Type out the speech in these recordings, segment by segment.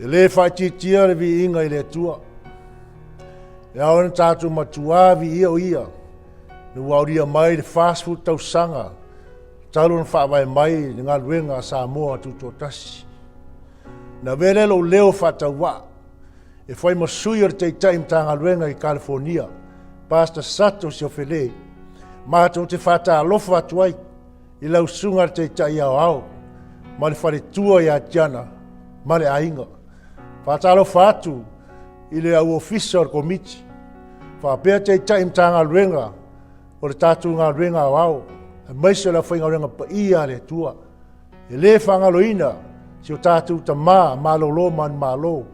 E le faaitiitia le viiga i le Atua. E ao ona tatou matuā viia o Ia, na ua aulia mai le 40 tausaga talu ona faavae mai le galuega a Samoa Tutoatasi. Na avea lea lou leo faatauvaa e fai ma sui o le Taitai Matagaluega i Kalifonia, Pastor Sato Siofele, matou te faatalofa atu ai i lau susuga le Taitai Aoao ma le faletua ia Tiana ma le aiga. Faatalofa atu i le au ofisa o le Komiti, faapea Taitai Matagaluega o le tatou galuega aoao, aemaise o le aufaigaluega paia a le Atua. E le faagaloina si o tatou tama malolo manumalo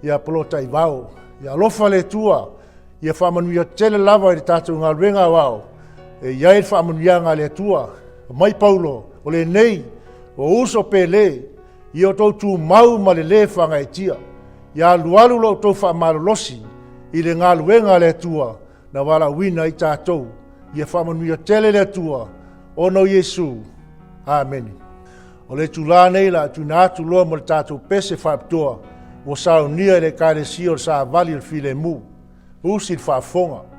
ia Polotaivao. Ia alofa le Atua, ia faamanuia tele lava i le tatou galuega aoao, e i ai le faamanuiaga a le Atua. Mai Paulo, o lenei, o uso pele, ia outou tumau ma le lē faagaeetia. Ia alualu lo outou faamalolosi i le galuega a le Atua na valaauina ai tatou. Ia faamanuia tele le Atua ona o Iesu. Amene. O le itulā nei la tuuina atu loa mo le tatou pese faapitoa ua saunia e le Ekalesia o le Savali o le Filemu. Usi le faafofoga.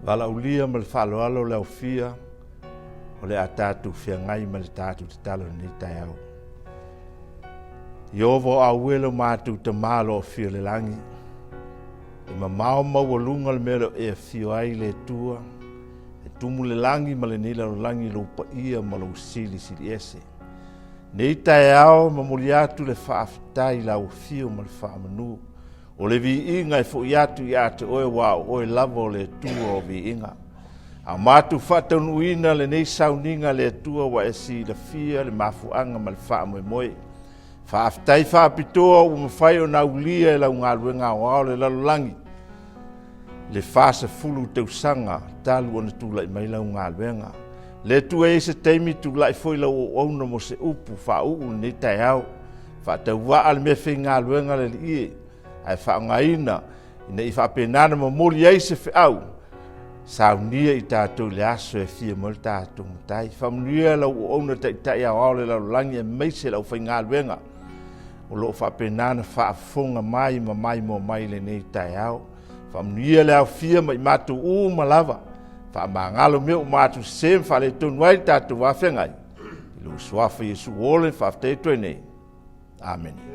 Valaaulia ma le faaaloalo le aofia o le a tatou feagai ma le tatou tatalo i lenei taeao. Ieova o aue lo matou Tama o lo o afio i le lagi, e mamao maualuga le mea o lo o e afio ai le Atua, e tumu le lagi ma lenei lalolagi i lou paia ma lou silisili ese. Nei taeao momoli atu le faafetai i lau afio ma le faamanu. O le viiga e foi atu ia te oe aua o oe lava o le Atua o viiga. A o matou faataunuuina lenei sauniga le Atua ua e silafia le mafuaaga ma le faamoemoe. Faafetai faapitoa ua mafai ona aulia e lau galuega aoao le lalolagi le 40 tausaga talu ona tulai mai lau galuega. Le Atua e i ai se taimi tulai foi lau auauna mo se upu faauu lenei taeao. Faatauvaa le mea faigaluega le Alii e, ae faaaogaina ina ia faapena ona momoli ai se feau saunia i tatou i le aso e afio mai le tatou Matai. Faamanuia lau auauna taitai aoao le lalolagi aemaise le aufaigaluega o lo o faapena ona faafofoga mai ma maimoa mai i lenei taeao. Faamanuia le aofia ma i matou uma lava. Faamagalo mea ua matou sese ma faaletonu ai le tatou va feagai. I lou suafa Iesu ua ola e faafetai atu ai nei. Amene.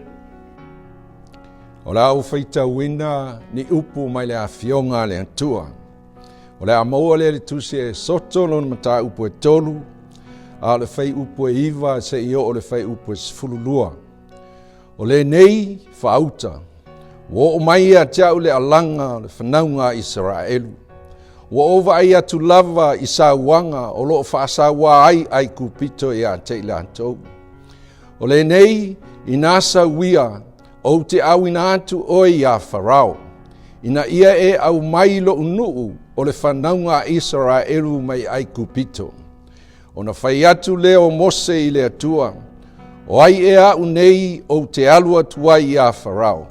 O le a ou faitauina ni upu mai le Afioga a le Atua. O le a maua lea i le tusi a Esoto lona mataupu e 3, a o le fuaiupu e 9 seia oo i le fuaiupu e 12. O lenei faauta, ua oo mai ia te au le alaga o le fanauga a Isaraelu. Ua ou vaai atu lava i sauaga o lo o faasauā ai Aikupito ia te i latou. O lenei, inā sauia, ou te auina atu oe iā Farao, ina ia e aumai loʻu nuu o le fanauga a Isaraelu mai Aikupito. Ona fai atu lea o Mose i le Atua, O ai ea aʻu nei ou te alu atu ai iā Farao,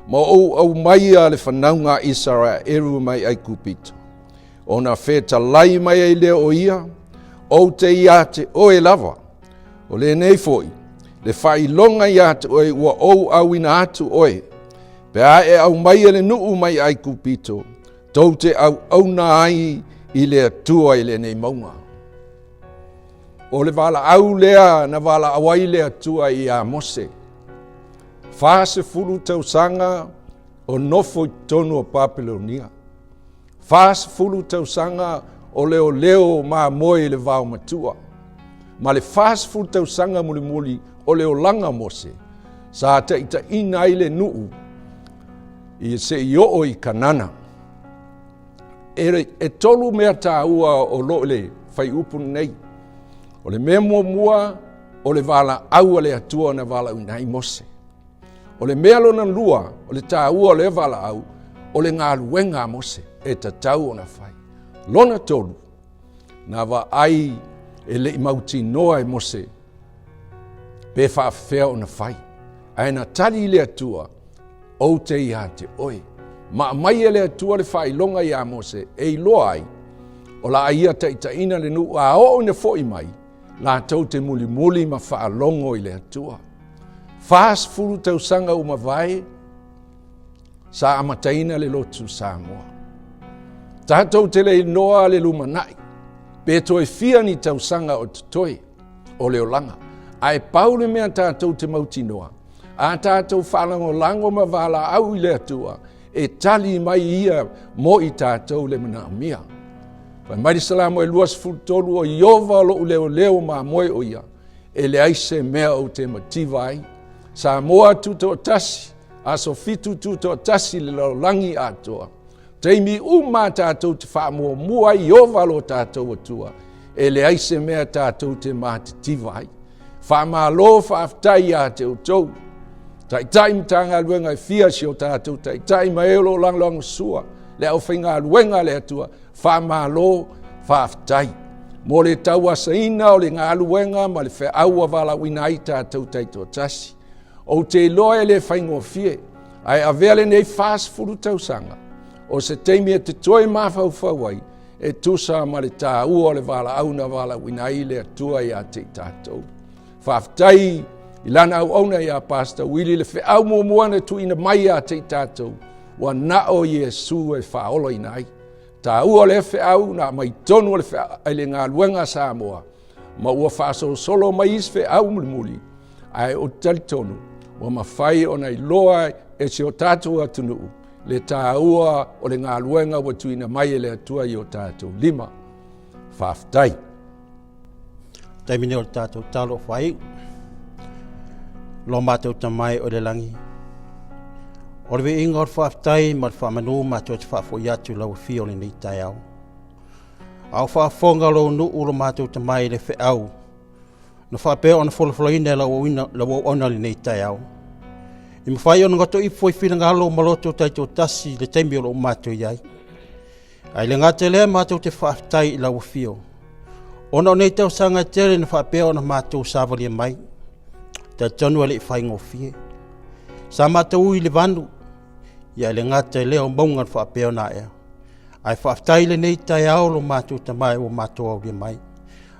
ma ou aumaia le fanauga a Isaraelu mai Aikupito? Ona fetalai mai ai lea o ia, Ou te iā te oe lava. O lenei foi, le faailoga iā te oe ua ou auina atu oe, pe a e aumaia le nuu mai Aikupito, tou te auauna ai i le Atua i lenei mauga. O le valaau lea na valaau ai le Atua iā Mose, 40 tausaga o nofo i totonu o Papelonia, 40 tausaga o leoleo mamoe i le vao matua, ma le 40 tausaga mulimuli o le olaga o Mose, sa taitaiina ai le nuu i se i oo i Kanana. E, e tolu mea tāua o lo o le fuaiupu lenei. O le mea muamua, o le valaau a le Atua na valaauina ai Mose. O le mea lona lua, o le tāua o lea valaau, o le galuega a Mose e tatau ona fai. Lona tolu, na vaai e le i mautinoa e Mose pe faafefea ona fai. Ae na tali le Atua, ou te iā te oe. Ma aumai e le Atua le faailoga iā Mose e iloa ai, o la a ia taitaiina le nuu a oo ina foi mai, latou te mulimuli ma faalogo i le Atua. 40 tausaga ua mavae, sa amataina le lotu Samoa. Tatou te le iloa le lumanai, pe toe fia ni tausaga o totoe o le olaga. Ae pau le mea tatou te mautinoa, a tatou faalagolago ma valaau i le Atua, e tali mai ia mo i tatou le manaomia. Fai mai le Salamo e 23, o Iova loʻu leoleo mamoe o ia, e leai se mea ou te mativa ai. Samoa tutoatasi, aso fitu tutoatasi le lalolagi atoa. Taimi uma tatou te faamuamua ai Iova lo tatou Atua, e leai se mea tatou te matitiva ai. Faamalo faafetai ia te outou. Taitai Matagaluega e fia si o tatou taitai ma e o lo o lagolagosua le aufaigaluega a le Atua, faamalo faafetai mo le tauasaina o le galuega ma le feau ua valaauina ai tatou taitoatasi. Ou te iloa e le faigofie, ae avea lenei 40 tausaga o se taimi e te toe mafaufau ai e tusa ma le taua o le valaau na valaauina ai le Atua ia te i tatou. Faafetai i lana auauna ia Pastor Willie le feau muamua na tuuina mai ia te i tatou, ua na o Iesu e faaolaina ai. taua o lea feau na aumai tonu o le feau i le galuega a Samoa, ma ua faasolosolo mai isi feau mulimuli, ae ou te talitonu ua mafai ona iloa e si o tatou atunuu le taua o le galuega ua tuuina mai e le Atua i o tatou lima. Faafetai. Taimi nei o le tatou talo o faaiu. Lo matou tamae o le lagi. O le viiga o le faafetai ma le faamanu matou te faafoi atu i lau afio o lenei taeao. A o faafofoga lou nuu lo matou tamae i le feau na faapea ona folafolaina e lau auauna lenei taeao. I mafai ona gatoifo i finagalo ma loto taitoatasi i le taimi o lo o matou i ai. Ae le gata i lea matou te faafetai i lau afio, ona o nei tausaga e tele na faapea ona matou savalia mai, talitonu e le i faigofie. Sa matou ui i le vanu, ia e le gata i lea o mauga na faapea ona aea. Ae faafetai i lenei taeao lo matou tama ua matou aulia mai.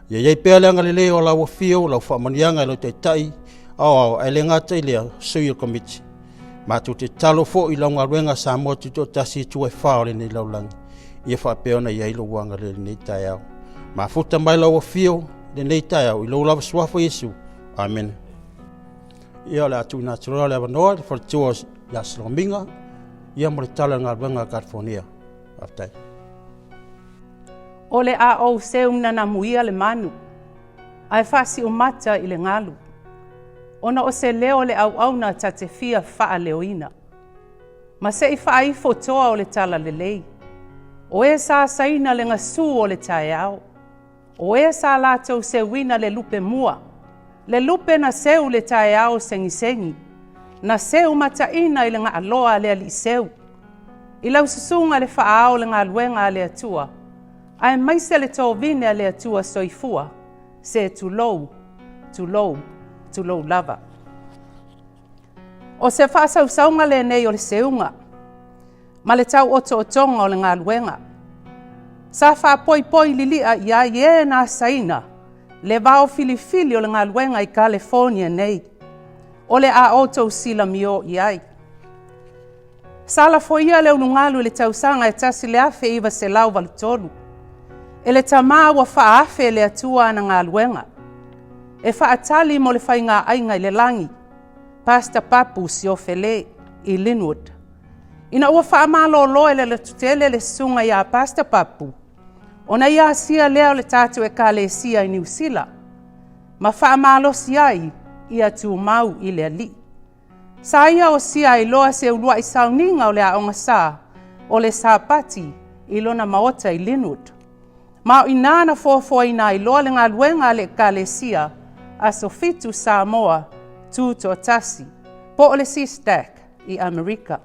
Ia i ai pea le agalelei o lau afio, lau faamanuiaga i lau taitai aoao, ae le gata i lea, sui o le komiti. Matou te tatalo foi i lau galuega Samoa Tutoatasi i tua e fa o lenei lalolagi, ia faapea ona i ai lou agalelei i lenei taeao. Mafuta mai lau afio i lenei taeao i lou lava suafa Iesu. Amene. Ia o le a tuuina atu loa le avanoa i le faletua ia Salomiga ia mo le tala o le galuega a California. Faafetai. O le a ou seu nanamuia le manu, ae faasiumata i le galu, ona o se leo o le auauna ta te fia faaleoina. Ma se i faaifo toa o le talalelei, o e sa asaina le gasu o le taeao, o e sa latou seuina le lupe mua, le lupe na seu le taeao segisegi, na seu mataina i le gaaloa a le alii seu, i lau susuga le faaao o le galuega a le Atua, aemaise le tovine a le Atua soifua, se tulou, tulou, tulou lava. O se faasausauga lenei o le seuga ma le tauotootoga o le galuega. Sa faapoipoi lilia i ai e na asaina le vao filifili o le galuega i Kalefonia nei, o le a outou silamiō i ai. Sa lafoia le ulugalu i le tausaga e 1983 e le tamā ua faaafe e le Atua ana galuega e faatali mo le faigaaiga i le lagi, Pastor Papu Siofele i Linwood. Ina ua faamalolo e le lototele le susuga iā Pastor Papu, ona ia asia lea o le tatou Ekalesia i Niu Sila, ma faamalosi ai ia tumau i le Alii. Sa ia osia ai loa se uluai sauniga o le aoga sa o le Sapati i lona maota i Linwood. Ma o inā na foafoaina ai loa le galuega a le Ekalesia Aso Fitu Samoa Tutoatasi, po o le SEASTAC i Amerika.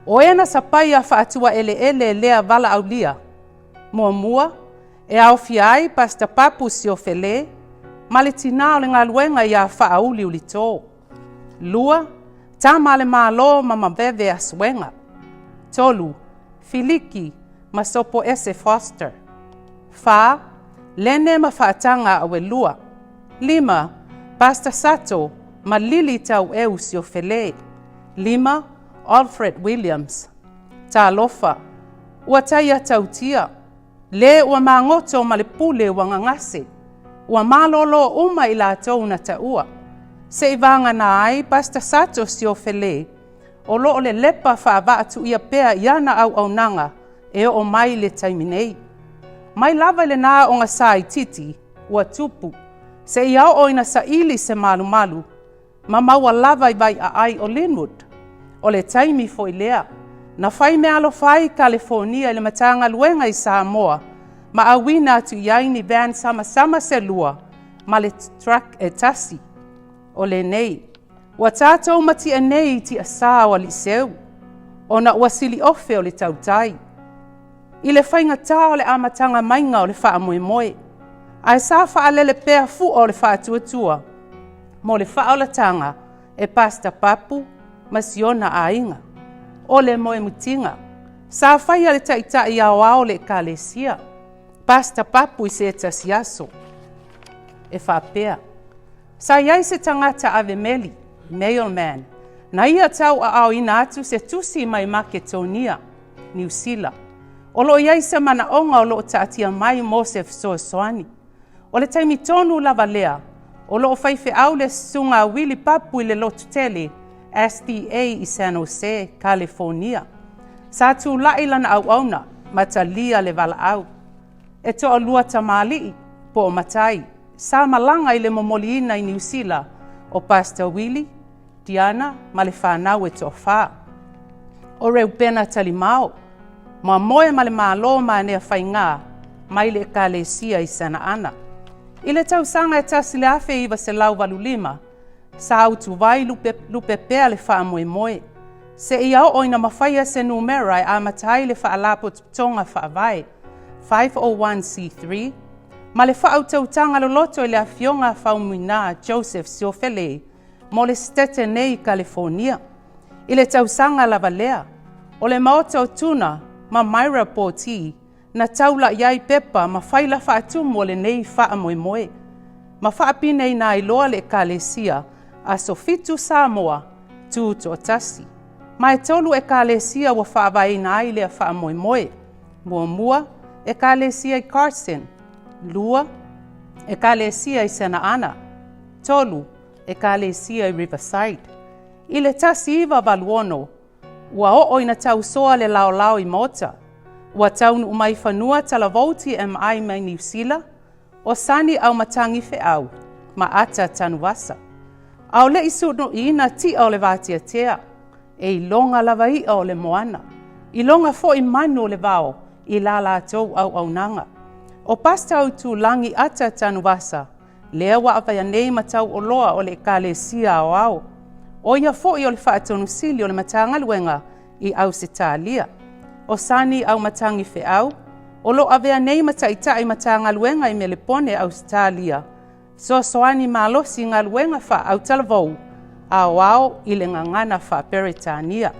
O e na sapaia faatuaeleele lea valaaulia. Muamua, e aofia ai Pastor Papu Siofele ma le tinā o le galuega iā Faauliulito. 2, Tama a le Malo ma Maveve Asuega. 3, Filiki ma Sopoese Foster. 4, Lene ma Faataga Auelua. 5, Pastor Sato ma Lili Taueu Siofele. 5, Alfred Williams. Talofa, ua taia tautia, le ua magoto ma le pule ua gagase, ua malōlō uma i latou na taua. Se i vagana ai Pastor Sato Siofele, o lo o lelepa faavaatuia pea i ana auaunaga e oo mai i le taimi nei. Mai lava i lena aoga itiiti ua tupu, seia oo ina saili se malumalu, ma maua lava i Vaiaai o Linwood. O le taimi foi lea, na fai meaalofa ai Kalefonia i le Matagaluega i Samoa ma auina atu i ai ni van samasama se lua ma le truck e tasi. O lenei, ua tatou matia nei i tiasā o Aliiseu, ona ua siliofe o le tautai. I le faigata o le amataga maiga o le faamoemoe, ae sa faalele pea fua o le faatuatua mo le faaolataga e Pastor Papu ma si ona aiga. O le moemutiga, sa faia le taitai aoao o le Ekalesia, Pastor Papu i se tasi aso, e faapea, Sa i ai se tagata ave meli, mailman, na ia tauaaoina atu se tusi mai Maketonia, Niu Sila. O lo o i ai se manaoga o lo o taatia mai mo se fesoasoani. O le taimi tonu lava lea, o lo o faifeau le Susuga a Willie Papu i le lotu tele, SDA i San Jose, Kalefonia. Sa tulai lana auauna ma talia le valaau. E toalua tamalii, po o matai, sa malaga i le momoliina i Niu Sila o Pastor Willie, Diana ma le fanau e toafa. O Reupena Talimao, mamoe ma le Malo ma Anea Faigā mai le Ekalesia i Santa Ana. I le tausaga e 1985, sa utuvai lupe, lupe pea le faamoemoe, seia oo ina mafaia se numera e amata ai le Faalapotopotoga Faavae 501c3 ma le faautautaga loloto i le Afioga a Faumuina Joseph Siofele mo le Setete nei i Kalefonia. I le tausaga lava lea, o le Maota o Tuna ma Myra Poti na taula i ai pepa ma faila faatumu o lenei faamoemoe, ma faapineina ai loa le Ekalesia Aso Fitu Samoa Tutoatasi. Ma e tolu Ekalesia ua faavaeina ai lea faamoemoe. Muamua, Ekalesia i Carson. Lua, Ekalesia i Santa Ana. Tolu, Ekalesia i Riverside. I le 1986, ua oo ina tausoa le laolao i Maota. Ua taunuu mai fanua talavou TMI mai Niu Sila, o Sani Aumatagifeau ma Ata Tanuvasa. A o le i sunuiina ti'a o le vateatea, e iloga lava i'a o le moana, iloga foi manu o le vao i la latou auaunaga. O Pastor Autulagi Ata Tanuvasa, lea ua avea nei ma tauoloa o le Ekalesia Aoao. O ia foi o le Faatonusili o le Matagaluega i Ausetalia. O Sani Aumatagifeau, o lo o avea nei ma Taitai Matagaluega i Melepone, Ausetalia, fesoasoani malosi i galuega faa-autalavou aoao i le gagana faa-Peretania.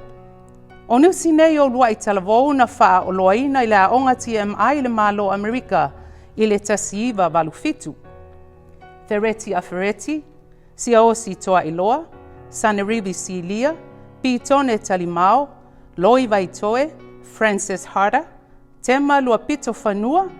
O nusi nei o uluai talavou na faaoloaina i le aoga TMI i le Malo o Amerika i le 1987. Fereti a Fereti, Siaosi Toailoa, Sanerivi Silia, Pitone Talimao, Loi Vaitoe, Francis Harder, Tema Luapito Fanua,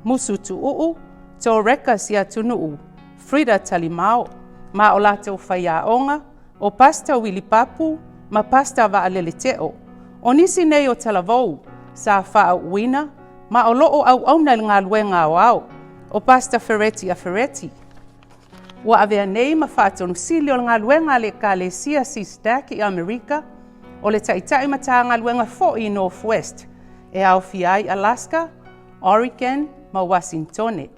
Musu Tuuu, Toreka Siatunuu, Frida Talimao, ma o latou faiaoga, o Pastor Willie Papu ma Pastor Vaalele Teo. O nisi nei o talavou sa faauuina ma o lo o auauna i le galuega aoao, o Pastor Fereti Afereti. Ua avea nei ma faatonusili o le galuega a le Ekalesia SEASDAC i Amerika, o le Taitai Matagaluega foi i North West, e aofia ai Alaska, Oregon ma Uasinitone.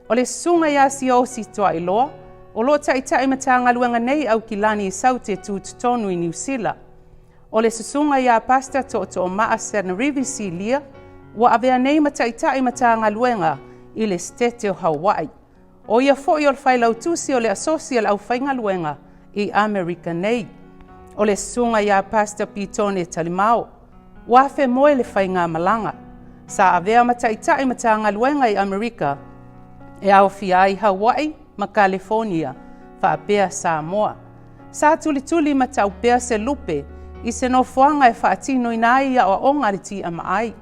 O le Susuga ia Siaosi Toailoa, o lo o Taitai Matagaluega nei Aukilani i Saute Tutotonu i Niu Sila. O le Susuga ia Pastor Tootoomaa Sanarivi Silia, ua avea nei ma Taitai Matagaluega i le Setete o Hawaii. O ia foi o le failautusi o le Asosi a le Aufaigaluega i Amerika nei. O le susuga ia Pastor Pitone Talimao, ua afemoe le faigamalaga. Sa avea ma taitai Matagaluega i Amerika e aofia ai Hawaii ma Kalefonia faapea Samoa. Sa tulituli ma tau pea se lupe i se nofoaga e faatinoina ai aoaoga a le TMI.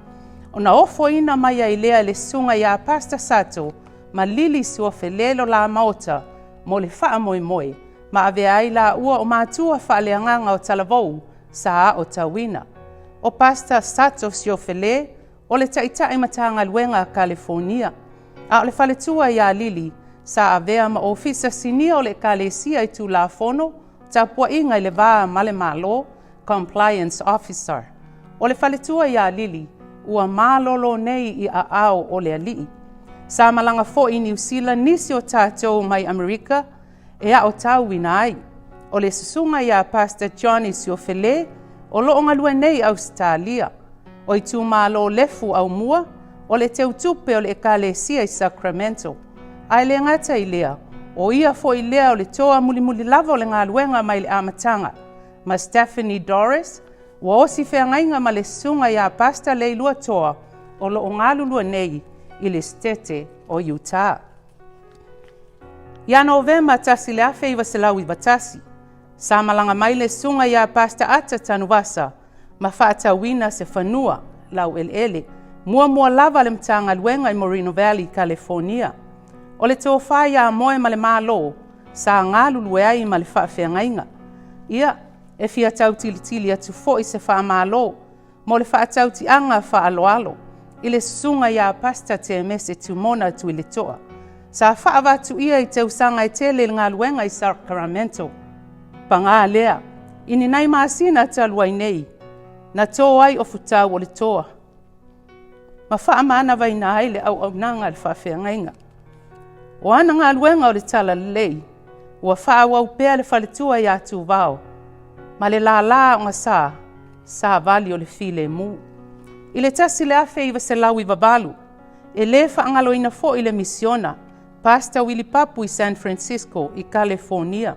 Ona ofoina mai ai lea e le susuga ia Pastor Sato ma Lili Suafelelo la Maota mo le faamoemoe ma avea ai laua o matua faaleagaga o Talavou sa aotauina. O Pastor Sato Siofele o le Taitai Matagaluega a Kalefonia, a o le faletua ia Lili sa avea ma Ofisa Sinia o le Ekalesia i Tulafono Tapuaiga i le Va ma le Malo, Compliance Officer. O le faletua ia Lili, ua malolo nei i aao o le alii. Sa malaga foi i Niu Sila nisi o tatou mai Amerika e aotauina ai. O le susuga ia Pastor Johnny Siofele, o lo o galue nei i Ausetalia. O itumalo Lefu Aumua, o le teutupe o le Ekalesia i Sacramento. A e le gata i lea, o ia foi lea o le toa mulimuli lava o le galuega mai le amataga. Ma Stephanie Doris, ua osi feagaiga ma le susuga ia Pastor Leilua Toa o lo o galulue nei i le Setete o Utah. Ia Novema 1991, sa malaga mai le susuga ia Pastor Ata Tanuvasa ma faatauina se fanua laueleele Muamua lava le Matagaluega i Moreno Valley, Kalefonia. O le tofa ia Moe ma le Malo sa galulue ai ma le faafeagaiga. Ia, e fia tautilitili atu foi se faamalo mo le faatautiaga faaaloalo i le susuga ia Pastor Temese Tumona Tuiletoa, sa faavatuia i tausaga e tele i le galuega i Sacramento. Paga lea, i ni nai masina talu ai nei, na to ai o futau o le toa, ma faamanavaina ai le auaunaga a le faafeagaiga. O ana galuega o le talalelei, ua faaauau pea le faletua ia Tuvao, ma le lālā ogasa, savali o le filemu. I le 1998, e lē faagaloina foi le misiona, Pastor Willie Papu i San Francisco i Kalefonia.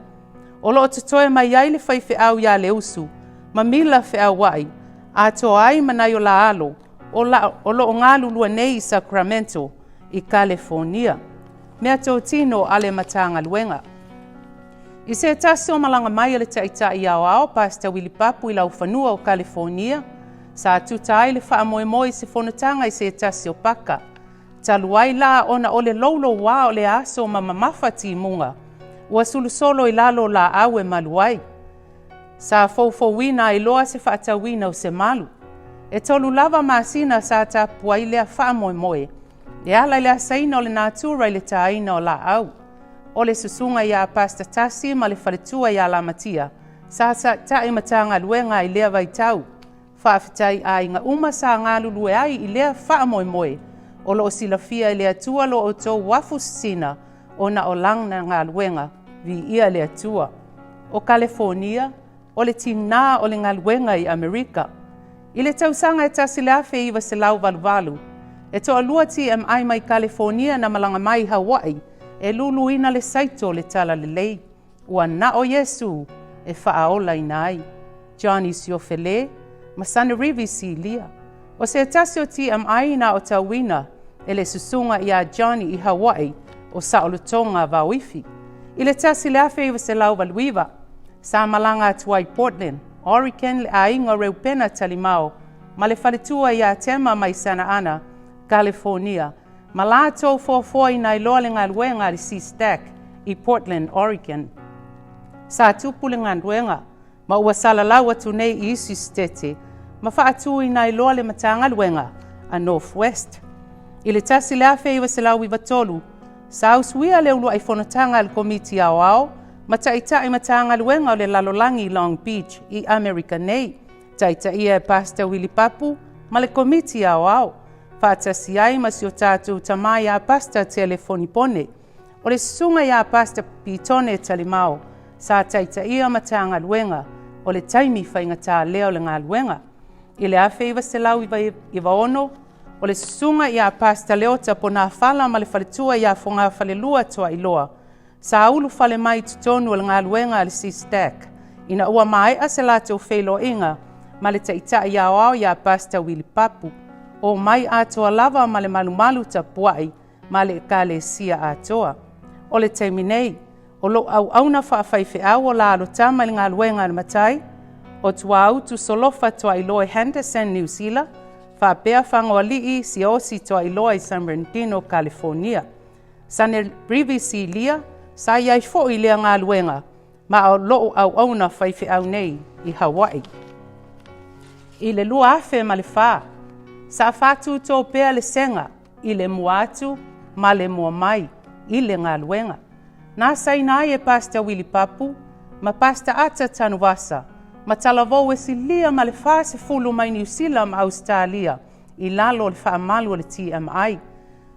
O lo o totoe mai ai le faifeau iā Leusu ma Mila Feauai, atoa ai ma nai o la alo o, la, o lo o galulue nei i Sacramento i Kalefonia. Meatotino a le Matagaluega. I se tasi o malaga mai a le Taitai Aoao Pastor Willie Papu i laufanua o Kalefonia, sa tuta ai le faamoemoe i se fonotaga i se tasi o paka. Talu ai la ona o le loulouā o le aso ma mamafa timuga, ua sulusolo i lalo laau e malu ai. Sa foufouina ai loa se faatauina o se malu. E tolu lava masina sa tapu ai lea faamoemoe, e ala i le asaina o le natura i le tāina o laau. O le susuga iā Pastor Tasi ma le faletua iā Lamatia sa taitai Matagaluega i lea vaitau. Faafetai aiga uma sa galulue ai i lea faamoemoe. O lo o silafia e le Atua lo outou afu sisina ona o lana galuega. Viia le Atua. O Kalefonia, o le tinā o le galuega i Amerika. I le tausaga e 1988, e toalua TMI mai Kalefonia na malaga mai i Hawaii e luluina le saito o le talalelei. Ua na o Iesū e faaolaina ai. Johnny Siofele ma Sanerivi Silia. O se tasi o TMI na aotauina e le susuga iā Johnny i Hawaii o Saolotoga Vaoifi. I le 1989, sa malaga atu ai Portland, Oregon le aiga o Reupena Talimao ma le faletua iā Tema mai Santa Ana, Kalefonia, ma latou foafoaina ai loa le galuega a le CSTAC i Portland, Oregon. Sa tupu le galuega ma ua salalau atu nei i isi sitete ma faatuina ai loa le Matagaluega a North West. I le 1993, sa usuia le uluai fonotaga a le Komiti Aoao ma Taitai Matagaluega o le Lalolagi i Long Beach i Amerika nei, taitaia e Pastor Willie Papu ma le Komiti Aoao, faatasi ai ma si o tatou tama iā Pastor Tele Fonipone. O le susuga iā Pastor Pitone Talimao sa taitaia Matagaluega o le taimi faigata lea o le galuega. I le 1996, o le susuga iā Pastor Leota Ponafala ma le faletua iā Fogafalelua Toailoa sa ulufale mai i totonu o le galuega a le CSTAC ina ua maea se latou feiloaiga ma le Taitai Aoao iā Pastor Willie Papu. Omai atoa lava ma le malumalu tapuai ma le Ekalesia atoa. O le taimi nei, o lou auauna faafaifeau o la alotama i le galuega a le Matai, o Tuāutu Solofa Toailoa i Henderson, Niu Sila, faapea Fagoalii Siaosi Toailoa i San Bernardino, Kalifornia. Sanerivi Silia, sa i ai foi i lea galuega, ma o lou auauna faifeau nei i Hawaii. I le 2004, sa faatūtō pea le sega i le mua atu ma le mua mai i le galuega. Na saina ai e Pastor Willie Papu ma Pastor Ata Tanuvasa ma talavou e silia ma le 40 mai Niu Sila ma Ausetalia i lalo o le faamalu o le TMI.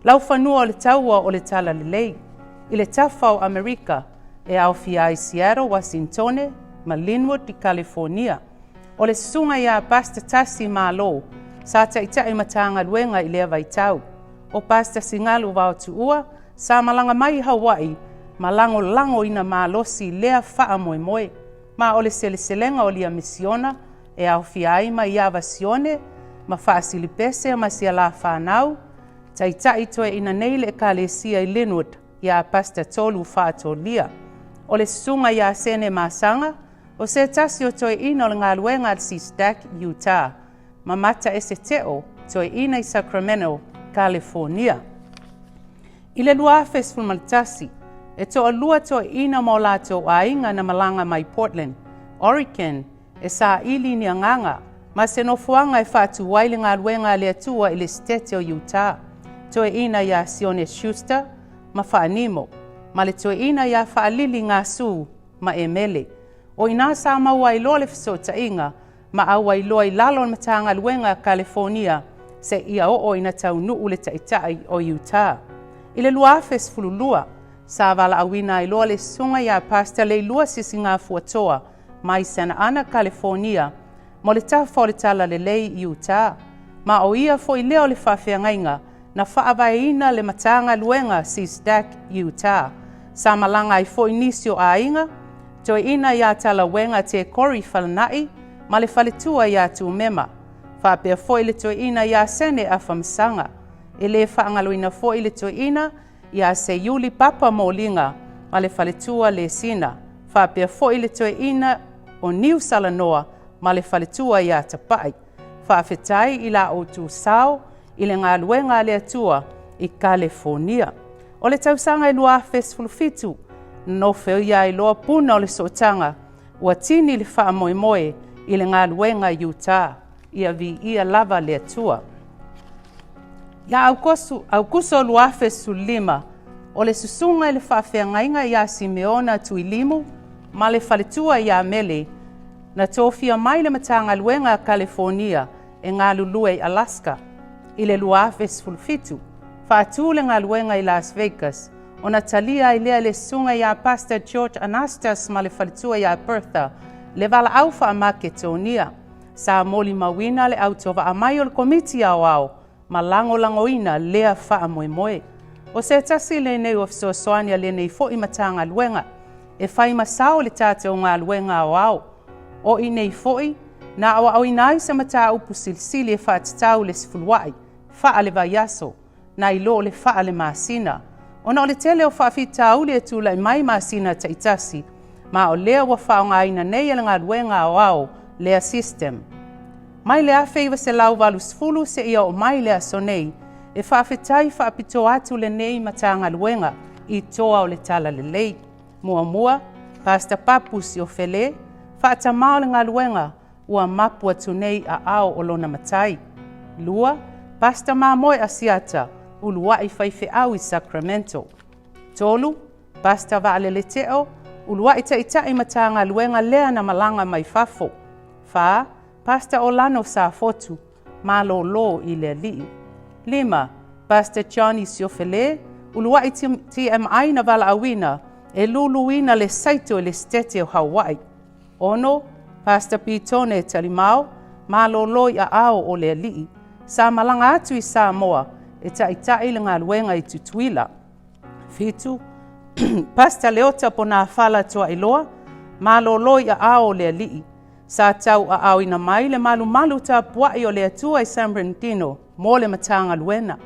Laufanua o le Taua o le Talalelei i le tafa o Amerika e aofia ai Seattle, Uasinitone ma Lynnwood i Kalifornia. O le susuga iā Pastor Tasi Malo sa taitai Matagaluega i lea vaitau. O Pastor Singalu Vaotuua sa malaga mai i Hawaii ma lagolagoina malosi lea faamoemoe. Ma o le seleselega o lia misiona e aofia ai ma Iava Sione ma Faasilipese ma Sialafanau, Taitai toeaina nei le Ekalesia i Linwood iā Pastor Tolu Faatolia. O le susuga iā Sene Masaga, o se tasi o toeaina o le galuega a le CSTAC i Utah, ma Mata Ese Teo Toeaina i Sacramento, Kalifornia. I le 2011, e toalua toeaiina ma o latou aiga na malaga mai Portland, Oregon, e saili ni agaga ma se nofoaga e faatu ai le galuega a le Atua i le Setete o Utah, toeaina iā Sione Schuster ma Faanimo, ma le toeaina iā Faalili Gasu ma Emele. O i ina sa maua ai loa le fesootaiga ma auai loa i lalo o le Matagaluega a Kalifornia seia oo ina taunuu le Taitai o Utah. I le 2012, sa valaauina ai loa le Susuga iā Pastor Leilua Sisigafuatoa mai Santa Ana, Kalifornia, mo le tafa o le Talalelei i Utah, ma o ia foi lea o le faafeagaiga na faavaeina le Matagaluega SEASDAC Utah. Sa malaga ai foi nisi o aiga, toeaina iā Talauega Tekori Falana'i ma le faletua iā Tumema, faapea foi le toeaina iā Sene Afamasaga. E le faagaloina foi le toeaina iā Seiuli Papa Moliga ma le faletua Lesina, faapea foi le toeaina o Niu Salanoa ma le faletua iā Tapa'i. Faafetai i la outou sao i le galuega a le Atua i Kalefonia. O le tausaga e 2017, nofeia ai loa puna o le sootaga ua tini le faamoemoe i le galuega i Utah. Ia viia lava le Atua. Ia Aukuso 2015, o le susuga i le faafeagaiga iā Simeona Tuilimu ma le faletua iā Mele, na tofia mai le Matagaluega a Kalefonia e galulue i Alaska. I le 2017, faatu le galuega i Las Vegas, ona talia ai lea e le susuga iā Pastor George Anastas ma le faletua iā Bertha le valaau faa-Maketonia. Sa molimauina le autovaa mai o le Komiti Aoao ma lagolagoina lea faamoemoe. O se tasi lenei o fesoasoani a lenei foi Matagaluega e fai ma sao i le tatou galuega aoao. O i nei foi na aoaoina ai se mataupu silisili e faatatau i le sefuluai faale-vaiaso nai lo le faale-masina, ona o le tele o faafitauli e tulai mai masina taitasi, ma o lea ua faaaogaina nei e le galuega aoao lea system. Mai le 1980 seia oo mai le aso nei, e faafetai faapitoa atu lenei Matagaluega i toa o le Talalelei. Muamua, Pastor Papu Siofele, faatamā o le galuega ua mapu atu nei aao o lona matai. 2, Pastor Mamoe Asiata, uluai faifeau i Sacramento. 3, Pastor Vaalele Teo, uluai taitai Matagaluega lea na malaga mai fafo. 4, Pastor Olano Safotu, malōlō i le Alii. 5, Pastor Johnny Siofele, uluai TMI na valaauina e luluina le saito i le Setete o Hawaii. 6, Pastor Pitone Talimao, malōlō i aao o le Alii, sa malaga atu i Samoa e taitai le galuega i Tutuila. 7, Pastor Leota Ponafala Tuailoa, malōlō i aao o le Alii, sa tauaaoina mai le malumalu tapuai o le Atua i San Bernardino mo le Matagaluega.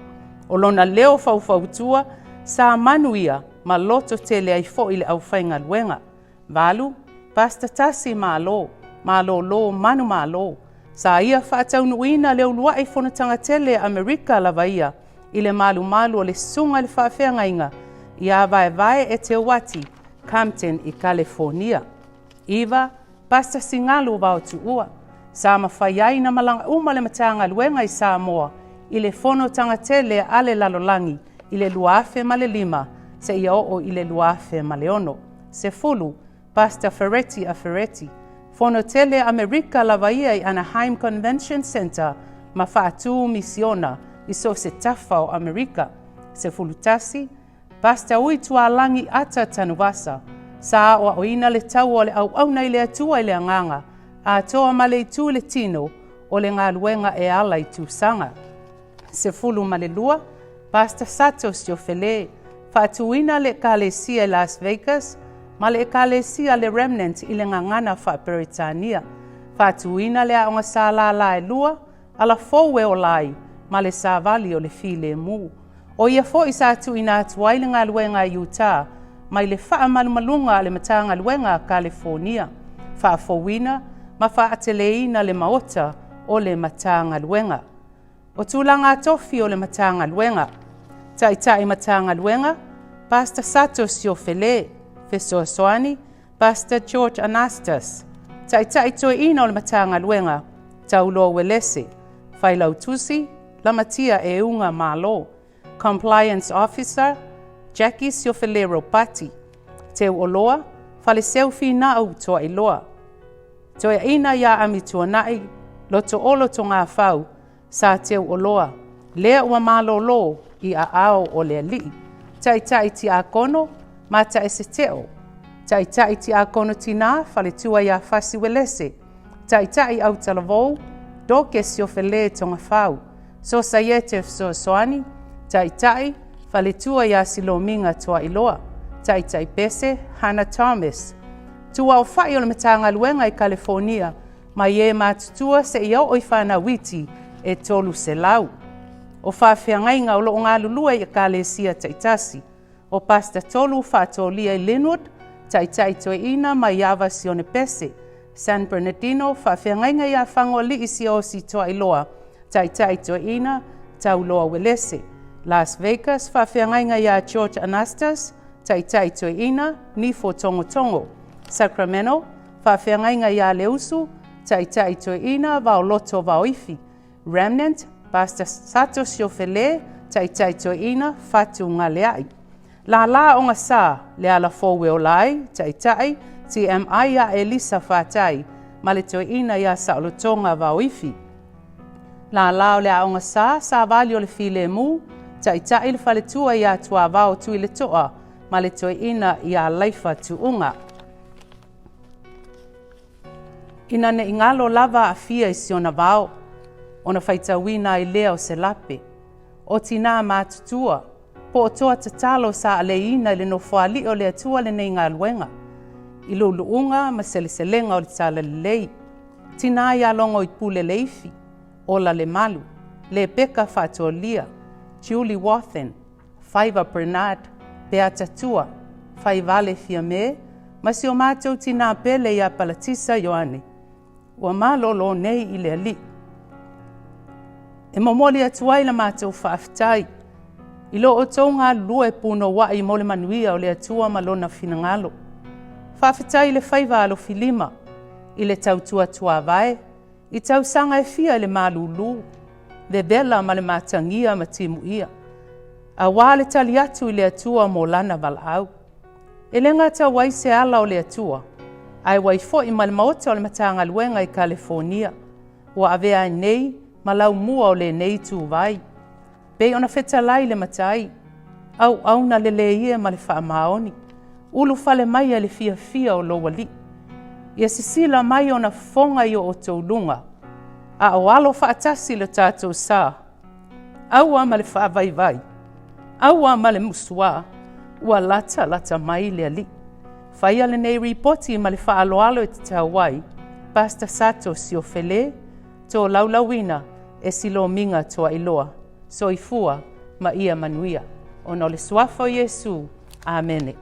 O lona leo faufautua sa manuia ma loto tele ai foi le aufaigaluega. 8, Pastor Tasi Malo, malōlō manumalo, sa ia faataunuuina le uluai fonotaga tele a Amerika lava ia i le malumalu o le Susuga i le Faafeagaiga iā Vaevae Eteuati, Compton i Kalefonia. 9, Pastor Singalu Vaotuua, sa mafai ai na malaga uma le Matagaluega i Samoa i le fonotaga tele a le lalolagi i le 2005 seia oo i le 2006. 10, Pastor Fereti Afereti, fono tele Amerika lava ia i Anaheim Convention Center ma faatū misiona i so o se tafa o Amerika. 11, Pastor Ui Tualagi Ata Tanuvasa, sa aoaoina le taua o le auauna i le Atua i le agaga atoa ma le itu i le tino o le galuega e ala i tusaga. 12, Pastor Sato Siofele, faatuina le Ekalesia i Las Vegas ma le Ekalesia le Remnant i le gagana faa-Peretania, faatuina le aoga salala e lua, ala fou e ola ai ma le savali o le filemu. O ia foi sa tuuina atu ai le galuega i Utah mai le faamalumaluga a le Matagaluega a Kalefonia, faafouina ma faateleina le maota o le Matagaluega. O tulaga tofi o le Matagaluega. Taitai Matagaluega, Pastor Sato Siofele, Fesoasoani, Pastor George Anastas, Taitai Toeaina o le Matagaluega, Tauloa Uelese, Failautusi, Lamatia Euga Malo, Compliance Officer, Jackie Siofele Ropati, Teuoloa, Faleseu Finau Toailoa, Toeaina iā Amituanai, Lotoolo Togafau, Sa Teuoloa, lea ua malōlō i aao o le Alii, Taitai Tiakono, Mataeseteo, Taitai Tiakono Tinā, Faletua iā Fasi Uelese, Taitai Autalavou, Doke Siofele Togafau, Sosaiete Fesoasoani, Taitai, Faletua iā Silomiga Toailoa, Taitai Pese, Hannah Thomas. Tuaofa'i o le Matagaluega i Kalefonia, mai e matutua seia oo i fanau iti e 300. O faafeagaiga o lo o galulue i Ekalesia taitasi, o Pastor Tolu Faatolia i Linwood, Taitai Toeaina Maiava Sione Pese, San Bernardino, Faafeagaiga iā Fagoalii Siaosi Toailoa, Taitai Toeaina Tauloa Uelese, Las Vegas, Faafeagaiga iā George Anastas, Taitai Toeaina Nifo Togotogo, Sacramento, Faafeagaiga iā Leusu, Taitai Toeaina Vaoloto Vaoifi, Remnant, Pastor Sato Siofele, Taitai Toeaina Fatu Galea'i. Lālā Ogasā, Le Ala Fou e Ola Ai, Taitai, TMI iā Elisa Fatai ma le Toeaina iā Saolotoga Vaoifi. Lālā o le Aoga Sā, Savali o le Filemu, Taitai le Faletua iā Tuavao Tuiletoa ma le Toeaina iā Laifa Tuuga. Ina ne i galo lava aafia i si ona vao, ona faitauina ai lea o se lape. O tinā matutua, po o toa tatalo sa aleiina i le nofoalii o le Atua lenei galuega, i luuluuga ma seleselega o le Talalelei. Tinā iā Logoipule Leifi, Ola Lemalu, Lepeka Faatolia, Julie Wathen, Faiva Bernard, Peata Tua, Faivale Fiame, ma si o matou tinā pele iā Palatisa Ioane, ua malōlō nei i le Alii. E momoli atu ai la matou faafetai i lo outou galulue punouai mo le manuia o le Atua ma Lona finagalo. Faafetai i le faiva alofilima, i le tautua tuavae, I tausaga e fia i le malūlū, vevela ma le matagia ma timuia, auā le tali atu i le Atua mo Lana valaau. E le gatau ai se ala o le Atua, ae ua i fo'i ma le maota o le Matagaluega i Kalefonia, ua avea ai nei ma laumua o lenei ituvai. Pei ona fetalai le matai, auauna lelei e ma le faamaoni, ulufale mai ai le fiafia o lou alii. Ia sisila mai ona fofoga i o outou luga, a o alo faatasi lo tatou sa. Aua ma le faavaivai, aua ma le musuā, ua latalata mai le Alii. Faia lenei ripoti ma le faaaloalo e tatau ai, Pastor Sato Siofele, Tolaulauina e Silomiga Toailoa. Soifua ma ia manuia. Ona o le Suafa o Iesu. Amene.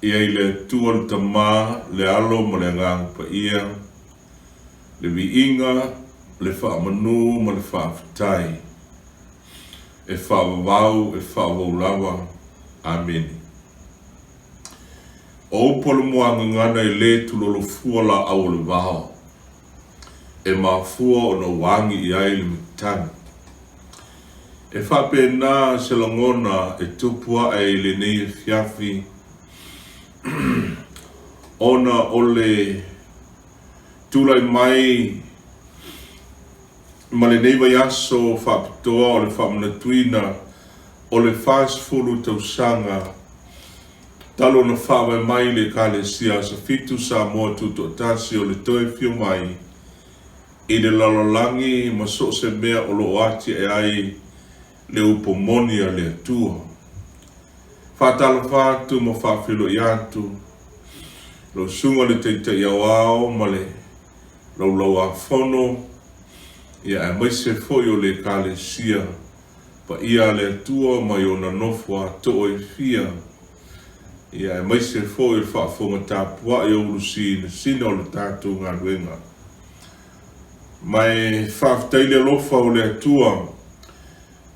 Ia i le Atua le Tama, le Alo ma le Agaga Paia, le viiga, le faamanu ma le faafetai, e faavavau, e faavou lava. Amene. O upu a le muagagana e le tulolofua laau o le vao, e mafua ona ua agi i ai le matagi. E faapena se lagona e tupu ae i lenei afiafi ona o le tulai mai ma lenei vaiaso faapitoa o le faamanatuina o le 40 tausaga talu ona faavae mai le Ekalesia Asofitu Samoa Tutoatasi o le toe afio mai i le lalolagi ma so o se mea o lo o atiae ai le upu moni a le Atua. Faatalofa atu ma faafeiloai atu lau Susuga i le Taitai Aoao ma le Laulau-a-Fono, ia aemaise foi o le Ekalesia Paia a le Atua mai ona nofo atoa e fia, ia aemaise foi o le faafofoga tapuai o ulusinasina o le tatou galuega. Ma e faafetai i le alofa o le Atua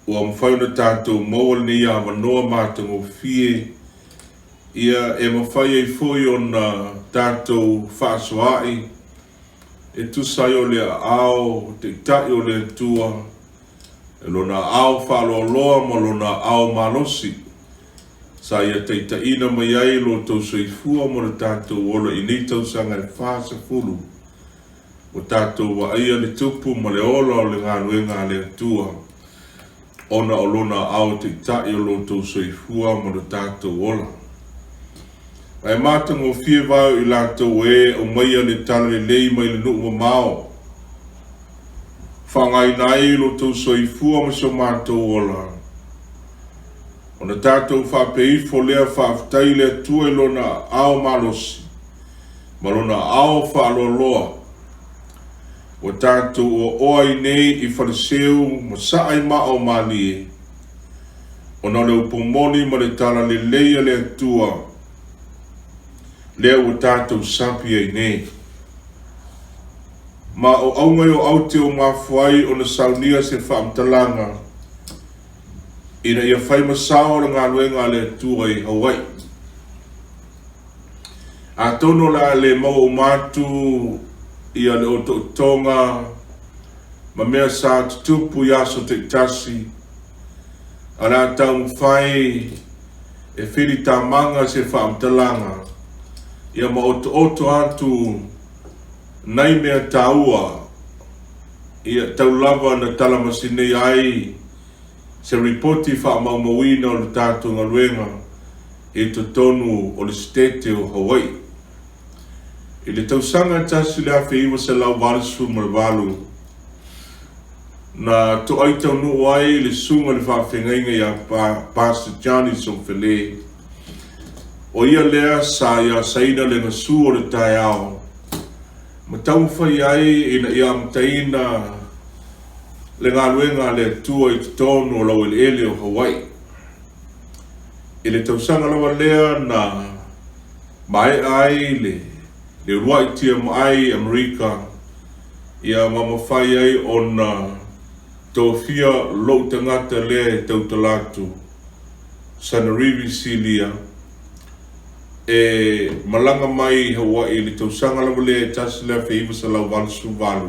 ua mafai ona tatou maua lenei avanoa matagofie, ia e mafai ai foi ona tatou faasoaai e tusa ai o le aao taitai o le Atua, Lona aao faaloaloa ma Lona aao malosi, sa Ia taitaiina mai ai lo outou soifua ma lo tatou ola i nei tausaga e 40, ua tatou vaaia le tupu ma le ola o le galuega a le Atua, ona o Lona aao taitai o lo outou soifua ma lo tatou ola. Ae matagofie vae o i latou e aumaia le talalelei mai le nuu mamao, faaaogaina ai lo outou soifua ma so matou ola. Ona tatou faapea ifo lea, Faafetai i le Atua i Lona aao malosi ma Lona aao faaloaloa, ua tatou oaoa ai nei i Faleseu ma saa i maa o Malie, ona o le upu moni ma le talalelei a le Atua, lea ua tatou sapi ai nei. Ma o auga i o aute o mafua ai ona saunia se faamatalaga ina ia fai ma sao le galuega a le Atua i Hawaii. Atonu o le a le maua uma atu ia le otootoga ma mea sa tutupu i aso taitasi, a o le a taumafai e filitamaga se faamatalaga ia ma otooto atu nai mea taua ia tau lava na talamasinei ai se ripoti faamaumauina o le tatou galuega i totonu o le Setete o Hawaii. I le tausaga 1988, na toai taunuu ai le susuga i le faafeagaiga ia Pastor Johnny Sofele, O ia lea sa ia asaina le gasu o le taeao ma taumafai ai ina ia amataina le galuega a le Atua i totonu o laueleele o Hawaii. I le tausaga lava lea na maea ai le le uluai tiamaai i Amerika, ia ma mafai ai ona tofia lou tagata lea e tautala atu, Sanarivi Silia, e malaga mai i Hawaii i le tausaga lava lea e 1988,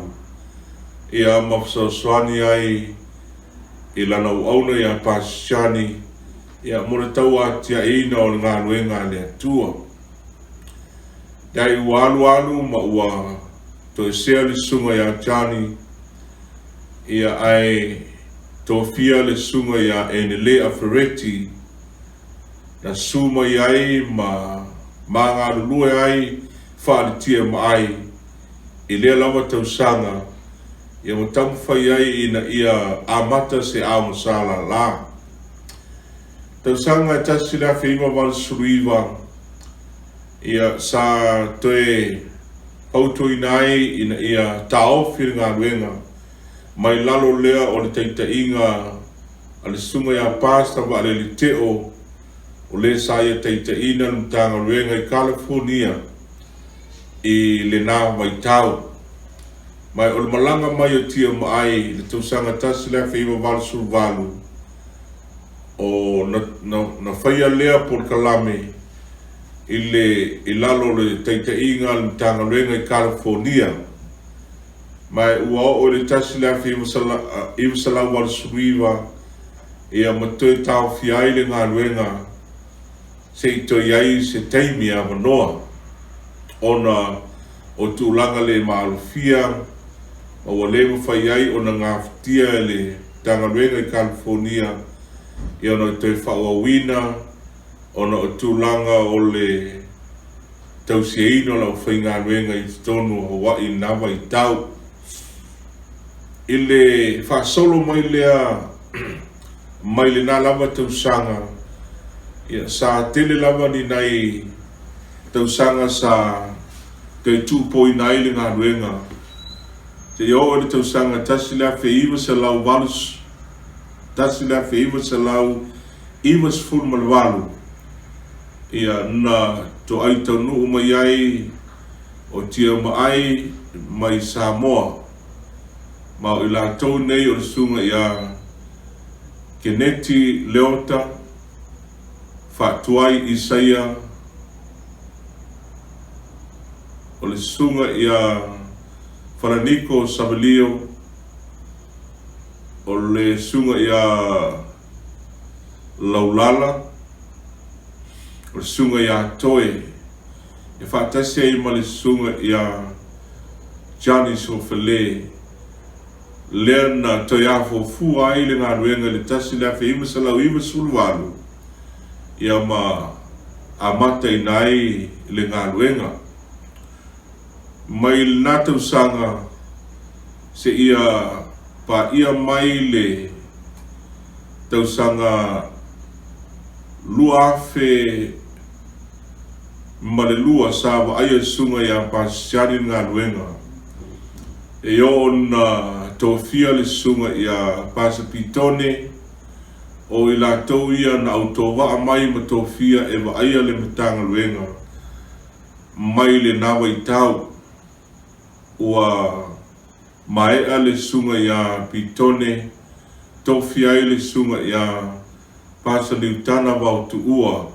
ia ma fesoasoani ai i lana auauna ia Pasiani, ia mo le tauatiaeina o le galuega a le Atua. Leai ua alu alu ma ua toesea le susuga ia Johnny, ia ae tofia le susuga ia Enele Afereti, na susu mai ai ma ma galulue ai faale-TMI i lea lava tausaga, ia ma taumafai ai ina ia amata se aoga salala. Tausaga e 1989, ia sa toe fautuaina ai ina ia taofi le galuega mai lalo lea o le taitaiga a le Susuga ia Pastor Vaalele Teo, o le sa ia taitaiina le Matagaluega i Kalifonia i lena vaitau. Ma o le malaga mai o TMI i le tausaga 1988, o na, na, na faia lea polokalame i le i lalo o le taitaiga a le Matagaluega i Kalifonia. Ma ua oo i le 1989, ia ma toe taofia ai le galuega se i toe i ai se taimi avanoa ona o tulaga le maalofia ma ua le mafai ai ona gafatia e le Matagaluega i Kalifonia ia ona toe faaauauina ona o tulaga o le tausiaina o le aufaigaluega i totonu o Hawaii i lena vaitau. I le faasolo mai lea mai lena lava tausaga, ia, sa tele lava ni nai tausaga sa toe tuupoina ai le galuega seia oo i le tausaga 1998, ia, na toai taunuu mai ai o Tiamaai mai Samoa, ma o i latou nei o le Susuga ia Keneti Leota, Faatuai Isaia, o le Susuga ia Falaniko Savelio, o le Susuga ia Laulala, o le Susuga ia Toe, e faatasi ai ma le Susuga ia Johnny Sofele, lea na toe afuafua ai le galuega i le 1998, ia ma amataina ai le galuega. Mai lena tausaga seia paia mai le tausaga 2002 sa vaaia e Susuga ia Pasiani le galuega e oo na tofia le Susuga ia Pasa Pitone, o i latou ia na autovaa mai ma tofia e vaaia le Matagaluega mai lena vaitau. Ua maea le Susuga ia Pitone, tofia ai le Susuga ia Pasa Liutana Vaotuua,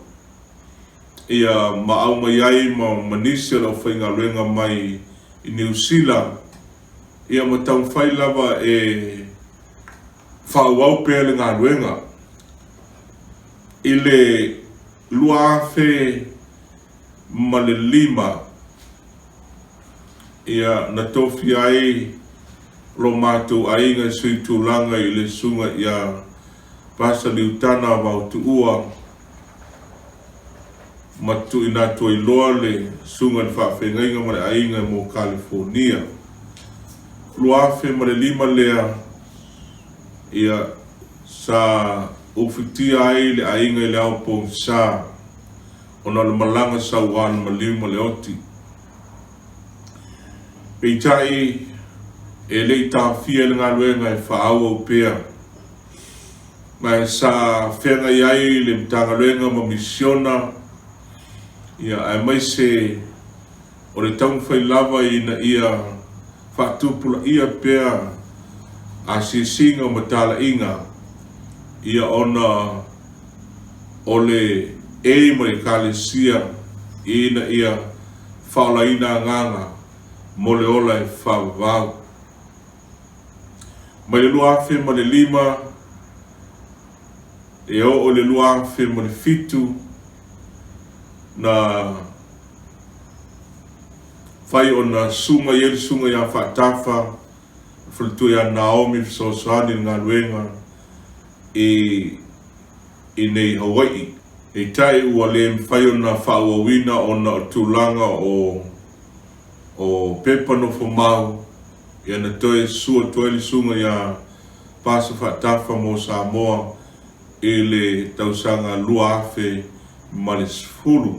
ia ma aumai ai ma nisi o le aufaigaluega mai i Niu Sila, ia ma taumafai lava e faaauau pea le galuega. I le 2005, ia, na tofia ai lo matou aiga e sui tulaga i le Susuga ia Pasa Liutana Vaotuua, ma tuuina atu ai loa le Susuga i le Faafeagaiga ma le Aiga mo Kalifonia. 2005 lea, ia, sa ufitia ai le aiga i le ao pogisa ona o le malaga saua le maliu ma le oti. Peitai, e le i taofia i le galuega e faaauau pea. Ma e sa feagai ai le Matagaluega ma Misiona, ia, aemaise o le taumafai lava ina ia faatupulaia pea asiasiga ma talaiga, ia ona o le aim o le Ekalesia ina ia faaolaina agaga mo le ola e faavavau. Mai le 2005 e oo i le 2007 na fai ona susu mai ai le susuga ia Faatafa, le faletua ia Naomi fesoasoani i le galuega i inei i Hawai'i. Peitai ua le mafai ona faaauauina ona o tulaga o o pepa nofomau, ia na toe susu atu ai le susuga ia Pasa Faatafa mo Samoa i le tausaga 2010.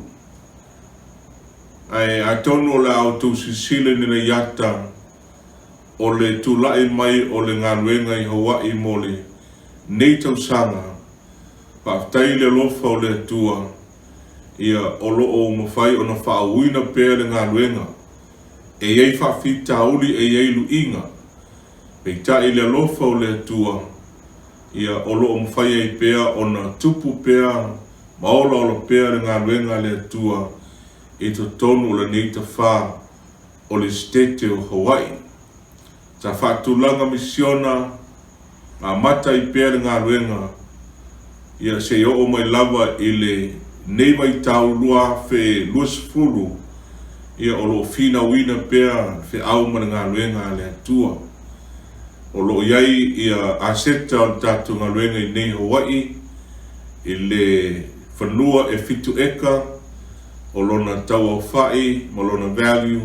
Ae atonu o le a outou silasila i lenei ata o le tulai mai o le galuega i Hawaii mo lenei tausaga, faafetai i le alofa o le Atua, ia o lo o mafai ona faaauauina pea le galuega. E i ai faafitauli, e i ai luiga, peitai i le alofa o le Atua, ia o lo o mafai ai pea ona tupu pea ma olaola pea le galuega a le Atua i totonu o lenei tafā o le Setete o Hawaii. Sa faatulaga misiona ma amata ai pea le galuega ia seia oo mai lava i lenei vaitau 2020, ia o lo o finauina pea le feau ma le galuega a le Atua. O lo o i ai ia aseta o le tatou galuega i nei Hawaii i le fanua e fitu eka o lona tauaofai ma lona value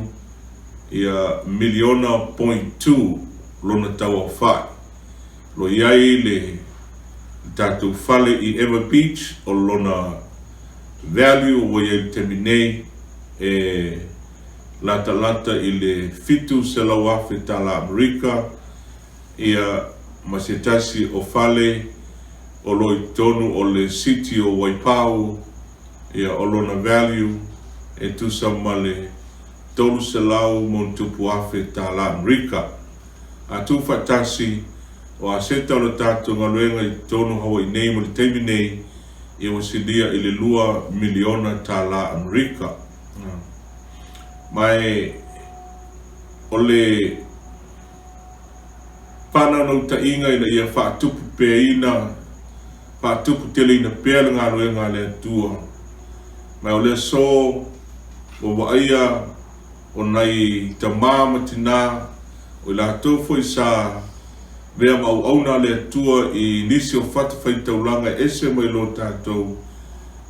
ia miliona point two lona tauaofai. O lo o i ai le tatou fale i Ewa Beach o lona value ua i ai i le taimi nei e latalata i le $700,000 tala Amerika, ia ma se tasi o fale o lo o i totonu o le city o Waipao, ia o lona value e tusa ma le $300,000 tala Amerika. A tuufaatasi, o aseta o le tatou galuega i totonu o Hawaii nei mo le taimi nei, ia ua silia i le $2 miliona tala Amerika. Ma e o le faanaunautaiga ina ia faatupu peaina, faatupu teleina pea le galuega a le Atua. Ma o le aso ua vaaia o nai tamā ma tinā, o i latou foi sa vea ma auauna a le Atua i nisi o fatafaitaulaga e ese mai lo tatou,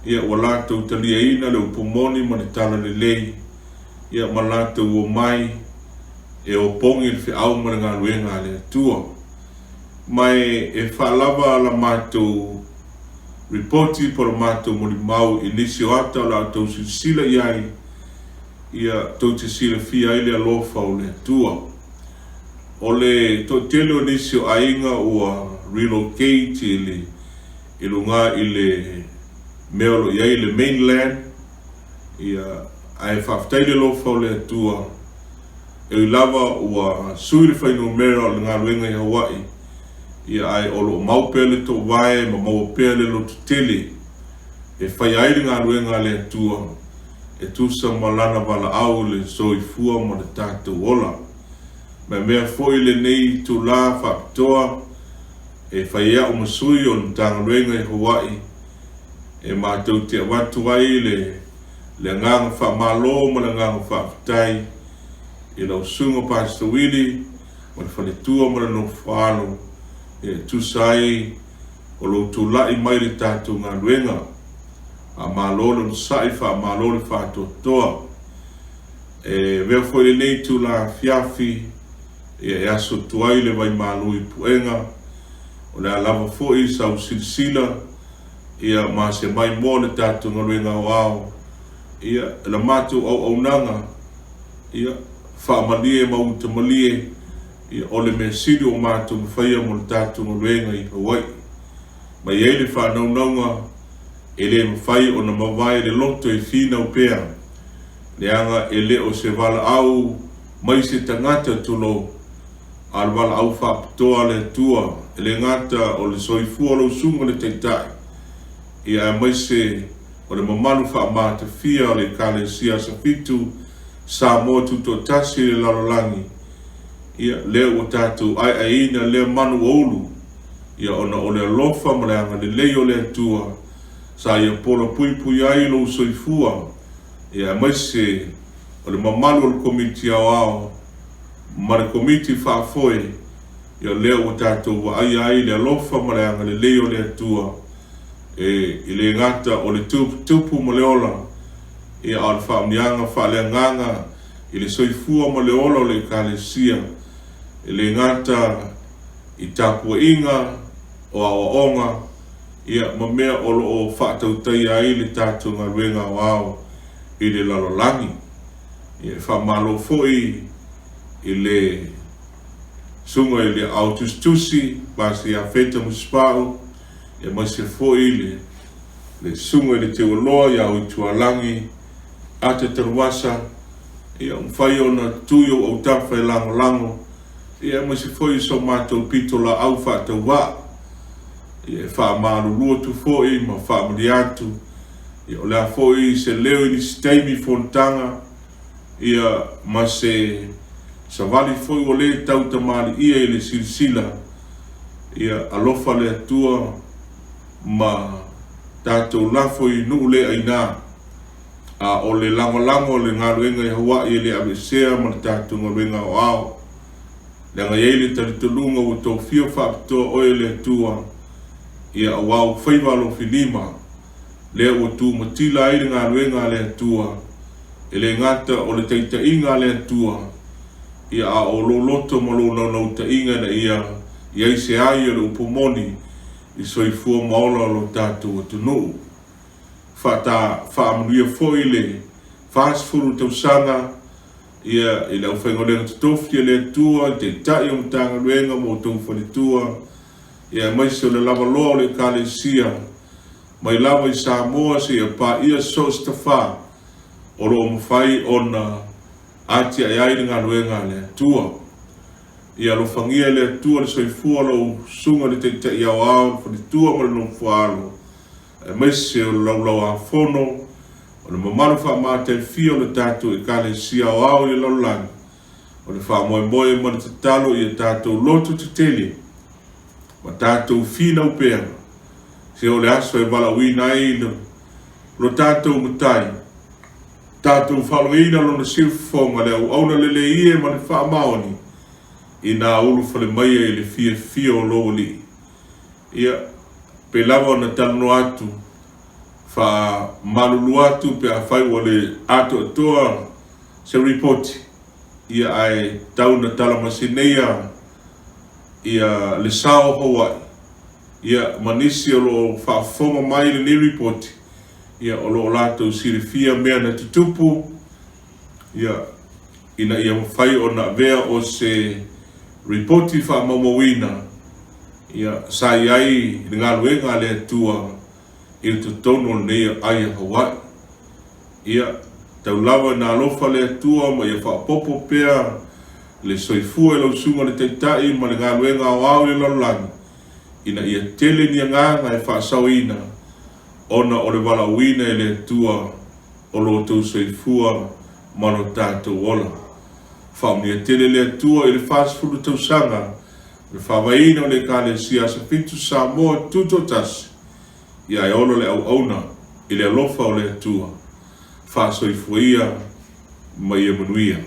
ia ua latou taliaina le upu moni ma le talalelei, ia ma latou omai e opogi le feau ma le galuega a le Atua. Ma e faalava la matou ripoti po o le matou molimau i nisi o ata o le a outou silasila i ai, ia tou te silafia ai le alofa o le Atua. O le toatele o nisi o aiga ua relocate i le i luga i le mea o lo o i ai le mainland, ia, ae faafetai le alofa o le Atua, e ui lava ua sui le fuainumera o le galuega i Hawaii, ia, ae o lo o mau pea le toovae ma maua pea le lototele e faia ai le galuega a le Atua e tusa ma Lana valaau i le soifua ma le tatou ola. Mea foi lenei itulā faapitoa e fai ai a'u ma sui o le Matagaluega i Hawaii e matou te avatu ai le le agaga faamalo ma le agaga faafetai i lau Susuga Pastor Willie ma le faletua ma le nofoalo e tusa ai o lou tulai mai i le tatou galuega. Faamalo le onosai, faamalo le faatoatoa. E avea foi lenei itula afiafi ia e aso atu ai le vaimalu i puega, o le a lava foi sau silasila ia ma se maimoa le tatou galuega aoao, ia la matou auaunaga, ia faamalie ma uta malie. Ia, o le mea sili ua matou mafaia mo le tatou galuega i Hawaii. Ma i ai le faanaunauga e le mafai ona mavae le loto e finau pea, leaga e le o se valaau mai se tagata tulou, a o le valaau faapitoa a le Atua, e le gata o le soifua o lau susuga le Taitai, ia aemaise o le mamalu faamatafia o le Ekalesia Asofitu Samoa Tutoatasi i le lalolagi, ia, lea ua tatou aeaeina lea manu ua ulu, ia, ona o le alofa ma le agalelei o le Atua, sa ia pola puipui ai lou soifua, ia, aemaise o le mamalu o le Komiti Aoao ma le Komiti Faafoe, ia, lea ua tatou vaaia ai le alofa ma le agalelei o le Atua, e, e le gata o le tuputupu ma le ola, ia, a o le faamanuiaga faaleagaga i le soifua ma le ola o le Ekalesia, e le gata i tapuaiga o aoaoga, ia, ma mea o lo o faatautaia ai le tatou galuega aoao i le lalolagi. Ia, e faamalo foi i le Susuga i le Ao Tusitusi, Pasi Iafeta Musipau, aemaise foi le le Susuga i le Teualoa ia Uitualagi Ata Taluasa, ia ua mafai ona tu i ou autafa e lagolago, ia aemaise foi so matou pitolaau faatauvaa, ia e faamalulu atu foi ma faamalie atu, ia o le a foi se leo i nisi taimi i fonotaga, ia ma se savali foi ua le tautamaliia i le silasila, ia alofa le Atua ma tatou lafo i nuu le aina, a o le lagolago o le galuega i Hawaii e le aveesea ma le tatou galuega aoao, leaga e i ai le talitonuga ua tofia faapitoa oe e le Atua, ia aua ou faiva alofilima, lea ua tumatila ai le galuega a le Atua, e le gata o le taitaiga a le Atua, ia a o lou loto ma lou naunautaiga ina ia i ai se ai o le upu moni i soifua ma ola o lo tatou atunuu. Faata faamanuia foi le 40 tausaga ia i le aufaigaluega totofi a le Atua, i Taitai o Matagaluega ma outou faletua, ia aemaise o le lavaloa o le Ekalesia mai lava i Samoa seia paia so o se tafā o lo o mafai ona atiae ai le galuega a le Atua. Ia alofagia e le Atua le soifua o lau Susuga i le Taitai Aoao, le Faletua ma le Nofoaalo, aemaise o le Laulau-a-Fono, o le mamalu faamataifia o le tatou Ekalesia Aoao i le lalolagi, o le faamoemoe ma le tatalo ia tatou loto tetele ma tatou finau pea, se o le aso e valaauina ai lo tatou Matai, tatou faalogoina lona siufofoga, le auauna lelei e ma le faamaoni, ina ulufale mai ai le fiafia o lou Alii. Ia, pei lava ona talanoa atu, faamalulu atu pe afai ua le atoatoa se ripoti, ia ae tau na talamaseneia ia le sao o Hawaii, ia ma nisi o lo o faafofoga mai i lenei ripoti, ia o lo o latou silafia mea na tutupu, ia ina ia mafai ona avea o se ripoti faamaumauina, ia sa i ai le galuega a le Atua i totonu o lenei ai a Hawaii. Ia, tau lava ina alofa le Atua ma ia faaopoopo pea le soifua i lau Susuga le Taitai ma le galuega aoao i le lalolagi, ina ia tele ni agaga e faasaoina ona o le valaauina e le Atua o lo outou soifua ma lo tatou ola. Faamanuia tele le Atua i le 40 tausaga o le faavaeina o le Ekalesia Asofitu Samoa Tutoatasi, ia e ola le auauna i le alofa o le Atua. Faasoifua ia ma ia manuia.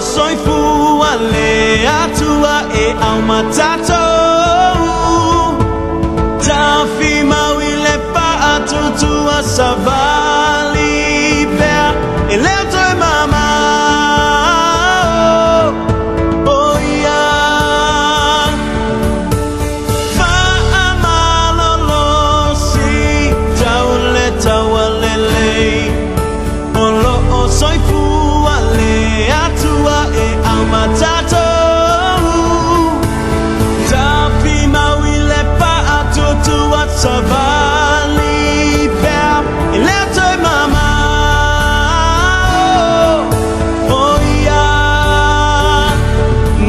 soifua le Atua e au ma tatou. Tafimau i le faatuatua savali pea e leo toe mamao o ia. Faamalolosi tau le taua lelei. O loo soifua le Atua e au ma tatou. Tafimau i le faatuatua savali pea e leo toe mamao o ia.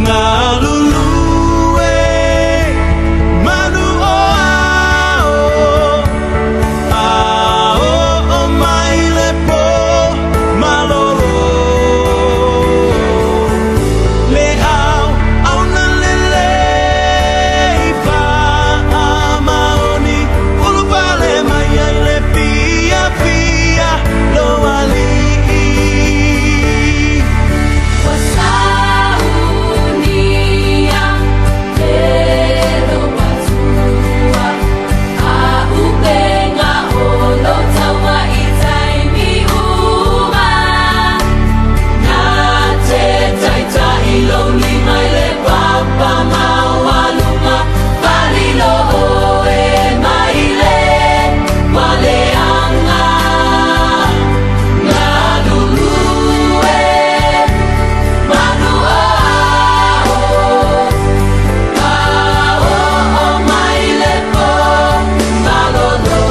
Galulue manu o ao. A oo mai le pō malolo. Le au auna lelei faamaoni. Ulufale mai ai le fiafia lou alii. Ua saunia e lou Atua a upenga o lou taua i taimi uma. Na te taitai lou lima i le papa maualuga, falilo oe mai le waleaga. Galulue manu o ao, a oo mai le pō malolo.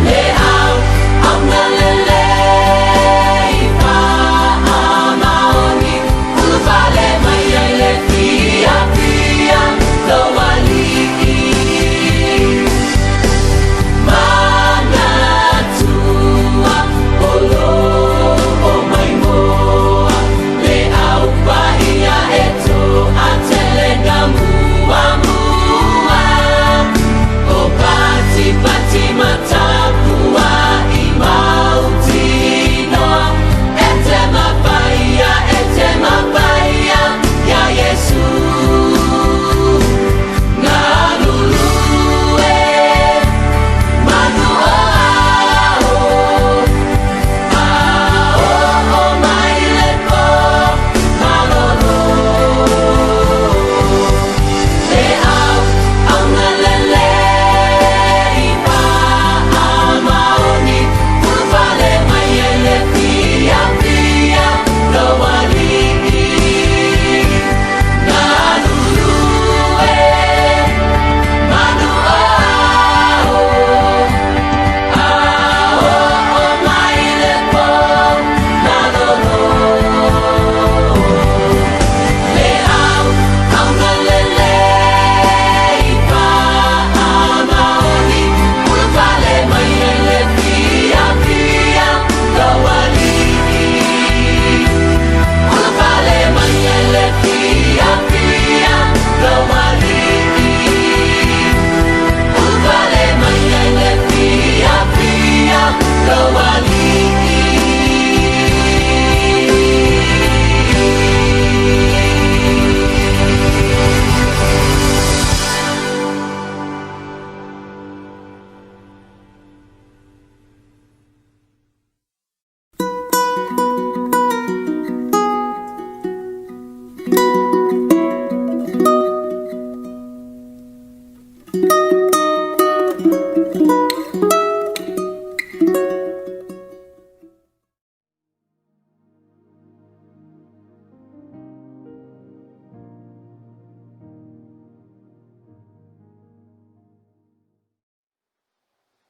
Le au auna lelei faamaoni, ulufale mai ai le fiafia lou alii. Manatua o loo maimoa le au paia e toatele na muamua. O patipati ma tapuai mautinoa e te mapaia, e te mapaia ia Iesu. Galulue manu o ao, a oo mai le pō malolo. Le au auna lelei faamaoni, ulufale mai ai le fiafia lou alii. Galulue manu o ao, a oo mai le pō malolo. Le au auna lelei faamaoni, ulufale mai ai le fiafia lou alii. Ulufale mai ai le fiafia lou alii. Ulufale mai ai le fiafia lou alii.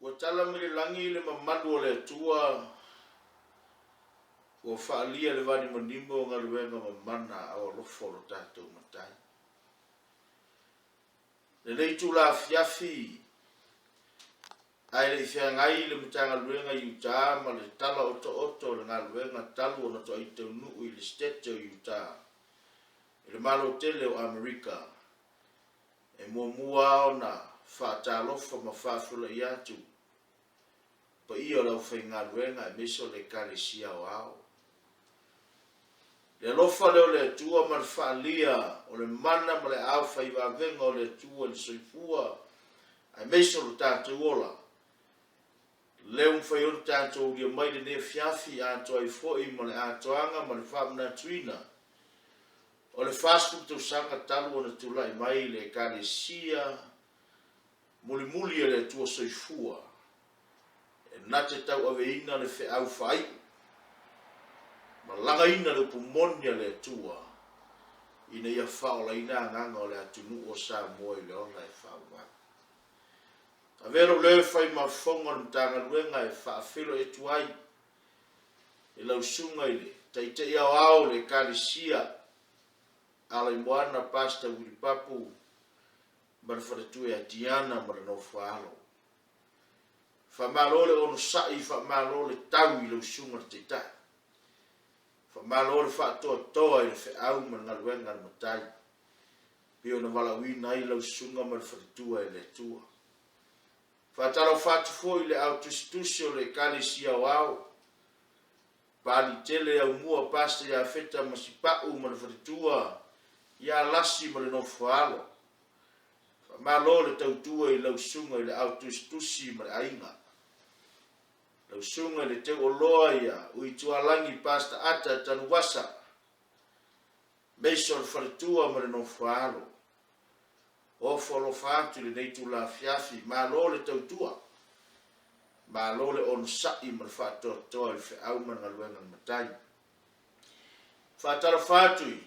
Ua tala mai le lagi le mamalu o le Atua, ua faaalia le vanimonimo o galuega mamana ao alofa o lo tatou Matai. Lenei itula afiafi, ae le i feagai le Matagaluega i Utah ma le tala otooto o le galuega talu ona toai taunuu i le Setete o Utah i le Malo tele o Amerika, e muamua ona faatalofa ma faafulai atu paia o le aufaigaluega aemaise o le Ekalesia Aoao. Le alofa lea o le Atua ma le faaalia o le mana ma le aao faivavega o le Atua i le soifua aemaise o lo tatou ola, lea ua mafai ai ona tatou aulia mai lenei afiafi atoa ai foi ma le atoaga ma le faamanatuina o le 40 tausaga talu ona tulai mai le Ekalesia mulimuli a le Atua Soifua e na te tauaveina le feau faaiu ma lagaina le upu moni a le Atua ina ia faaolaina agaga o le atunuu o Samoa i le ola e faavavau. Avea lou leo e fai ma fofoga o le Matagaluega e faafeiloai atu ai i lau susuga i le Taitai Aoao o le Ekalesia Alaimoana Pastor Willie Papu ma le faletua ia Diana ma le Nofoaalo. Faamalo le onosai, faamalo le tau i lau susuga i le Taitai. Faamalo le faatoatoa i le feau ma le galuega a le Matai, pei ona valaauina ai lau susuga ma le faletua e le Atua. Faatalofa atu foi i le ao tusitusi o le Ekalesia Aoao, Papaliitele Aumua Pastor Iafeta Masipau ma le faletua ia Lasi ma le Nofoaalo. Faamalo le tautua i lau susuga i le ao tusitusi ma le aiga. Lau susuga i le Teuoloa ia Uitualagi Pastor Ata Tanuvasa, Mason Faletua ma le Nofoaalo. Ofo alofa atu i lenei itula afiafi. Malo le tautua. Malo le onosai ma le faatoatoa i le feau ma le galuega a le Matai. Faatalofa atu i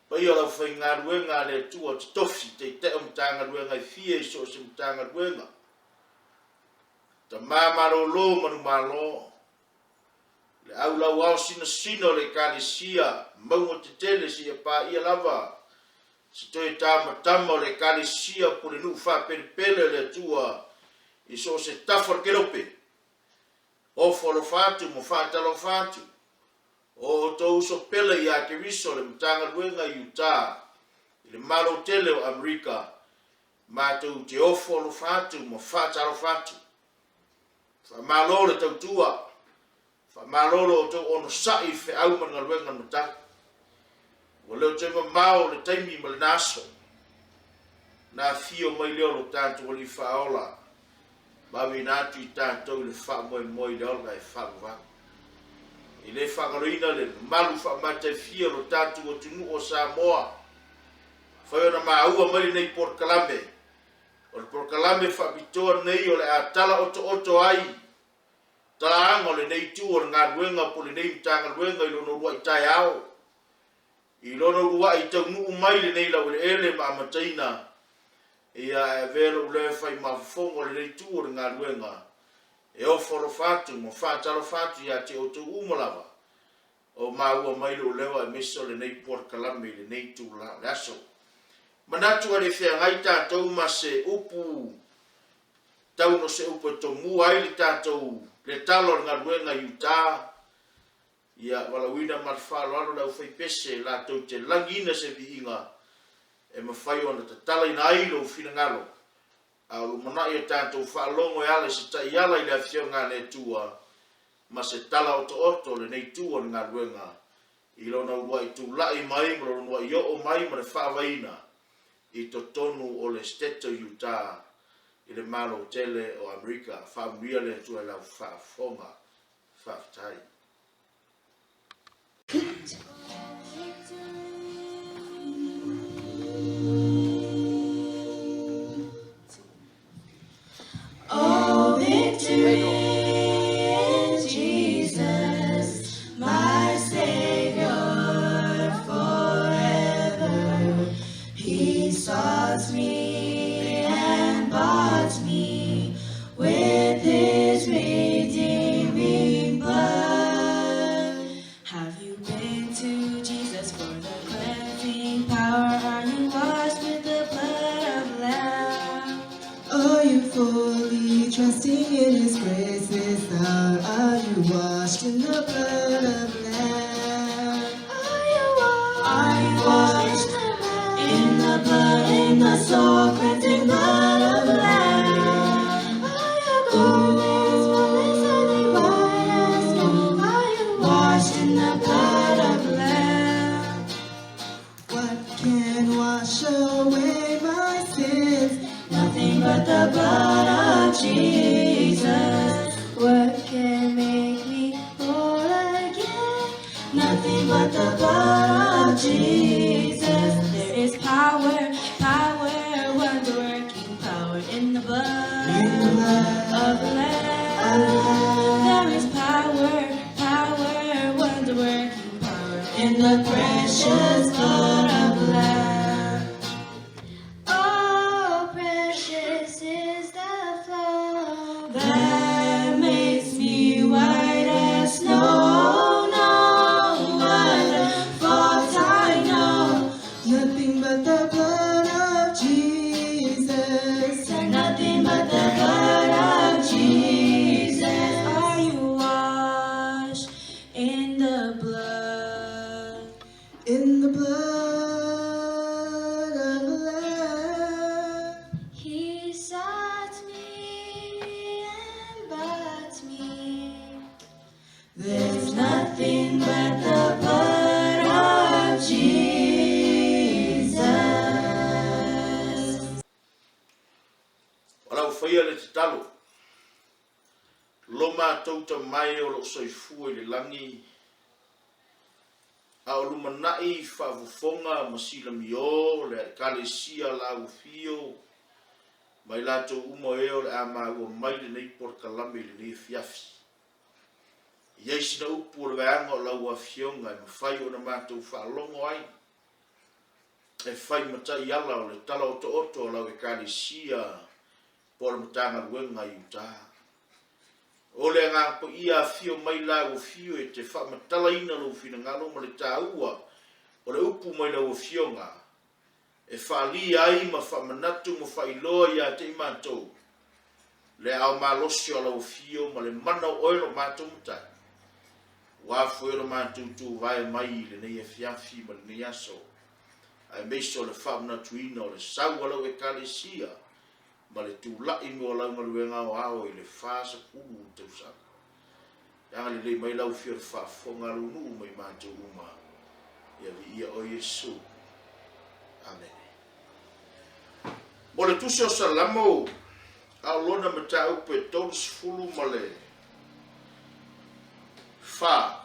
paia o le aufaigaluega a le Atua totofi, Taitai o Matagaluega e fia i so o se Matagaluega, Tama malolo manumalo, le au lauao sinasina o le Ekalesia, mauga tetele seia paia lava se toe tamatama o le Ekalesia pulenuu faapelepele o le Atua i so o se tafa o le kelope. Ofo alofa atu ma faatalofa atu o outou uso pele ia Keriso le Matagaluega i Utah i le Malo tele o Amerika, matou te ofo alofa atu ma faatalofa atu. Faamalo le tautua, faamalo lo outou onosai i feau ma le galuega a le Matai. Ua le o toe mamao le taimi ma lena aso, na afio mai lea o lo tatou Alii Faaola ma aveina atu i tatou i le faamoemoe i le ola e faavavau. E le faagaloina le mamalu faamataifia o lo tatou atunuu o Samoa, fai ona maua mai lenei polokalame O le polokalame faapitoa lenei o le a tala otooto ai talaaga o lenei itu o le galuega po o lenei Matagaluega i lona uluai taeao, i lona uluai taunuu mai lenei laueleele ma amataina, ia ae avea lou leo e fai ma fofoga o lenei itu o le galuega e ofo alofa atu ma faatalofa atu ia te outou uma lava o maua mai lou leo aemaise o lenei polokalame i lenei itula o le aso. Manatu a le feagai tatou ma se upu tau no se upu e tomua ai le tatou le tala o le galuega i Utah, ia valaauina ma le faaaloalo le aufaipese latou te lagiina se viiga e mafai ona tatalaina ai lou finagalo a o lumanai a tatou faalogo e ala i se taiala i le Afioga a le Atua ma se tala otooto o lenei itu o le galuega i lona uluai tulai mai ma lona uluai oo mai ma le faavaina i totonu o le State o Utah i le Malo tele o Amerika. Faamanuia le Atua i lau faafofoga. Faafetai. Oh, victory in Jesus, my Savior forever. He sought me and bought me with his redeeming blood. Have you been to Jesus for the cleansing power? Are you washed with the blood of Lamb? Are you fully trusting in His grace this hour? Are you washed in the blood of Lamb? Are you washed? Are you washed in the blood, in the soul cleansing blood of Lamb? Are your garments spotless? Are they white as snow? Are you washed in the blood of Lamb? Nothing but the blood of Jesus. There is power, power, wonder working power in the blood, in the blood of the Lamb. There is power, power, wonder working power in the precious blood of the Lamb. Oh, precious is the flow that makes me white as snow. No other fault I know. Nothing but the blood of Jesus. Nothing but the blood of Jesus. Are you washed in the blood? In the blood of the Lamb. He sought me and bought me. There's nothing but the blood of Jesus. O lau faia le tatalo, lo matou tamae o loo soifua i le lagi, a o lumanai faafofoga ma silamiō le Ekalesia lau afio ma i latou uma o e o le a maua mai lenei polokalame i lenei afiafi. E i ai sina upu o le vaega o lau Afioga e mafai ona matou faalogo ai e fai ma taiala o le tala otooto a lau Ekalesia po o le Matagaluega i uta. O le Agaga Paia afio mai lau afio e te faamatalaina lou finagalo ma le taua o le upu mai lau Afioga e faaalia ai ma faamanatu ma faailoa ia te i matou le aao malosi o lau afio ma le mana o oe lo matou Matai, ua foi o lo matou tuvae mai i lenei afiafi ma lenei aso, aemaise o le faamanatuina o le sau a lau Ekalesia ma le tula'i mo lau galuega aoao i le 40 tausaga. E agalelei mai lau afio le faafofoga a lou nuu ma i matou uma. Ia viia oe Iesu. Amene. Mo le tusi o Salamo, a o lona mataupu e 30 ma le fa.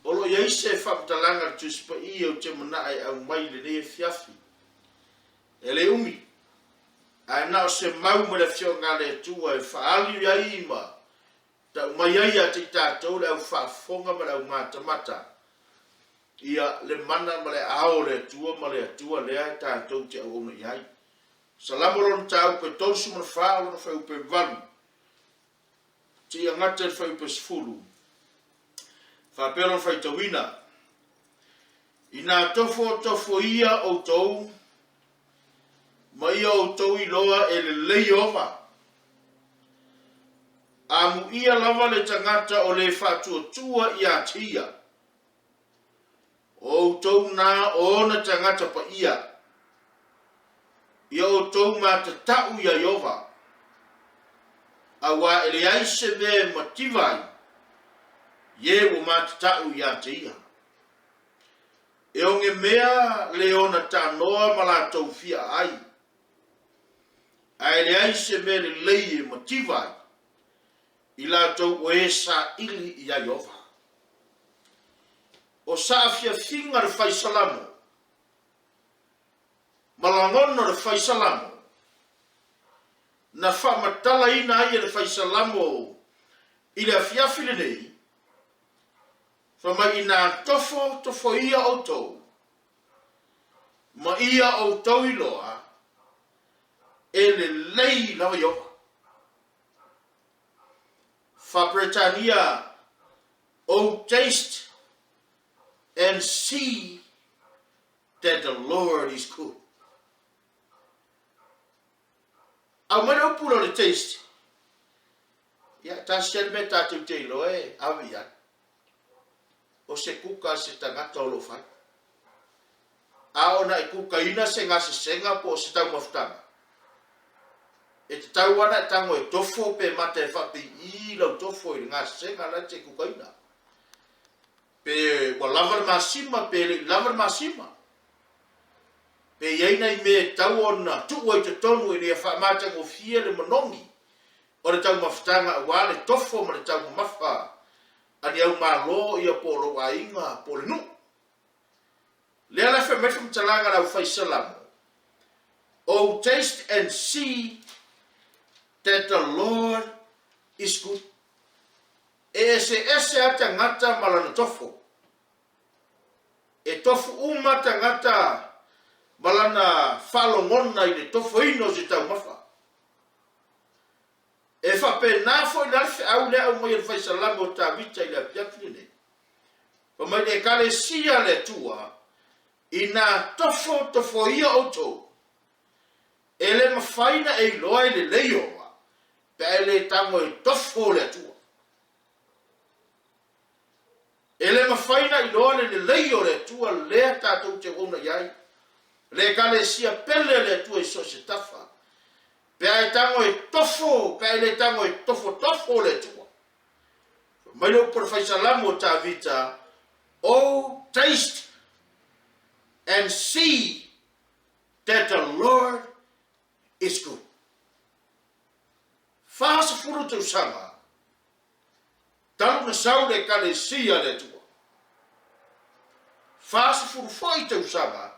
O lo o i ai se faamatalaga a le Tusi Paia ou te manaa e aumai i lenei afiafi. E le umi, ae na o se mau mai le Afioga a le Atua e faaali ai ma tau mai ai ia te i tatou le au faafofoga ma le au matamata, ia le mana ma le aao o le Atua ma le Atua lea e tatou te auauna i ai. Salamo lona mataupu e 34 o lona fuaiupu e 8 seia gata i le fuaiupu e 10, faapea lona faitauina, Inā tofotofoia outou, ma ia outou iloa e lelei Ieova. Amuia lava le tagata o le faatuatua iā te ia. O outou nā o ona tagata paia. Ia outou matata'u iā Ieova, auā e leai se mea e mativa ai i e ua matata'u iā te ia. E ogemea le ona tanoa ma latou fia ai, ae leai se mea lelei e mativa ai i latou o e saili iā Ieova. O saafiafiga le fai Salamo, ma lagona le fai Salamo, na faamatalaina ai e le fai Salamo i le afiafi lenei, Fai mai inā tofo tofoia outou, ma ia outou iloa e lelei lava Ieova. Faa-Peretania, O taste and see that the Lord is good. Aumai le upu lea o le taste. Ia, tasi lava le mea tatou te iloa e ave i ai. O se kuka a se tagata o lo o fai. A ona e kukaina se gasesega po o se taumafataga, e tatau lava ona e tago e tofo pe mata e faapei'i lau tofo i le gasesega la e te kukaina. Pe ua lava le masima pe le i lava le masima. Pe i ai nai mea e tatau ona tuu ai i totonu ina ia faamatagofie le manogi o le taumafataga aua le tofo ma le taumamafa. a ni au malo ia po o lou aiga po o le nuu. Lea la e fai mai le faamatalaga a le aufai Salamo, Oh taste and see that the Lord is good. E eseese a tagata ma lana tofo. E tofu uma tagata ma lana faalogona i le tofoina o se taumafa. E faapena foi la le feau lea aumai e le fai Salamo o Tavita i le afiafi lenei. Fai mai le Ekalesia a le Atua, Inā tofo tofoia outou, e le mafai na e iloa i le lei ova, pe a e le tago e tofo le Atua. E le mafai na iloa le lelei o le Atua lea tatou te auauna i ai, le Ekalesia pele a le Atua i so o se tafa, pe a e tago e tofo, pe a e le tago e tofotofo le Atua. Fai mai le upu a le fai Salamo o Tavita, Oh, taste and see that the Lord is good. 40 tausaga talu na sau le Ekalesia a le Atua. 40 foi tausaga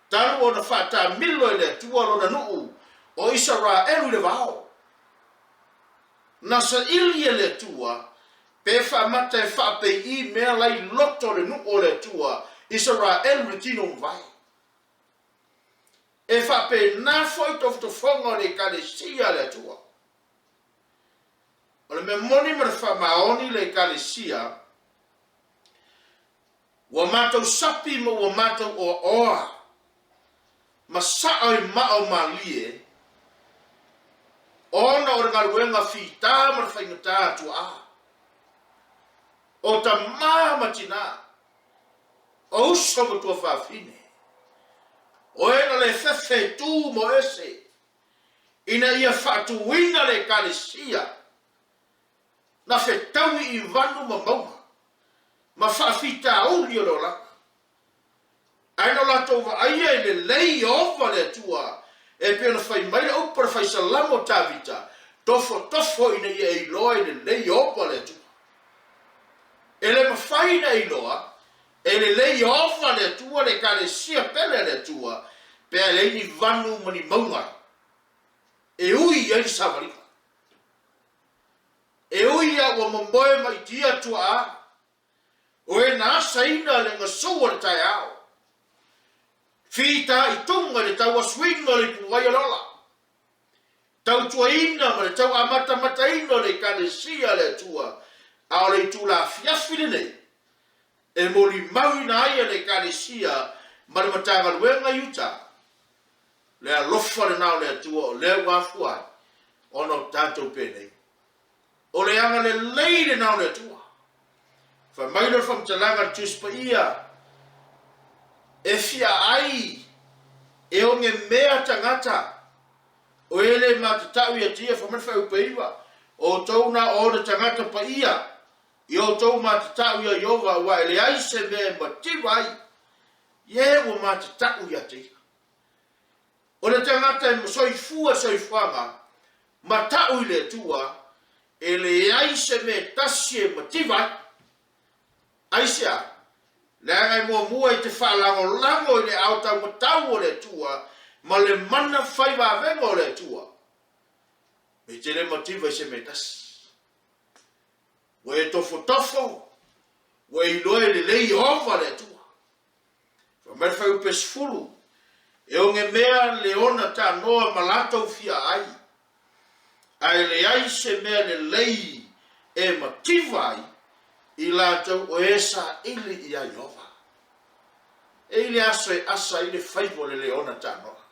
talu ona faataamilo e le Atua lona nuu o Isaraelu i le vao. Na saili e le Atua pe faamata e faapei'i mea la i loto o le nuu o le Atua Isaraelu i le tino mavae. E faapena foi tofotofoga o le Ekalesia a le Atua. O le mea moni ma le faamaoni le Ekalesia, ua matou sapi ma ua matou oaoa, ma sao i maa o malie, ona o le galuega fitā ma le faigata a tuaa, o tamā ma tinā, o uso ma tuafafine, o e na le fefe tū mo ese, ina ia faatuina le Ekalesia na fetaui i vanu ma mauga ma faafitauli o le olaga. Ae na o latou vaaia i lelei Ieova le Atua, e pei ona fai mai le upu a le fai Salamo o Tavita, Tofotofo ina ia e iloa i lelei Ieova le Atua. E le mafai ona e iloa e lelei Ieova le Atua le Ekalesia pele a le Atua pe a e leai ni vanu ma ni mauga e ui ai le savaliga. E ui a ua momoe maʻitia tuaa o e na asaina le gasou o le taeao, fitaituga i le tauasuina o le ipuvai o le ola, tautuaina ma le tauamatamataina o le Ekalesia a le Atua, a o le itula afiafi lenei e molimauina ai e le Ekalesia ma le Matagaluega i uta le alofa lena o le Atua o lea ua afua ai ona o tatou penei. O le agalelei lena o le Atua. Fai mai lea o le faamatalaga a le Tusi Paia, E fia ai e ogemea tagata o e le matatau ia te ia, fai mai le Fuaiupu 9, O outou na o ona tagata paia, i outou matatau ia Ieova, aua e leai se mea e mativa ai i e ua matatau ia te ia. O le tagata e soifua soifuaga matau i le Atua, e leai se mea e tasi e mativa ai. Aisea? Leaga e muamua i te faalagolago i le ao taumatau o le Atua ma le mana fai vavega o le Atua, me te le mativa i se mea e tasi. Ua e tofotofo, ua e iloa e lelei Ieova le Atua. Fai mai le fuaiupu 10, E ogemea le ona tanoa ma latou fia ai, ae leai se mea lelei e mativa ai i latou o e saili iā Ieova. E i le aso e asa ai le faiva o le leona tanoa.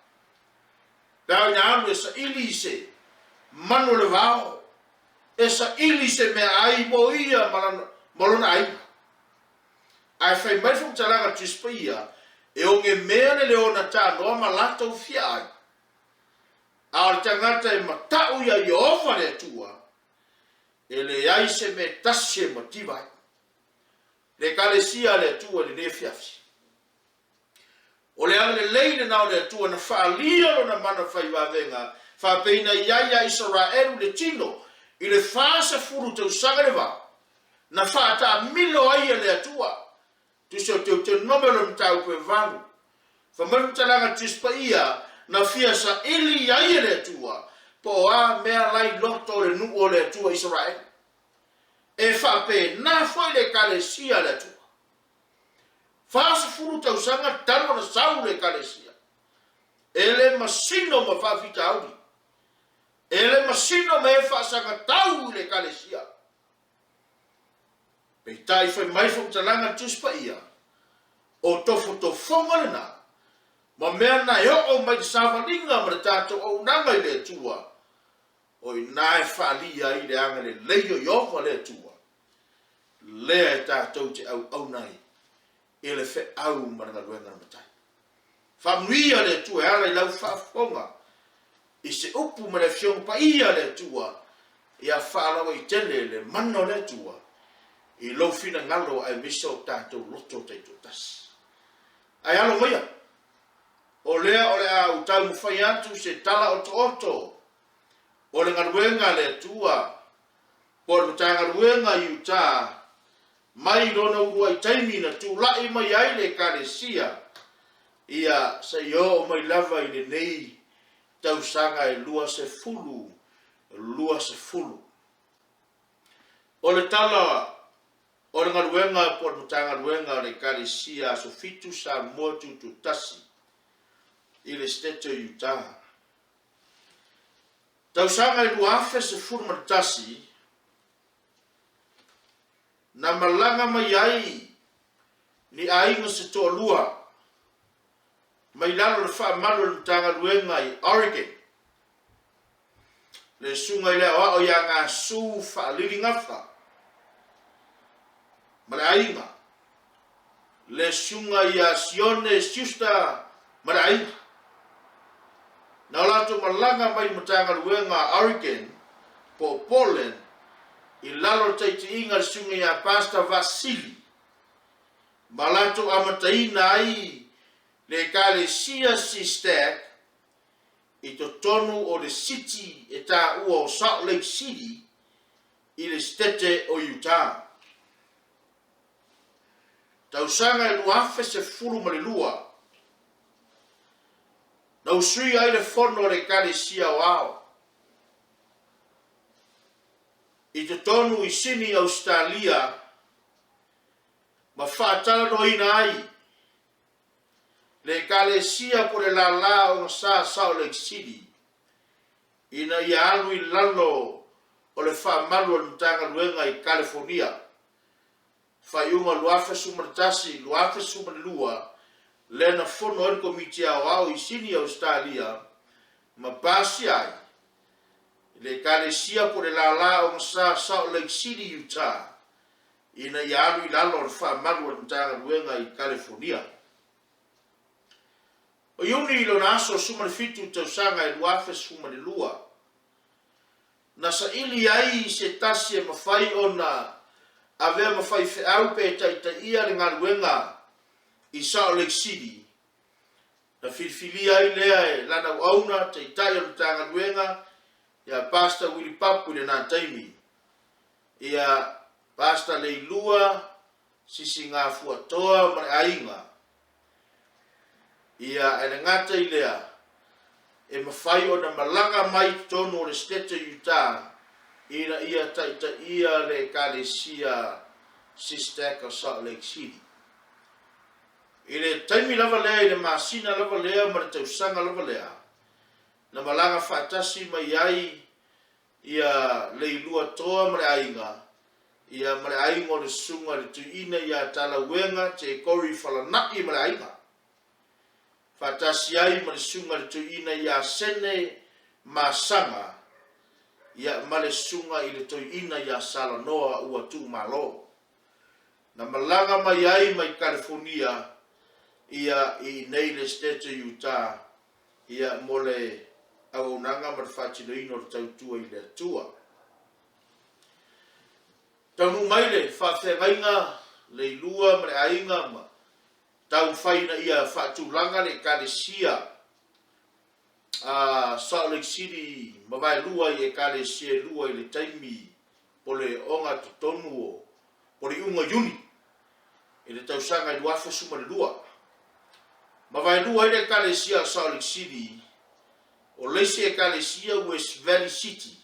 Pe a ina alu e saili i se manu o le vao, e saili i se meaai mo ia ma lona aiga. Ae fai mai le faamatalaga a le Tusi Paia, E ogemea le leona tanoa ma latou fia ai. A o le tagata e mataʻu iā Ieova le Atua, e leai se mea e tasi e mativa ai. Le Ekalesia a le Atua i lenei afiafi. O le agalelei lena o le Atua na faaalia lona mana fai vavega faapeina i ai ia Isaraelu le tino i le 40 tausaga le vao. Na faataamilo ai e le Atua. Tusi o Teutenome o le mataupu e valu. Fai mai le Matalaga Tusi Paia, na fia saili ai e le Atua, po o a mea la i loto o le nuu o le Atua Isaraelu. E faapena foi le Ekalesia a le Atua. 40 tausaga talu ona sau le Ekalesia, e le masino ma faafitauli, e le masino ma e faasagatau i le Ekalesia. Peitai fai mai faamatalaga a le Tusi Paia, o tofotofoga lena, ma mea na e oo mai le savaliga ma le tatou auaunaga i le Atua, o i ina e faaalia ai le agalelei o Ieova le Atua, lea e tatou te auauna ai i le feau ma le galuega a le Matai. Faamanuia le Atua e ala i lau faafofoga i se upu ma le Afioga Paia a le Atua, ia faalauaitele le mana o le Atua i lou finagalo aemaise o tatou loto taitoatasi. Ae alo maia, o lea o le a ou taumafai atu se tala otooto o le galuega a le Atua po o le Matagaluega i Utah mai lona uluai taimi na tulai mai ai le Ekalesia, ia, seia oo mai lava i lenei tausaga e 20, 20. O le tala o le galuega po o le Matagaluega o le Ekalesia Aso Fitu Samoa Tutoatasi i le Setete o Utah. Tausaga e 2011, na malaga mai ai ni aiga se toalua mai lalo o le faamalu o le Matagaluega i Oregon, le Susuga i le Aoao ia Gasu Faaliligafa ma le aiga, le Susuga ia Sione Schuster ma le aiga. Na o latou malaga mai le Matagaluega a Oregon po o Portland i lalo o le taitaiga a le Susuga ia Pastor Vasili ma latou amataina ai le Ekalesia Sea-Stack i totonu o le siti e taua o Salt Lake City i le Setete o Utah. Tausaga e 2012, na usuia ai le fono a le Ekalesia Aoao i totonu i Sini, Ausetalia ma faatalanoaina ai le Ekalesia po o le lala ogasa Salt Lake City ina ia alu i lalo o le faamalu a le Matagaluega i Kalefonia faaiuga 2011, 2012, lea na fono ai le Komiti Aoao i Sini, Ausetalia, ma pasia ai le Ekalesia po o le Lala Ogasa Salt Lake City, Utah, ina ia alu i lalo o le faamalu a le Matagaluega i Kalefonia. O Iuni i lona aso 17 tausaga e 2012, Na saili ai se tasi e mafai ona avea ma faifeau pe taitaia le galuega i Salt Lake City. Na filifilia ai lea e lana auauna, taitai o le Matagaluega, ia Pastor Willie Papu i lena taimi, ia Pastor Leilua Sisigafuatoa ma le aiga. Ia, e le gata i lea, e mafai ona malaga mai i totonu o le Setete o Utah ina ia taitaia le Ekalesia Sistack o Salt Lake City. I le taimi lava lea, i le masina lava lea ma le tausaga lava lea, na malaga faatasi mai ai ia Leilua Toa ma le aiga, ia ma le aiga o le Susuga i le Tuiina ia Talauega Tekori Falana'i ma le aiga, faatasi ai ma le Susuga i le Tuiina ia Sene Masaga, ia ma le Susuga i le Toeaina ia Salanoa ua tuumalo. Na malaga mai ai mai Kalifonia ia i inei le Setete Utah ia mo le auaunaga ma le faatinoina o le tautua i le Atua. Taunuu mai le faafeagaiga Leilua ma le aiga ma taumafai ina ia faatulaga le Ekalesia a Salt Lake City ma vaelua i Ekalesia e lua i le taimi o le ogatotonu o. Po o le iuga o Iuni i le tausaga i 2012. Ma vaelua ai le Ekalesia a Salt Lake City, o le isi Ekalesia West Valley City,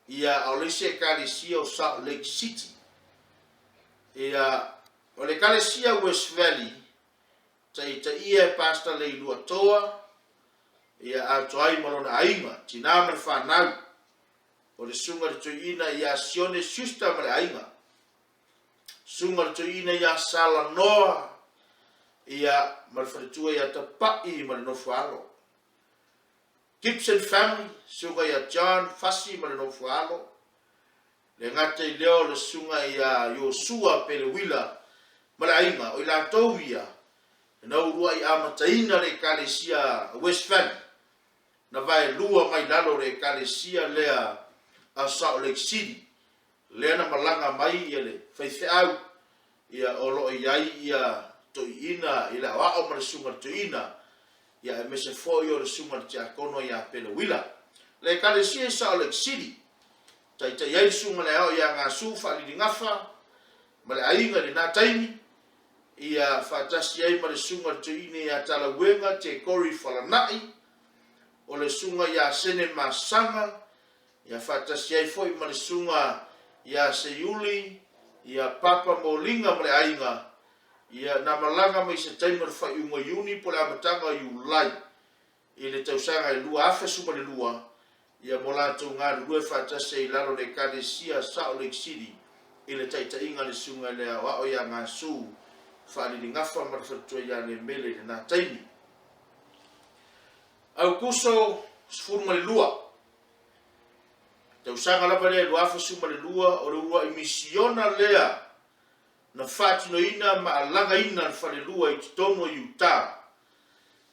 ia, a o le isi Ekalesia o Salt Lake City. Ia, o le Ekalesia West Valley, taitaia e Pastor Leilua Toa, ia, atoa ai ma lona aiga, tina ma le fanau, o le Susuga i le Toeaina ia Sione Schuster ma le aiga, Susuga i le Toeaina ia Sala Noa, ia, ma le faletua ia Tapa'i ma le nofoaalo. Gibson Family, Susuga ia John Fasi ma le nofoaalo. Le gata i lea o le Susuga ia Iosua Pelewila ma le aiga, o i latou ia na uluai amataina le Ekalesia West Valley na vaelua mai lalo o le Ekalesia lea a Salt Lake City, lea na malaga mai ia le faifeau ia o lo o i ai ia toeaiina i le aoao ma le susuga i le toeaina, ia aemaise foi o le susuga i le tiakono ia Pele Wheeler. Le Ekalesia i Salt Lake City, taitai ai le susuga i le aoao ia Gasu Faaliligafa ma le aiga i lena taimi, ia faatasi ai ma le susuga i le toeaina ia Talauega Tekori Falana'i, o le susuga ia Sene Masaga, ia faatasi ai foi ma le susuga ia Seiuli, ia Papa Moliga ma le aiga, ia na malaga mai i se taimi o le faaiuga o Iuni po o le amataga o Iulai i le tausaga e 2012, ia mo latou galulue faatasi ai i lalo o le Ekalesia Salt Lake City i le taitaiga a le Susuga i le Aoao ia Gasu Faaliligafa ma le Faletua ia Lemele i lena taimi. Aukuso 12, tausaga lava lea 2012, o le uluai misiona lea na faatinoina ma alagaina le falelua i totonu o Utah,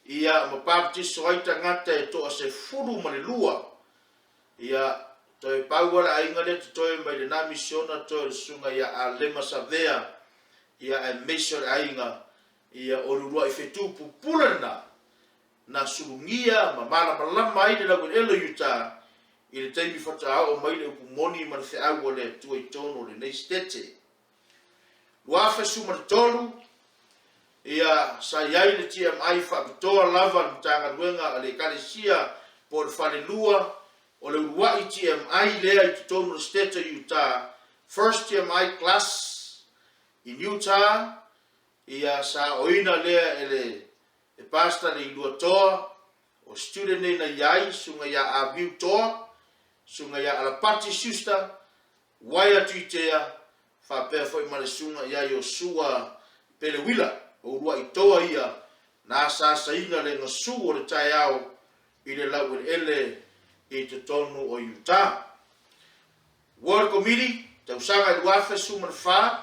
ia ma papatiso ai tagata e toa 12, ia toe pau lava le aiga lea totoe mai lena misiona toe o le susuga ia Alema Savea, ia aemaise o le aiga, ia o le uluai fetu pupula lena na sulugia ma malamalama ai le laueleele o Utah i le taimi faatoa oo mai le upu moni ma le feau a le Atua i totonu o lenei Setete. 2013, ia, sa i ai le TMI faapitoa lava a le Matagaluega a le Ekalesia po o le Falelua o le uluai TMI lea i totonu o le Setete o Utah, First TMI Class in Utah, ia, sa aoina lea e le e Pastor Leilua Toa, o student nei na i ai, Susuga ia Aviu Toa, Susuga ia Alapati Schuster, Waea Tuitea, faapea foi ma le Susuga ia Iosua Pelewila, o uluai toa ia na asaasaina le gasu o le taeao i le laueleele i totonu o Utah. Ward Committee, tausaga e 2014,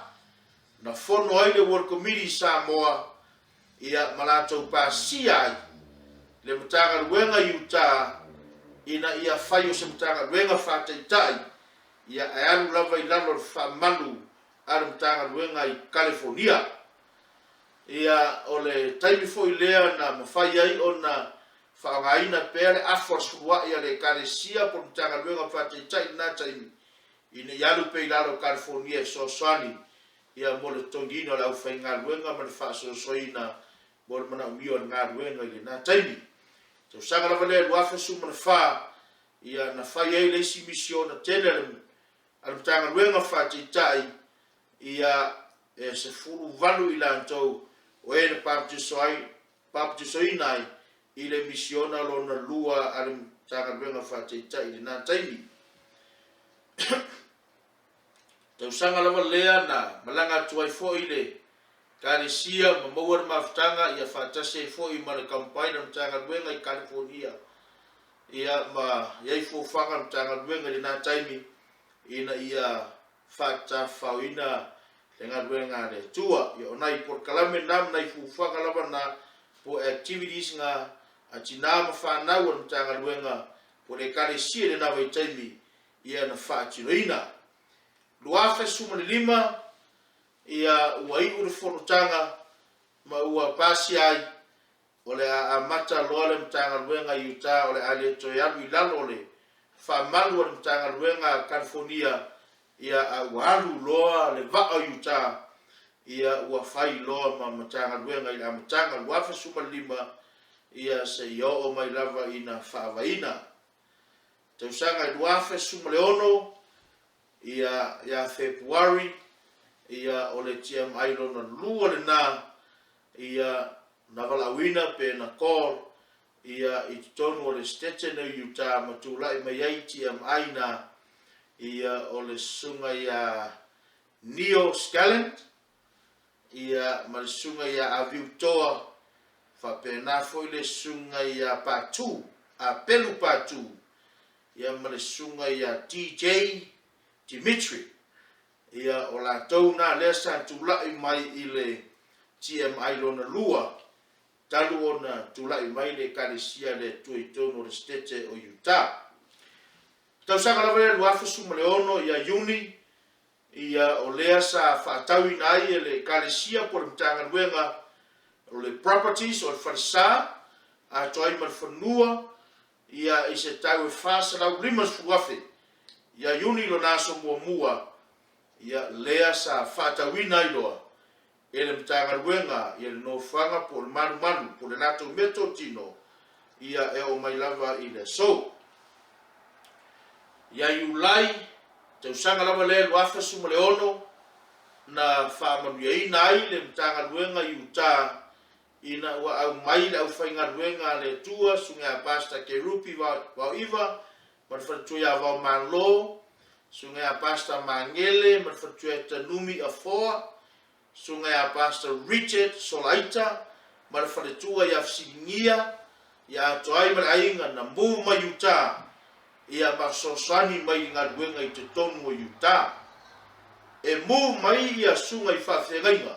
na fono ai le Ward Committee i Samoa ia ma latou pasia ai le Matagaluega i Utah ina ia fai o se Matagaluega faataitai ia ae alu lava i lalo o le faamalu a le Matagaluega i Kalifonia. Ia o le taimi foi lea na mafai ai ona faaaogaina pea le afa o le sulua'i a le Ekalesia po o le Matagaluega Faataitai i lena taimi ina ia alu pea i lalo o Kalifonia e fesoasoani ia mo le totogiina o le aufaigaluega ma le faasoasoaina mo le manaomia o le galuega i lena taimi. Tausaga lava lea 2014, ia na fai ai le isi misiona tele a le a le Matagaluega Faataitai, ia e 18 i latou o e na papatiso ai, papatisoina ai i le misiona lona lua a le Matagaluega Faataitai i lena taimi. Tausaga lava lea na malaga atu ai foi le Ekalesia ma maua le mafutaga ia faatasi ai foi ma le Combine a le Matagaluega i California ia ma i ai fuafuaga a le Matagaluega i lena taimi ina ia faatafaoina le galuega a le Atua. Ia o nai polokalame na ma nai fuafuaga lava na po o activities na a tina ma fanau a le Matagaluega po o le Ekalesia i lena vaitaimi ia na faatinoina. 2015, ia ua iu le fonotaga ma ua pasia ai o le a amata loa le Matagaluega i Utah o le a le toe alu i lalo o le faamalu a le Matagaluega a Kalifonia. Ia, a ua alu loa le vaa o Utah, ia, ua fai loa ma Matagaluega i le amataga 2015, ia, seia oo mai lava ina faavaeina. Tausaga e 2016, ia, ia Fepuari, ia, o le TMI lona lua lena, ia, na valaauina pe na call, ia, i totonu o le Setete nei o Utah ma tulai mai ai TMI na, ia, o le Susuga ia Neo Scaland, ia, ma le Susuga ia Aviu Toa, faapena foi le Susuga ia Patu, Apelu Patu, ia ma le Susuga ia DJ Dimitri. Ia, o latou na lea sa tulai mai i le TMI lona lua, talu ona tulai mai le Ekalesia a le Atua i totonu o le Setete o Utah. Tausaga lava lea 2016 ia Iuni, ia o lea sa faatauina ai e le Ekalesia po o le Matagaluega o le Properties o le Falesa atoa ai ma le fanua ia i se tau e $450,000 ia Iuni lona aso muamua, ia lea sa faatauina ai loa e le Matagaluega ia le nofoaga po o le malumalu po o le latou meatotino ia e oo mai lava i le aso. Ia Iulai, tausaga lava lea 2016, na faamanuiaina ai le Matagaluega i Utah ina ua aumai le aufaigaluega a le Atua, Susuga ia Pastor Kerupi Vaoiva ma le faletua ia Vaomalo, Susuga ia Pastor Magele ma le faletua ia Tanumi Afoa, Susuga ia Pastor Richard Solaita ma le faletua ia Fesiligia, ia atoa ai ma le aiga na move mai Utah ia ma fesoasoani mai i galuega i totonu o Utah. E move mai ia susuga i faafeagaiga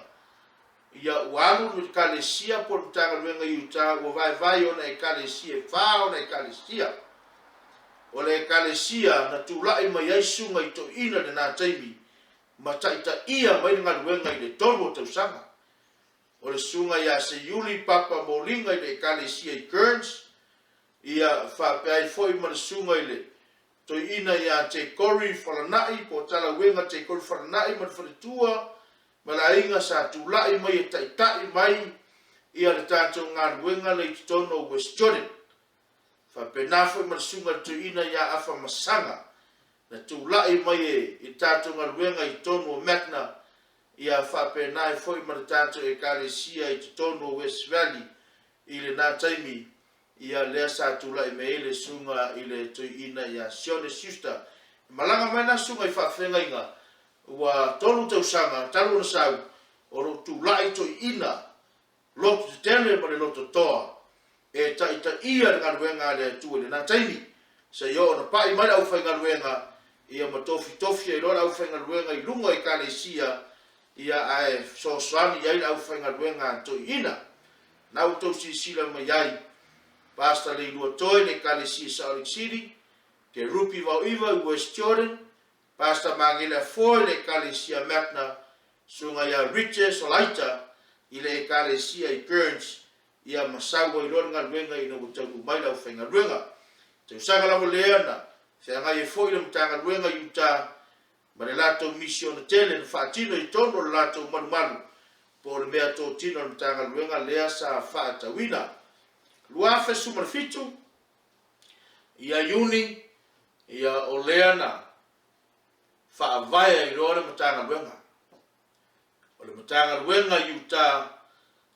ia ua alu le Ekalesia po o le Matagaluega i Utah ua vaevae i ona Ekalesia e fa ona Ekalesia. O le Ekalesia na tulai mai ai susuga i toeaina i lena taimi ma taitaia mai le galuega i le tolu o tausaga. O le Susuga ia Seiuli Papa Moliga i le Ekalesia i Kearns, ia faapea ai foi ma le Susuga i le Toeaina ia Tekori Falana'i po o Talauega Tekori Falana'i ma le faletua ma le aiga sa tulai mai e taitai mai ia le tatou galuega lea i totonu o West Jordan. Faapena foi ma le Susuga i le Toeaina ia Afa Masaga na tulai mai e i le tatou galuega i totonu o Macna, ia faapena ai foi ma le tatou Ekalesia i totonu o West Valley i lena taimi, ia lea sa tulai mai ai le Susuga i le Toeaina ia Sione Schuster. E malaga mai lena susuga i faafeagaiga ua tolu tausaga talu ona sau, o lo o tulai toeaina loto tetele ma le loto toa e taitaia le galuega a le Atua i lena taimi, seia oo ona pai mai le aufaigaluega, ia ma tofitofi ai loa le aufaigaluega i luga o Ekalesia, ia ae fesoasoani i ai le aufaigaluega a toeaiina. Na ua outou silasila mai ai, Pastor Leilua Toi i le Ekalesia i Salt Lake City, Kerupi Vaoiva i West Jordan, Pastor Magele Afoa i le Ekalesia Magna, Susuga ia Richard Solaita i le Ekalesia i Kearns, ia ma sau ai loa le galuega ina ua taunuu mai le aufaigaluega. Tausaga lava lea na feagai ai foi le Matagaluega i Utah ma le latou misiona tele na faatino i totonu o le latou malumalu po o le meatotino a le Matagaluega lea sa faatauina. 2017 ia Iuni, ia o lea na faavae ai loa le Matagaluega. O le Matagaluega i Utah,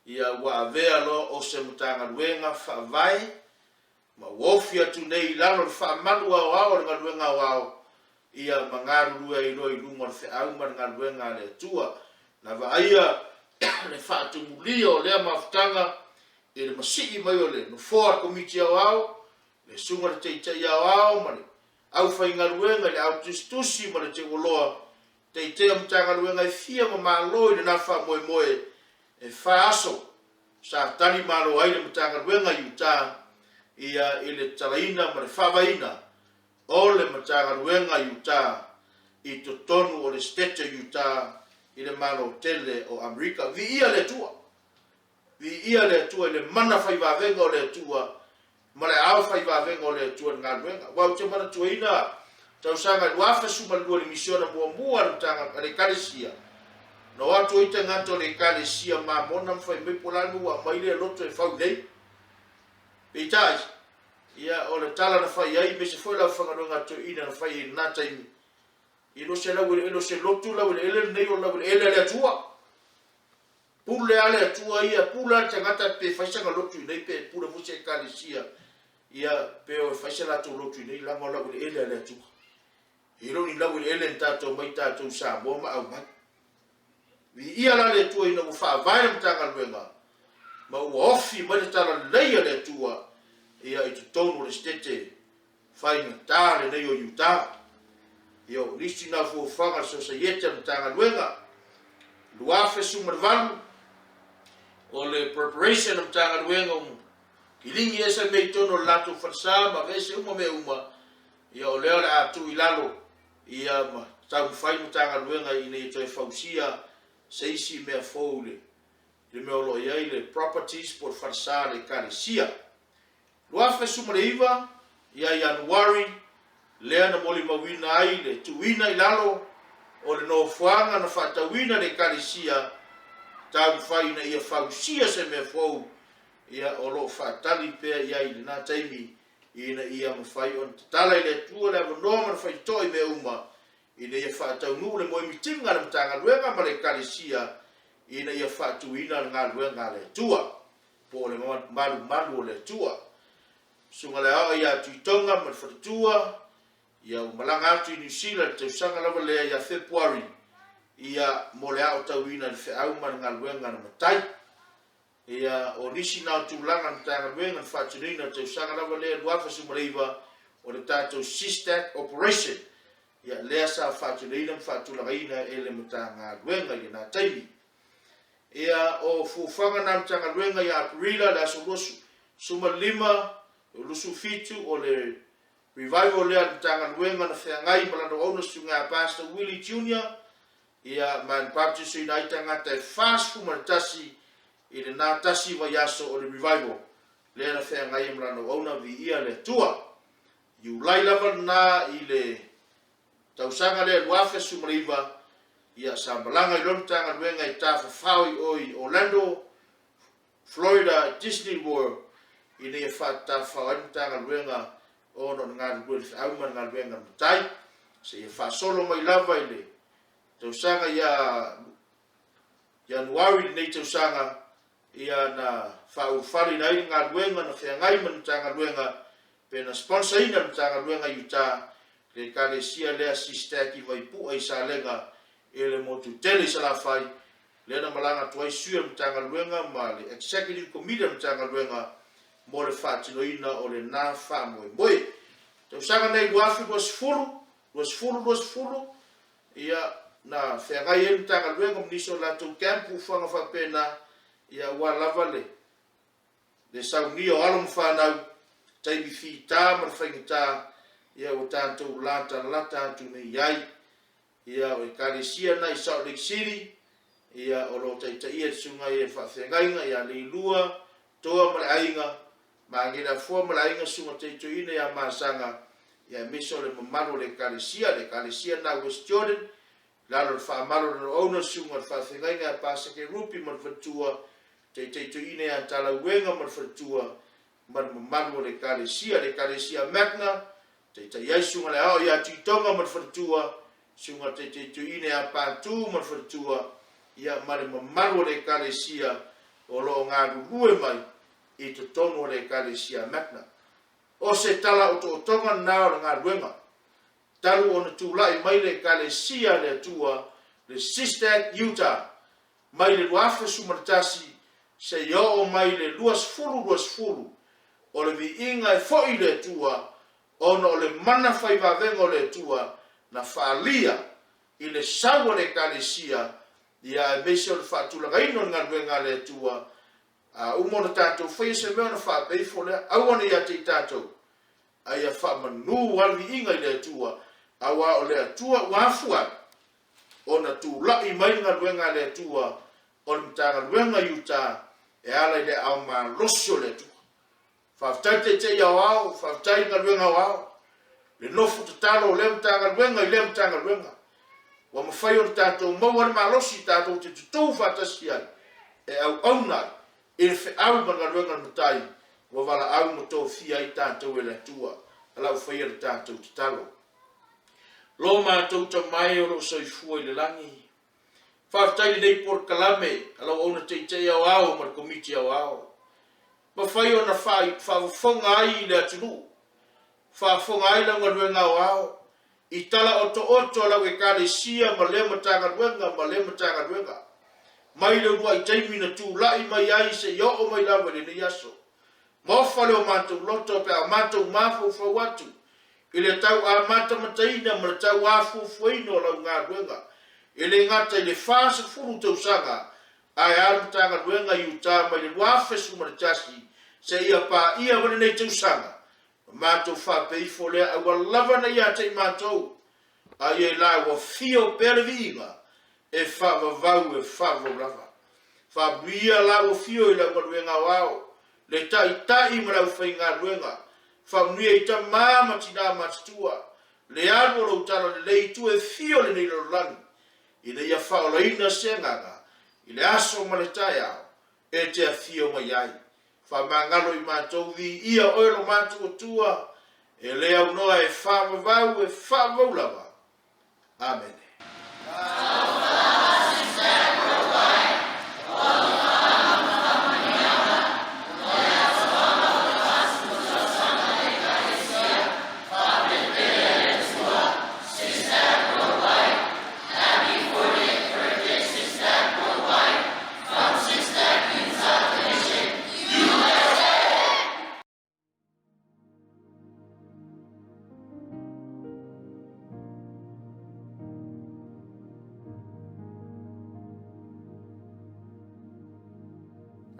ia ua avea loa o se Matagaluega faavae ma ua ofi atu nei i lalo o le faamalu aoao a le galuega aoao, ia ma galulue ai loa i luga o le feau ma le galuega a le Atua. Na vaaia le faatumulia o lea mafutaga i le masii mai o le Nofoa o le Komiti Aoao, le Susuga i le Taitai Aoao ma le aufaigaluega i le au tusitusi ma le teuoloa, taitai o Matagaluega e fia ma Malo i lena faamoemoe e fa aso sa tali malo ai le Matagaluega i Utah ia i le tatalaina ma le faavaeina o le Matagaluega i Utah i totonu o le Setete o Utah i le Malo tele o Amerika. Viia le Atua! Viia le Atua i le mana fai vavega o le Atua ma le ao fai vavega o le Atua i le galuega. Aua ou te manatuaina Tausaga 2012 i le misiona muamua a le Matagaluega a le Ekalesia, na o atu ai tagata o le Ekalesia Mamona ma fai mai po o le a le mea ua aumai lea loto e fau nei. Peitai, ia, o le tala na fai ai, aemaise foi le aufaigaluega a toeaiina na fai ai i lena taimi, e le o se laueleele, o se lotu laueleele lenei o le laueleele a le Atua. Pule lava le Atua ia, pule lava le tagata pe fai sana lotu i inei pe pule foi se Ekalesia ia pe o e fai se latou lotu i inei, leaga o laueleele a le Atua. E le o ni laueleele na tatou omai tatou i Samoa ma aumai. Viia la le Atua ina ua faavae le Matagaluega ma ua ofi mai le talalelei a le Atua ia i totonu o le Setete faigata lenei o Utah. Ia o nisi na fuafuaga a le Sosaiete a le Matagaluega 2018 o le preparation a le Matagaluega ua kiligi ese mea i totonu o le latou falesa ma aveese uma mea uma, ia o lea o le a tuu i lalo ia ma taumafai le Matagaluega ina ia toe fausia se isi mea fou i le mea o lo o i ai le properties po o le falesa a le Ekalesia. 2019, ia Ianuari, lea na molimauina ai le tuuina i lalo o le nofoaga na faatauina le Ekalesia taumafai ina ia fausia se mea fou, ia o lo o faatali pea i ai i lena taimi ina ia mafai ona tatala i le Atua le avanoa ma le faitotoa i mea uma ina ia faataunuu le moemitiga a le Matagaluega ma le Ekalesia ina ia faatuina le galuega a le Atua. po o le malumalu o le Atua. Susuga le Aoao ia Tuitoga ma le Faletua, ia ua malaga atu i Niu Sila i le tausaga lava lea ia Fepuari, ia mo le aotauina i le feau ma le galuega a le Matai. Ia o nisi na o tulaga a le Matagaluega na faatinoina i le tausaga lava lea 2019 o le tatou SYSTAC Operation, ia lea sa faatinoina ma faatulagaina e le Matagaluega i lena taimi. Ia, o fuafuaga na a le Matagaluega ia Aperila, le aso 25, 27, o le revival lea a le Matagaluega na feagai ma lana auauna Susuga ia Pastor Willie Junior, ia, ma na baptisoina ai tagata e 41 i lena tasi vaiaso o le revival lea na feagai ai ma lana auauna, viia le Atua. Iulai lava lena i le Tausaga lea 2019, ia sa malaga i loa le Matagaluega i tafafao i o i Orlando, Florida, Disney World, ina ia faatafafao ai le Matagaluega ona o le galulue i le feau ma le galuega a le Matai, seia faasolo mai lava i le tausaga ia Ianuari lenei tausaga, ia na faaulufaleina ai le galuega na feagai ma le Matagaluega pe na sponsor ina le Matagaluega i Utah le Ekalesia lea Sistaki i Vaipua i Salega i le motu tele i Salafai, lea na malaga atu ai sui o le Matagaluega ma le Executive Committee a le Matagaluega mo le faatinoina o lena faamoemoe. Tausaga nei 2020, 2020, ia, na feagai ai le Matagaluega ma nisi o latou camp fuafuaga faapena, ia aua lava le le saunia o alo ma fanau, taimi fita ma le faigata, ia ua tatou latalata atu nei ai. Ia o Ekalesia na i Salt Lake City, ia o lo o taitaia e le Susuga i le Faafeagaiga ia Leilua, Toa ma le aiga, Magele Afoa ma le aiga Susuga Taitoeina ia Masaga, ia aemaise o le mamalu o le Ekalesia, le Ekalesia na West Jordan, i lalo o le faamalu o le Auauna le Susuga i le Faafeagaiga ia Paseke Rupi ma le Faletua, Taitaitoeina ia Talauega ma le Faletua, ma le mamalu o le Ekalesia, le Ekalesia Magna, taitai ai Susuga le Aao ia Tuitoga ma le Faletua, Susuga Taitaitoeina ia Patu ma le Faletua, ia ma le mamalu o le Ekalesia o lo o galulue mai i totonu o le Ekalesia Magna. O se tala otootoga lena o le galuega, talu ona tulai mai le Ekalesia a le Atua, le SYSTAC Utah, mai le 2011 seia oo mai le 2020, o le viiga e foi i le Atua ona o le mana fai vavega o le Atua na faaalia i le sau a le Ekalesia, ia aemaise o le faatulagaina o le galuega a le Atua. A uma ona tatou faia se mea ona faapea ifo lea, aua ne i ia te i tatou, a ia faamanu lava le viiga i le Atua, aua o le Atua ua afua ai ona tulai mai le galuega a le Atua o le Matagaluega i Utah e ala i le aao malosi o le Atua. Faafetai le Taitai Aoao, faafetai i le galuega aoao. Le nofo tatalo o lea Matagaluega i lea Matagaluega, ua mafai ona tatou maua le malosi tatou te tutū faatasi ai e auauna ai i le feau ma le galuega a le Matai ua valaau ma tofia ai tatou e le Atua a la ua faia le tatou tatalo. Lo matou Tama e o lo o soifua i le lagi, faafetai i lenei polokalame a lau Auauna Teitei Aoao ma le Komiti Aoao. Mafai ona faafofoga ai le atunuu, faafofoga ai lau galuega aoao i tala otooto a lau Ekalesia ma lea Matagaluega ma lea Matagaluega, mai le uluai taimi na tulai mai ai seia oo mai lava i lenei aso. Maofa le o matou loto pe a matou mafaufau atu i le tau amatamataina ma le tau afuafuaina o lau galuega, e le gata i le 40 tausaga ae a le Matagaluega i Utah mai le 2011 seia paia ma lenei tausaga, ona matou faapea ifo lea aua lava ne i ia te i matou, a ia i la ua fio pea le viiga e faavavau e faavavau lava. Faamanuia la ua fio i lau galuega aoao, le taitai ma le aufaigaluega, faamanuia i tama ma tina matutua, le alu o lou talalelei i tua e fio lenei lalolagi, ina ia faaolaina se agaga i le aso ma le taeao e te afio mai ai. Faamagalo i matou, viia oe lo matou Atua, e le aunoa e faavavau e faavavau lava. Amene.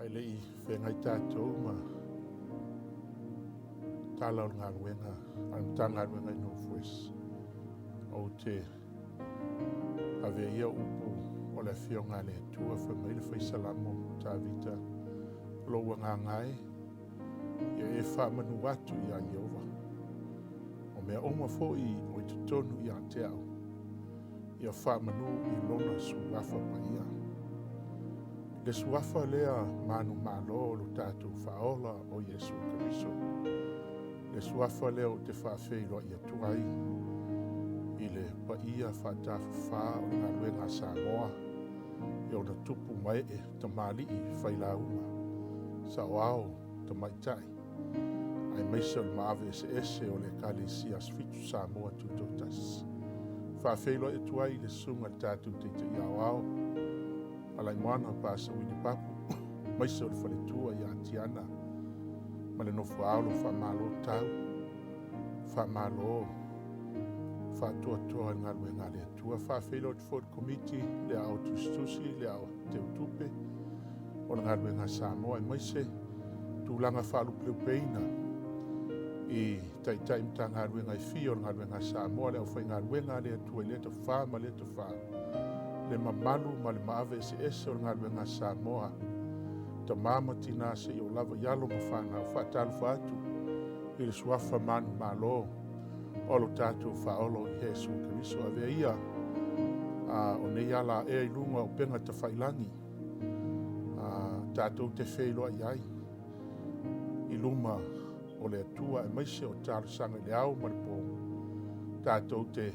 Ae le i feagai tatou ma tala o le galuega a le Matagaluega i North West, ou te avea ia upu o le Afioga a le Atua fai mai le Fai Salamo Tavita, Lou agaga e, ia e faamanu atu iā Ieova. O mea uma foi o i totonu ia te au, ia faamanu i lona suafa paia. Le suafa lea manumalo o lo tatou Faaola o Iesu Keriso. Le suafa lea ou te faafeiloai atu ai i le paia faatafafa o le galuega a Samoa i ona tupu ma ee tamalii failauga, saoao, tamaitai, aemaise o le maave eseese o le Ekalesia Asofitu Samoa Tutoatasi. Faafeiloai atu ai i le susuga i le tatou Taitai Aoao, Alaimoana Pasa Uini Papu, aemaise o le faletua ia Tiana ma le nofo ao, faamalo tau, faamalo faatoatoa i le galuega a le Atua. Faafeiloai atu foi i le Komiti, le Aao Tusitusi, le Aao Teutupe o le galuega a Samoa, aemaise tulaga faalupeleupeina i Taitai Matagaluega e fia o le galuega a Samoa, le aufaigaluega a le Atua i lea tafā ma lea tafā, le mamalu ma le maave eseese o le galuega a Samoa, tamā ma tinā seia oo lava i alo ma fanau. Faatalofa atu i le suafa manumalo o lo tatou Faaola o Iesu Keriso. Avea ia a o nei ala aea i luga o upega tafailangi a tatou te feiloai ai i luma o le Atua aemaise o talosaga i le ao ma le po, tatou te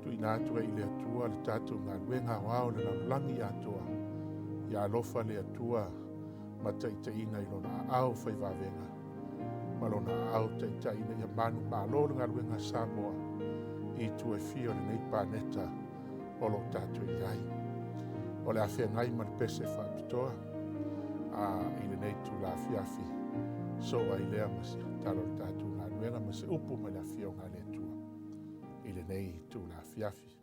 tuuina atu ai i le Atua le tatou galuega aoao i le lalolagi atoa. Ia alofa le Atua ma taitaiina i lona aao faivavega ma lona aao taitai ina ia manumalo le galuega a Samoa i itu e fia o lenei paneta o lo o tatou i ai. O le a feagai ma le pese faapitoa a i lenei itula afiafi soo ai lea ma se tala o le tatou galuega ma se upu mai le Afioga a le Atua i lenei itula afiafi.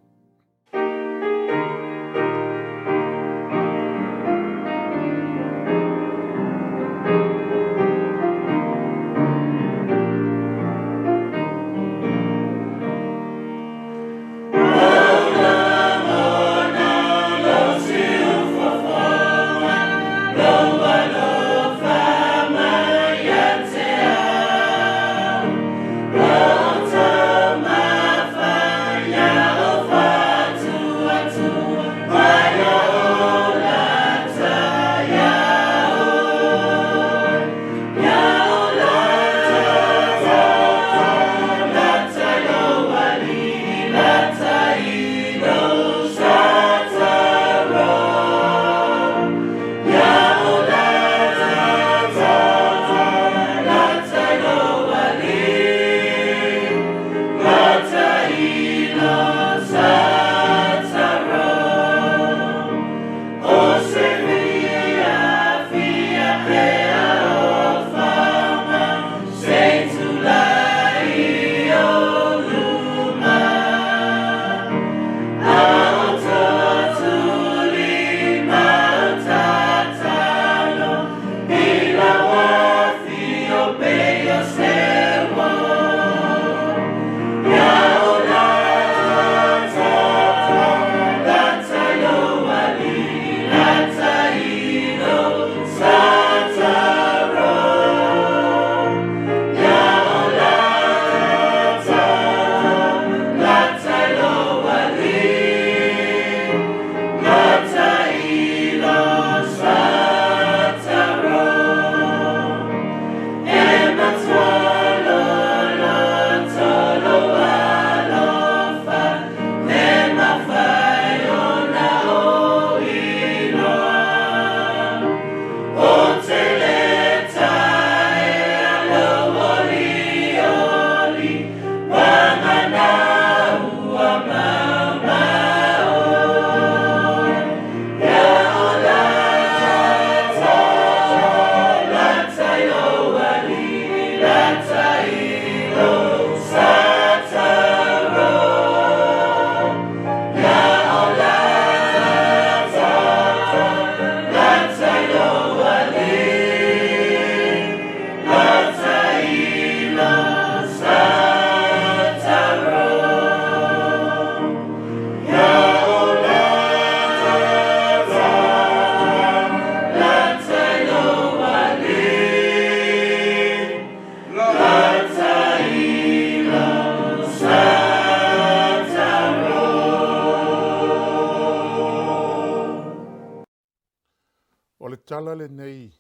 O le tala lenei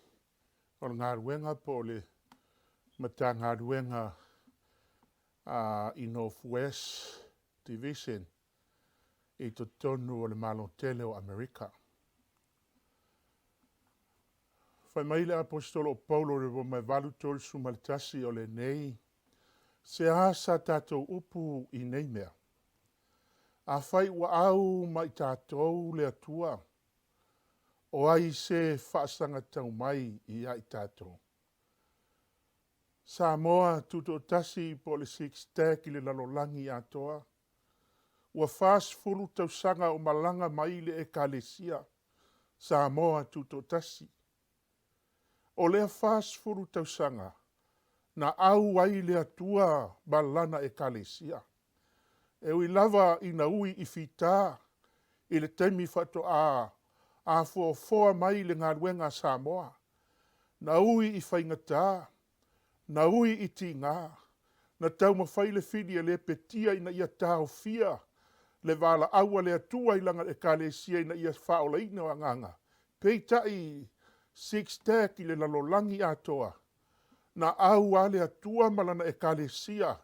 o le galuega po o le Matagaluega i North West Division i totonu o le Malo tele o Amerika. Fai mai le Aposetolo o Paulo i le Roma e 8:31, o lenei, Se a sa tatou upu i nei mea? Afai ua au ma i tatou le Atua, o ai se faasagatau mai ia i tatou? Samoa Tutoatasi po o le Six Tag i le lalolagi atoa, ua 40 tausaga o malaga mai le Ekalesia Samoa Tutoatasi. O lea 40 tausaga na au ai le Atua ma Lana Ekalesia. E ui lava ina ui i fita i le taimi faatoa afoafoa mai le galuega a Samoa, na ui i faigata, na ui i tiga, na taumafai le fili e lepetia ina ia taofia le valaau a le Atua i Lana Ekalesia ina ia faaolaina o agaga, peitai, six tag i le lalolagi atoa, na au a le Atua ma Lana Ekalesia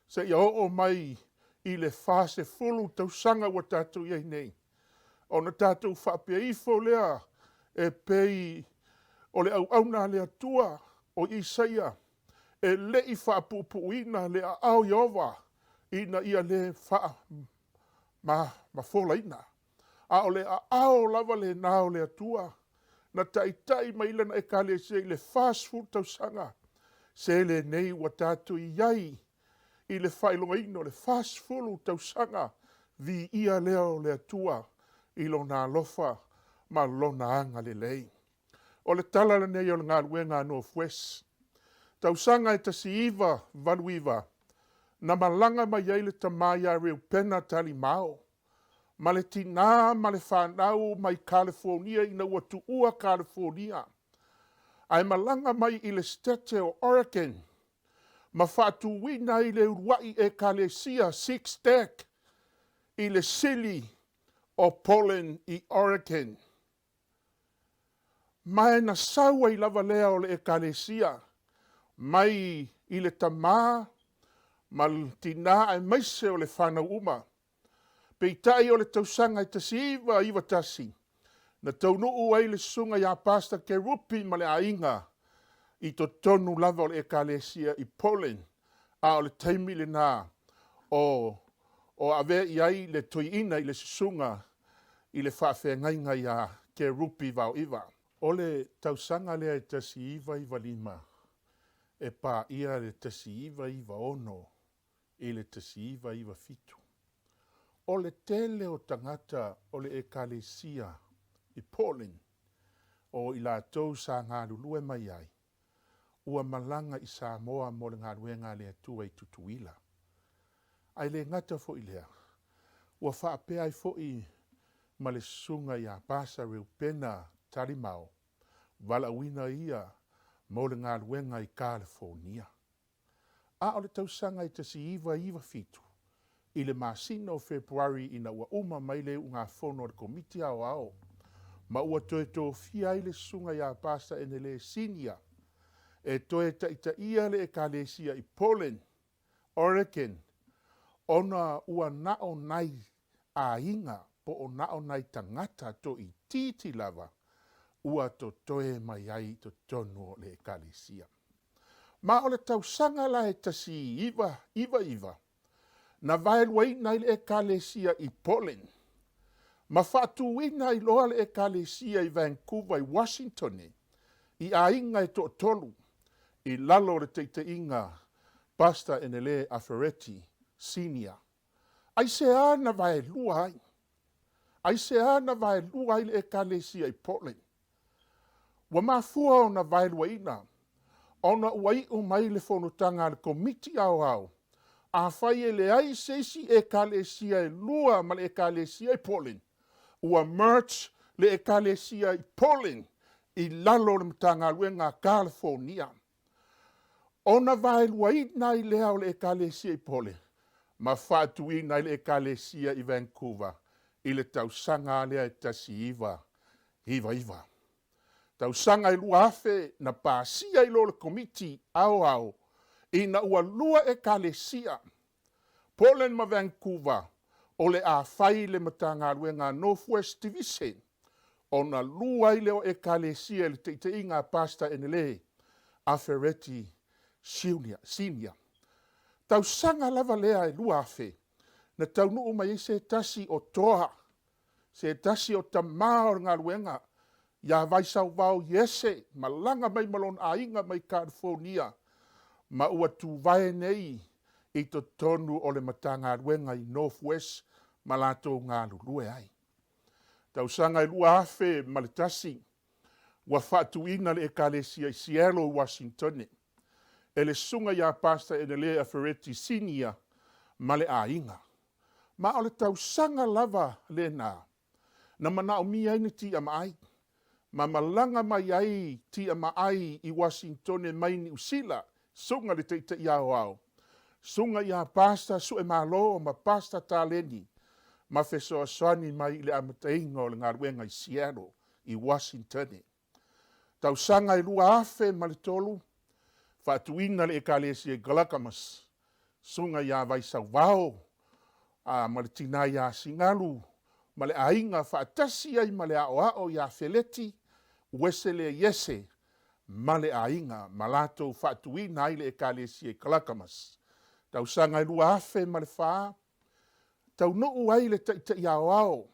seia oo mai i le 40 tausaga ua tatou i ai nei, ona tatou faapea ifo lea e pei o le auauna a le Atua o Isaia e le i faapuupuuina le aao o Ieova ina ia le faamafolaina, a o le aao lava lena o le Atua na taitai mai Lana Ekalesia i le 40 tausaga, se lenei ua tatou i ai i le faailogaina o le 40 tausaga, viia lea o le Atua i Lona alofa ma Lona agalelei. O le tala lenei o le galuega a North West. Tausaga e 1989, na malaga mai ai le tama ia Reupena Talimao ma le tinā ma le fanau mai Kalifonia ina ua tuua Kalifonia, ae malaga mai i le Setete o Oregon ma faatuina ai le uluai Ekalesia Six Deck i le sili o Portland i Oregon. Ma e na sau ai lava lea o le Ekalesia mai i le tama ma le tinā aemaise o le fanau uma. Peitai o le tausaga e 1991, na taunuu ai le susuga ia Pastor Kerupi ma le aiga i totonu lava o le Ekalesia i Poland, a o le taimi lena o o avea i ai le toeaina i le susuga i le faafeagaiga ia Kerupi Vaoiva. O le tausaga lea e 1995 e paia le 1996 i le 1997. O le tele o tagata o le Ekalesia i Portland o i latou sa galulue mai ai, ua malaga i Samoa mo le galuega a le Atua i Tutuila. Ae le gata foi i lea, ua faapea ai foi ma le susuga ia Pasa Reupena Talimao, valaauina ia mo le galuega i Kalifonia. A o le tausaga e 1997, i le masina o Fepuari ina ua uma mai le iugafono a le Komiti Aoao ma ua toe tofia ai le Susuga ia Pasa Enele Sinia e toe taitaia le Ekalesia i Portland, Oregon, ona ua na o nai aiga po o na o nai tagata toaitiiti lava ua totoe mai ai i totonu o le Ekalesia. Ma o le tausaga la e 1999, na vaeluaina ai le Ekalesia i Portland, ma faatuina ai loa le Ekalesia i Vancouver i Washingtone i aiga e toatolu i lalo o le taitaiga Pastor Enele Afereti Senior. Aisea na vaelua ai? Aisea na vaelua ai le Ekalesia i Portland? Ua mafua ona vaeluaina ona ua iu mai le fonotaga a le Komiti Aoao, afai e leai se isi Ekalesia e lua ma le Ekalesia i Portland, ua merge le Ekalesia i Portland i lalo o le Matagaluega a Kalifonia. Ona vaeluaina ai lea o le Ekalesia i Pole ma faatuina ai le Ekalesia i Vancouver i le tausaga lea e 1999. Tausaga e 2000 na pasia ai loa le Komiti Aoao ina ua lua Ekalesia, Portland ma Vancouver, o le a fai le Matagaluega a North West Division ona lua ai lea o Ekalesia i le taitaiga a Pastor Enele Afereti Senior. Tausaga lava lea e 2000 na taunuu mai ai se tasi o toa, se tasi o tama o le galuega ia Vaisauvao Iese, malaga mai ma lona aiga mai Kalifonia, ma ua tuvae nei i totonu o le Matagaluega i North West ma latou galulue ai. Tausaga e 2001, ua faatuina le Ekalesia i Seattle i Uasinitone e le Susuga ia Pastor Enele Afereti Sinia ma le aiga. Ma o le tausaga lava lena na manaomia ai ni TMI, ma malaga mai ai TMI i Uasinitone mai Niusila, Susuga i le Taitai Aoao, Susuga ia Pastor Suemalo ma Pastor Taleni, ma fesoasoani mai i le amataina o le galuega i Seattle i Uasinitone. Tausaga e 2003, faatuina le Ekalesia i Clackamas, Susuga ia Vaisauvao a ma le tina ia Sigalu ma le aiga faatasi ai ma le aoao ia Feleti Uesele Iese ma le aiga ma latou faatuina ai le Ekalesia i Clackamas. Tausaga e 2004, taunuu ai le Taitai Aoao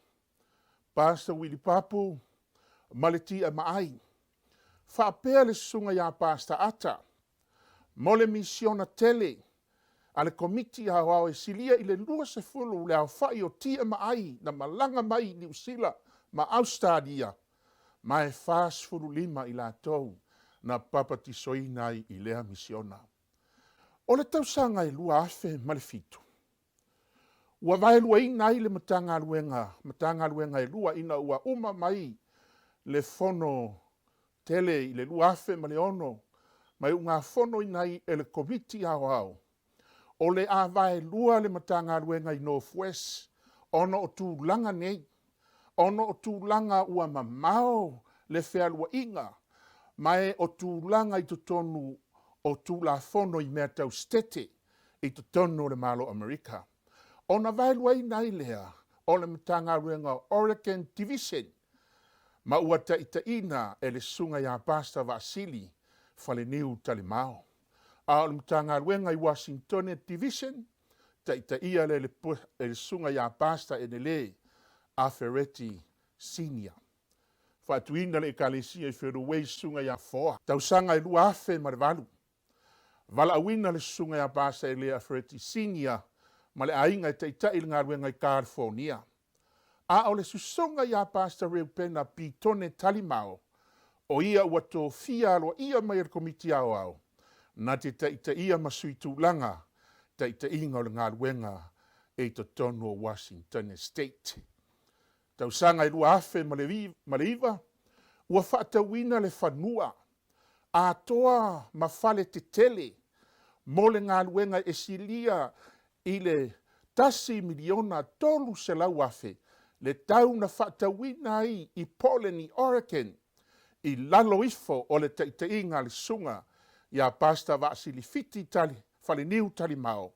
Pastor Willie Papu ma le TMI, faapea le Susuga ia Pastor Ata mo le misiona tele a le Komiti Aoao e silia i le 20 le aofai o TMI na malaga mai i Niu Sila ma Ausetalia, ma e 45 i latou na papatisoina ai i lea misiona. O le tausaga e 2007, Ua vaeluaina ai le Matagaluega, Matagaluega e lua ina ua uma mai le Fono tele i le 2006 ma iugafonoina ai e le Komiti Aoao o le a vaelua le Matagaluega i North West ona o tulaga nei, ona o tulaga ua mamao le fealuaiga ma e o tulaga i totonu o Tulafono i mea tau Setete i totonu o le Malo o Amerika. Ona vaeluaina ai lea o le Matagaluega o Oregon Division ma ua taitaiina e le Susuga ia Pastor Vaasili Faleniu Talimao. A o le Matagaluega i Uasinitone Division, taitaia lea e le Susuga ia Pastor Enele Afereti Senior. Faatuina le Ekalesia i Federal Way Susuga ia Foa. Tausaga e 2008. Valaauina le Susuga ia Pastor Elia Ferretti Senior ma le aiga e taitai i le galuega i California. A o le Susuga ia Pastor Reupena Pitone Talimao, o ia ua tofia aloaia mai e le Komiti Aoao na te taitaia ma sui tulaga taitaiga o le galuega i totonu o Washingtone State. Tausaga e 2009, ua faatauina le fanua atoa ma fale tetele mo le galuega e silia i le $1,300,000 le tau na faatauina ai i Portland i Oregon i lalo ifo o le taitaiga a le Susuga ia Pastor Vaasilifiti Tali Faleniu Talimao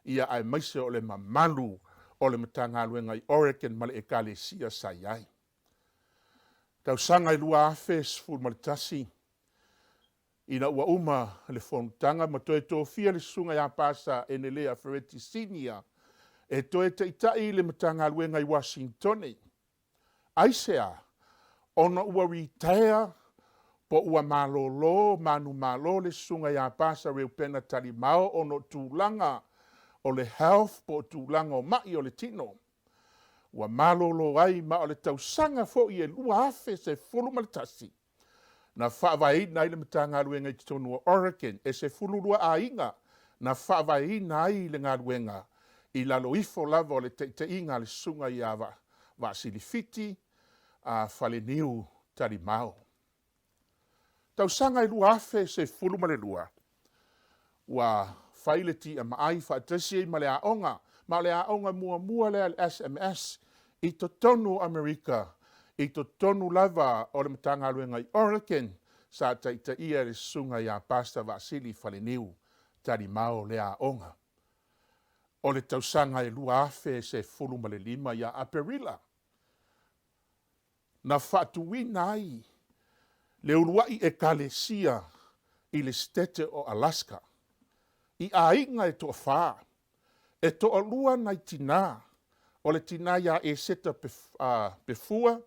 ia aemaise o le mamalu o le Matagaluega i Oregon ma le Ekalesia sa i ai. Tausaga e 2011, ina ua uma le fonotaga ma toe tofia le Susuga ia Pasa Enelea Ferretti Senior e toe taitai i le Matagaluega i Uasinitone. Aisea? Ona ua ritaea po ua malolo manumalo le Susuga ia Pasa Reupena Talimao ona o tulaga o le health po o tulaga o ma'i o le tino. Ua malolo ai ma o le tausaga foi e 2011 na faavaeina ai le Matagaluega i totonu o Oregon e 12 aiga na faavaeina ai le galuega i lalo ifo lava o le taitaiga a le Susuga ia Vaasilifiti a Faleniu Talimao. Tausaga e 2012, ua fai le TMI faatasi ai ma le aoga, ma o le aoga muamua lea a le SMS i totonu o Amerika. i totonu lava o le Matagaluega i Oregon sa taitaia e le Susuga ia Pastor Vaasili Faleniu Talimao lea aoga. O le tausaga e 2015 ia Aperila, na faatuina ai le uluai Ekalesia i le Setete o Alaska i aiga e toafa, e toalua nai tinā, o le tinā iā Eseta Pefua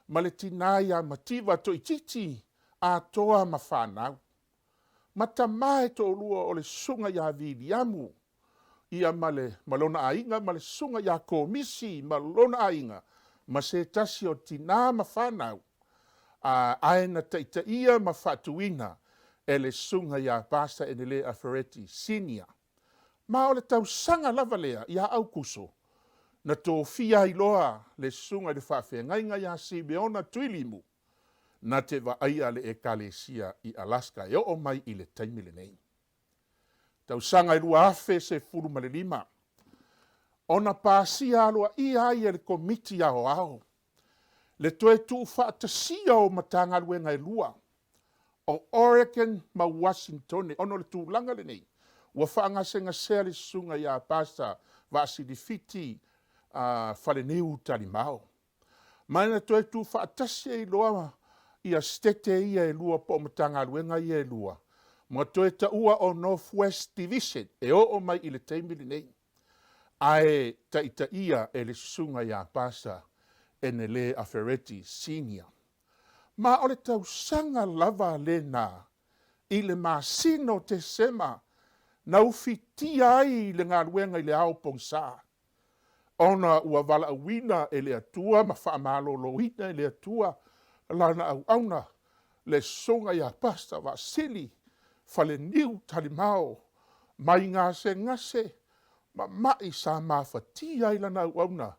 ma le tinā iā Mativa Toititi atoa ma fanau, ma tamā e toalua o le susuga iā Viliamu ia ma le, ma lona aiga ma le susuga iā Komisi ma lona aiga, ma se tasi o tinā ma fanau, a, ae na taitaia ma faatuina e le susuga iā Pastor Enele Afereti Senior. Ma o le tausaga lava lea iā Aukuso, na tofia ai loa le susuga i le faafeagaiga iā Simeona Tuilimu, na te vaaia le Ekalesia i Alaska e oo mai i le taimi lenei. Tausaga e 2015, ona pasia aloaia ai e le Komiti Aoao le toe tuufaatasia o Matagaluega e lua, o Oregon ma Uasintone, ona o le tulaga lenei ua faagasegasea le Susuga ia Pastor Vaasilifiti Faleniu Talimao. Ma na toe tuufaatasi ai loa ia Setete ia e lua po o Matagaluega ia e lua, ma toe taua o North West Division e oo mai i le taimi lenei, ae taitaia e le Susuga ia Pastor Enele Afereti Senior. Ma o le tausaga lava lena i le masina o Tesema na ufitia ai le galuega i le ao pogisa, ona ua valaauina e le Atua ma faamaloloina e le Atua lana auauna, le Susuga ia Pastor Vaasili Faleniu Talimao, mai gasegase ma ma'i sa mafatia ai lana auauna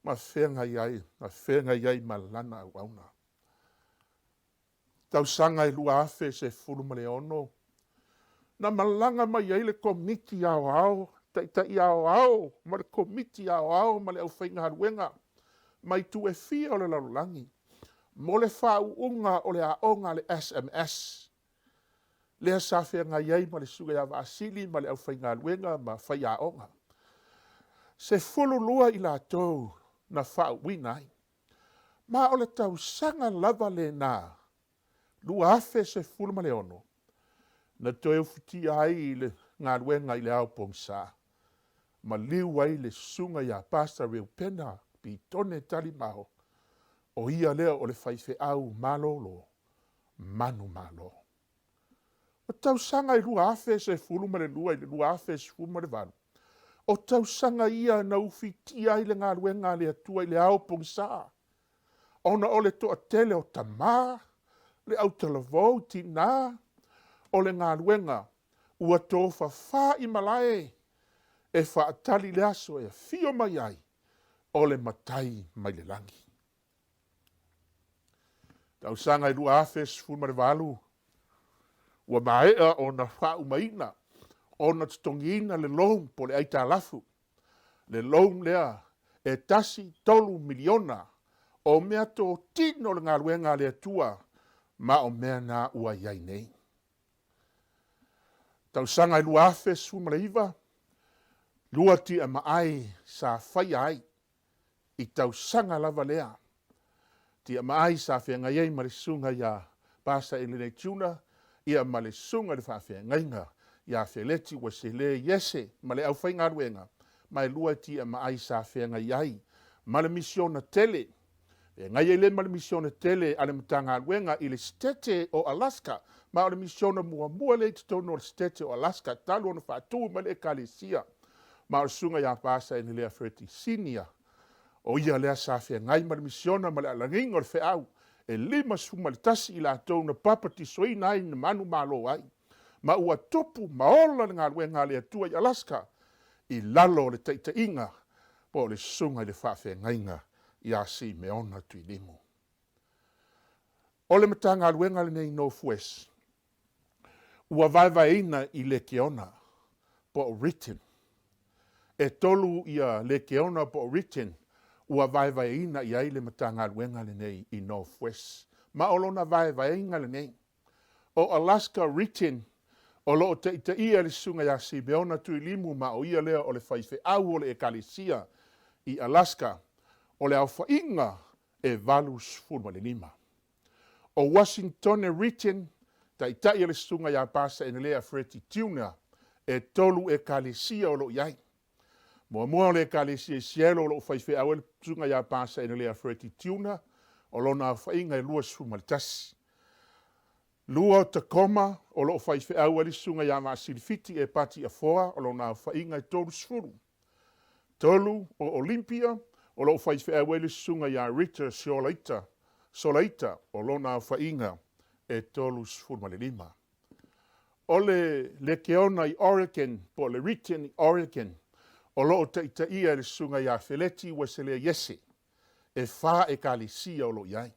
ma feagai ai, ma feagai ai ma lana auauna. Tausaga e 2016, na malaga mai ai le Komiti Aoao, Taitai Aoao ma le Komiti Aoao ma le Aufaigaluega mai itu e fia o le lalolagi mo le faauuga o le aoga a le SMS, lea sa feagai ai ma le Susuga ia Vaasili ma le aufaigaluega ma faiaoga. 12 i latou na faauuina ai. Ma o le tausaga lava lena 2016 na toe ufitia ai le galuega i le ao pogisa, maliu ai le susuga ia Pastor Reupena Pitone Talimao, o ia lea o le faifeau malolo manumalo. O tausaga e 2012 i le 2018, o tausaga ia na ufitia ai le galuega a le Atua i le ao pogisa, ona o le toatele o tamā, le autalavou, tinā, o le galuega ua tofafā i malae e faatali le aso e afio mai ai o le Matai mai le lagi. Tausaga e 2018, ua maea ona faaumaina, ona totogiina le loan po o le aitalafu. Le loan lea e tasi tolu miliona o mea totino o le galuega a le Atua ma o mea na ua i ai nei. Tausaga e 2019, lua TMI sa faia ai i tausaga lava lea. Tiamaai sa feagai ai ma le susuga ia Pastor Elene Tuna ia ma le susuga i le faafeagaiga ia Feleti Uesele Iese ma le aufaigaluega ma e lua TMI sa feagai ai ma le misiona tele. Feagai ai lea ma le misiona tele a le Matagaluega i le Setete o Alaska, ma o le misiona muamua lea i totonu o le Setete o Alaska talu ona faatu mai le Ekalesia. Ma o le susuga ia Pastor Enelea Fereti Sinia, o ia lea sa feagai ma le misiona ma le alagiga o le feau e 51 i latou na papatisoina ai na manumalo ai, ma ua tupu ma ola le galuega a le Atua i Alaska i lalo o le taitaiga po o le susuga i le faafeagaiga ia Simeona Tuilimu. O le Matagaluega lenei Northwest ua vaevaeina i lekeona po o written. E tolu ia lekeona po o written. ua vaevaeina i ai le Matagaluega lenei i North West, ma o lona vaevaega lenei. O Alaska Region, o lo o taitaia e le Susuga ia Simeona Tuilimu ma o ia lea o le faifeau o le Ekalesia i Alaska, o le aofaiga e 85. O Uasinitone Region, taitai e le Susuga ia Pasa Enelea Freti Tiuna, e tolu Ekalesia o lo o i ai. Muamua o le Ekalesia i Seattle o lo o faifeau ai le Susuga ia Pasa Enelea Freti Tiuna, o lona aofaiga e 21. Lua o Tacoma o lo o faifeau ai le Susuga ia Vaasilifiti Epati Afoa, o lona aofaiga e 30. 3 o Olympia, o lo o faifeau ai le Susuga ia Rita Siolaita, Solaita, o lona aofaiga e 35. O le Lekeona i Oregon, po o le Region i Oregon, o lo o taitaia e le Susuga ia Feleti Ueselea Iese, e fa Ekalesia o lo o i ai.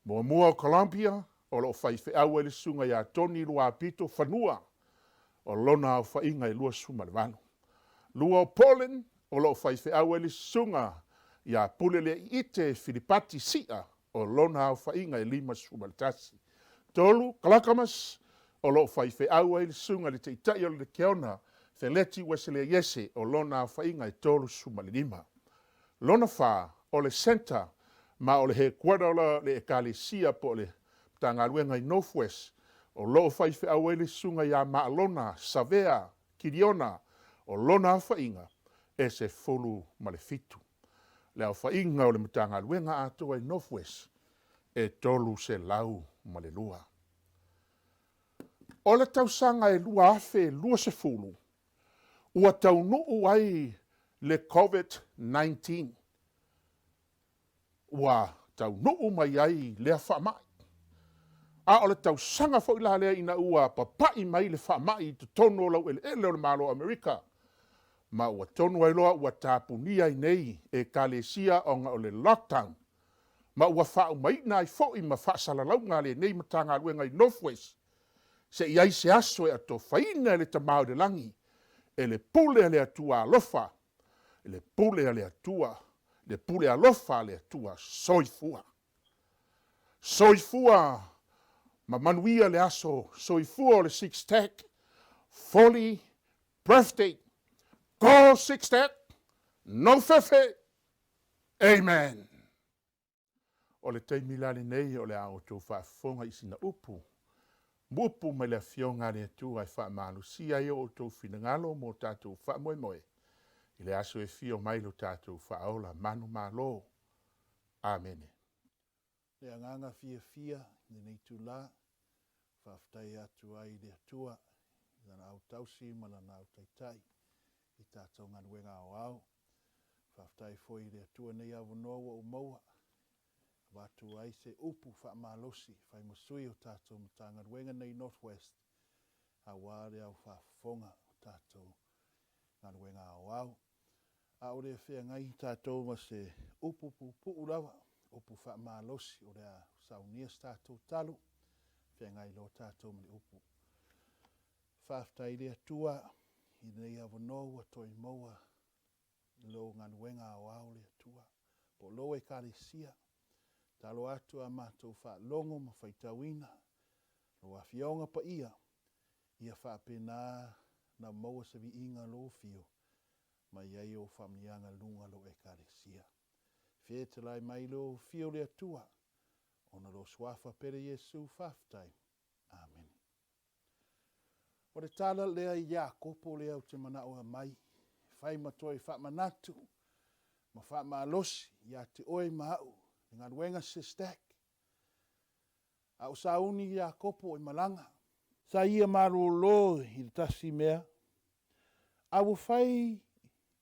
Muamua o Columbia, o lo o faifeau ai le Susuga ia Tony Luapito Fanua, o lona aofaiga e 28. Lua o Portland, o lo o faifeau ai le Susuga ia Puleleiite Filipati Si'a, o lona aofaiga e 51. Tolu, Clackamas, o lo o faifeau ai le Susuga i le Taitai o le Lekeona, Feleti Ueselea Iese, o lona aofaiga e 35. Lona fa, o le Centre, ma o le headquarter o le Ekalesia po o le Matagaluega i North West, o lo o faifeau ai le Susuga ia Maalona Savea Kiliona, o lona aofaiga e 17. Le aofaiga o le Matagaluega atoa i North West e 302. O le tausaga e 2020, ua taunuu ai le Covid-19. Ua taunuu mai ai lea faamai. A o le tausaga foi la lea ina ua papai mai le faamai i totonu o laueleele o le Malo o Amerika, ma ua tonu ai loa ua tapunia ai nei Ekalesia ona o le lockdown, ma ua faaumaina ai foi ma faasalalauga a lenei Matagaluega i North West, se i ai se aso e atofaina e le Tama o i le Lagi, e le pule a le Atua alofa, le pule a le Atua, le pule alofa a le Atua. Soifua. Soifua ma manuia le aso soifua o le SIXTAC 40 birthday. Go SIXTAC, no fefe. Amen. O le taimi la lenei o le a outou faafofoga i sina upu, upu mai le Afioga a le Atua e faamalosia ai o outou finagalo mo tatou faamoemoe i le aso e fio mai lo tatou Faaola manumalo. Amene. Le agaga fiafia i lenei itula, faafetai atu ai i le Atua i Lana autausi ma Lana autaitai i tatou galuega aoao. Faafetai foi i le Atua nei avanoa ua ou maua, avatu ai se upu faamalosi e fai ma sui o tatou Matagaluega nei North West aua le au faafofoga o tatou galuega aoao. A o le feagai tatou ma se upu puupuu lava, upu faamalosi o le a saunia se tatou talo, feagai loa tatou ma le upu. Faafetai i le Atua i lenei avanoa ua toe maua i lou galuega aoao le Atua, po o lou Ekalesia. Talo atu a matou faalogo ma faitauina lou Afioga Paia, ia faapena na maua se viiga lou afio mai ai ou faamanuiaga luga lou Ekalesia. Fetalai mai lou afio le Atua, ona lou Suafa pele Iesu faafetai. Amene. O le tala lea i Iakopo lea ou te manao e aumai, e fai ma toe faamanatu ma faamalosi ia te oe ma au le galuega SYSTAC. A o sauni Iakopo e malaga. Sa ia malolo i le tasi mea, a ua fai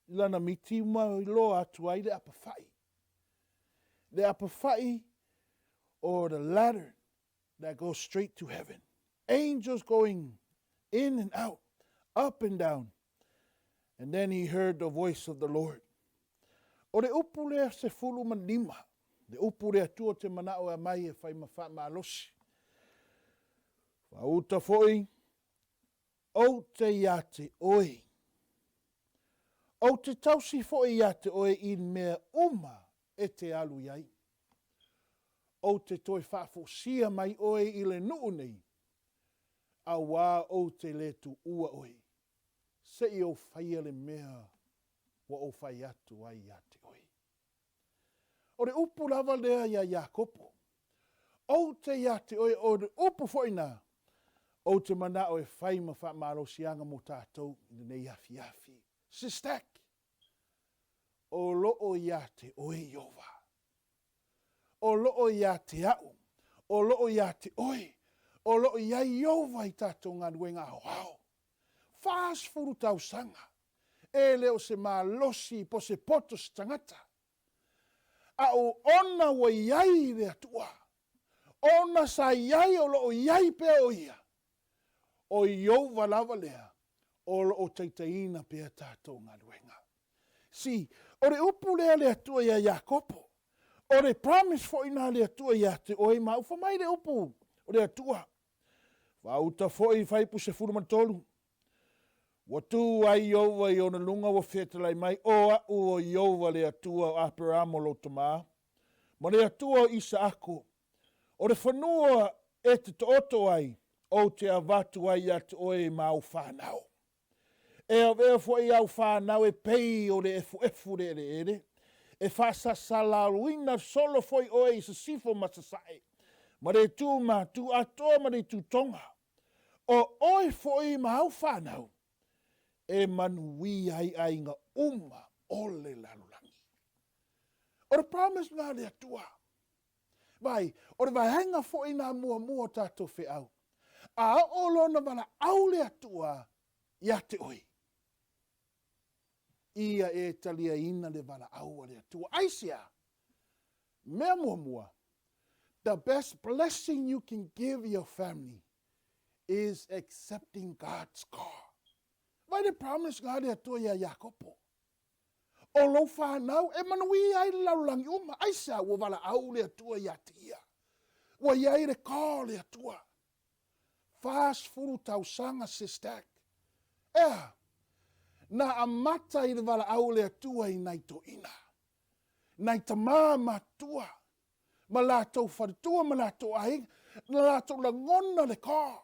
lana miti ma iloa atu ai le apafai. Le apafai or the ladder that goes straight to heaven. Angels going in and out, up and down. And then he heard the voice of the Lord. O le upu lea 15, le upu le Atua te manao e aumai e fai ma faamalosi. Faauta foi, ou te ia te oe. Ou te tausi foi iā te oe i mea uma e te alu i ai. Ou te toe faafosia mai oe i le nuu nei, auā ou te le tuua oe, se i ou faia le mea ua ou fai atu ai iā te oe. O le upu lava lea iā Iakopo, Ou te iā te oe, o le upu foi na, ou te manao e fai ma faamalosiaga mo tatou i lenei afiafi. Sistack, O loo iā te oe Ieova. O loo iā te a'u, o loo iā te oe, o loo i ai Ieova i tatou galuega aoao. 40 tausaga, e le o se malosi po se poto se tagata, a o ona ua i ai le Atua, ona sa i ai o lo o i ai pea o ia, o Ieova lava lea o lo o taitaiina pea tatou galuega. See, o le upu lea a le Atua iā Iakopo, o le promise foi na a le Atua ia te oe ma au, fai mai le upu o le Atua, Faauta foi i Faipu 13, Ua tū ai Ieova i ona luga ua fetalai mai, O aʻu o Ieova le Atua o Aperamo lou tamā, ma le Atua o Isaako, o le fanua e te taoto ai, ou te avatu ai ia te oe ma au whanau. E avea foi au whanau e pei o le efuefu le eleele, e whaasasalaluina solo foi oe i sisifo ma sasae, ma le itu matu atoa ma le itu tonga. O oe foi ma au whanau, e manuia ai aiga uma o le lalolagi. O le promise na le Atua. Vai, o le vaega foi na muamua o tatou feau. A oo lona valaau le Atua ia te oe, ia e taliaina le valaau a le Atua. Aisea? Mea muamua, the best blessing you can give your family is accepting God's call. Vai le promise nga le Atua ia Iakopo. O lou whanau e manuia ai le lalolagi uma. Aisea ua valaau le Atua ia te ia. Ua i ai le call le Atua. 40 tausaga se stack. Ea, na amata i le valaau le Atua i nai toeina, nai tamā matua, ma latou faletua ma latou aiga, na latou lagona le call.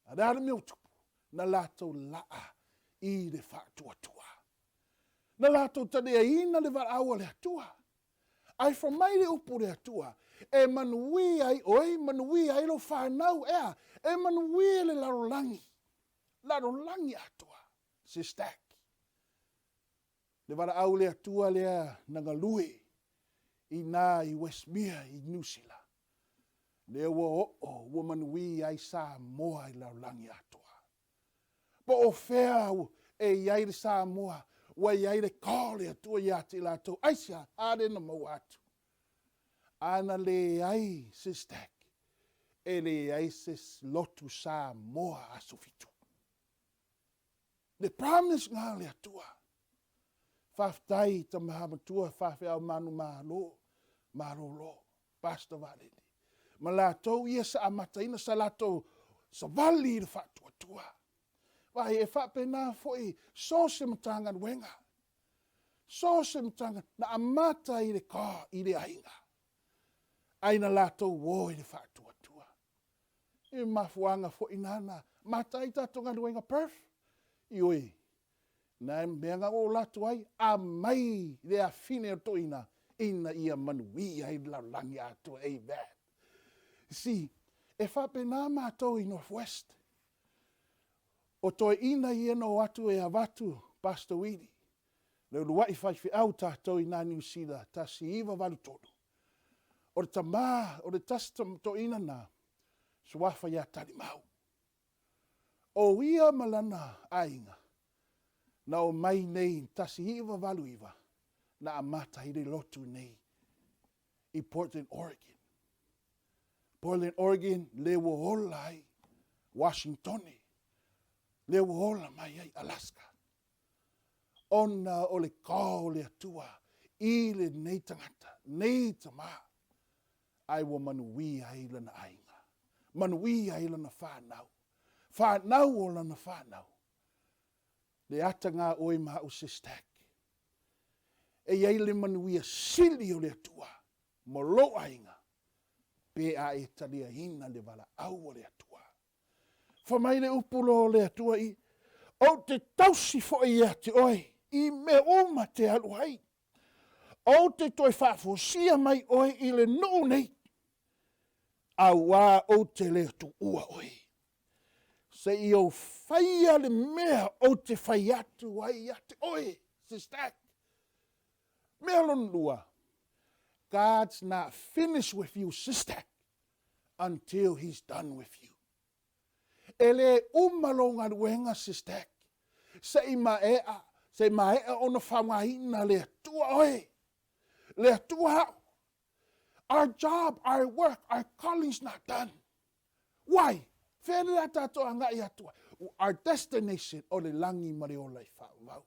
A le a le mea ua tupu? Na latou laa i le faatuatua. Na latou taliaina le valaau a le Atua. Ae fai mai le upu le Atua, e manuia ai oe, manuia ai lou fanau, ea, e manuia le lalolagi, lalolagi atoa, se stack. Le valaau le Atua lea na galue i na i Westmere i Niu Sila, lea ua oo ua manuia ai Samoa i le lalolagi atoa. Po o fea e i ai le Samoa, ua i ai le call le Atua ia te i latou, aisea, a lea na maua atu. A na leai se stack, e leai se lotu Samoa aso Fitu. Le promise nga le Atua. Faafetai tama matua faafeau manu malo, malolo, Pastor Vaalele. Ma latou ia sa amataina sa latou savali i le faatuatua. Vaai, e faapena foi so se Matagaluega, so se Matagaluega, na amata i le ka i le aiga, ai na latou o i le faatuatua. E mafuaaga foi na na mata ai tatou galuega Perth. Ioe, na mea na oo latou ai, aumai le afine o toeaina ina ia manuia ai le lalolagi atoa. Amen. You see, e faapena matou i North West. O toeaina ia na o atu e avatu Pastor Willie, le uluai faifeau tatou i na Niu Sila 1983. O le tama, o le tasi toeaina na, suafa ia Talimau. O ia ma lana aiga, na omai nei i 1989, na amata ai le lotu nei i Portland, Oregon. Portland, Oregon, le ua ola ai Washingtone, le ua ola mai ai Alaska. Ona o le kao o le Atua i lenei tagata, nei tamā, ae ua manuia ai lana aiga, manuia ai lana whanau, whanau o lana whanau. Le ataga oe ma au Sestack. E i ai le manuia sili o le Atua mo lou aiga, pe a e taliaina le valaau a le Atua. Fai mai le upu loa o le Atua i, Ou te tausi foi ia te oe i mea uma te alu ai. Ou te toe faafosia mai oe i le nuu nei, auā ou te le tuua oe. Se i ou faia le mea ou te fai atu ai ia te oe, Sistack. Mea lona lua, God's not finished with you, Sistack, until he's done with you. E le uma lou galuega, Sistack, se i maea, se i maea ona faaaogaina le Atua oe, le Atua au. Our job, our work, our calling's not done. Why? Fea le a tātou agai atu ai? Our destination o le lagi ma le ola i faavavau.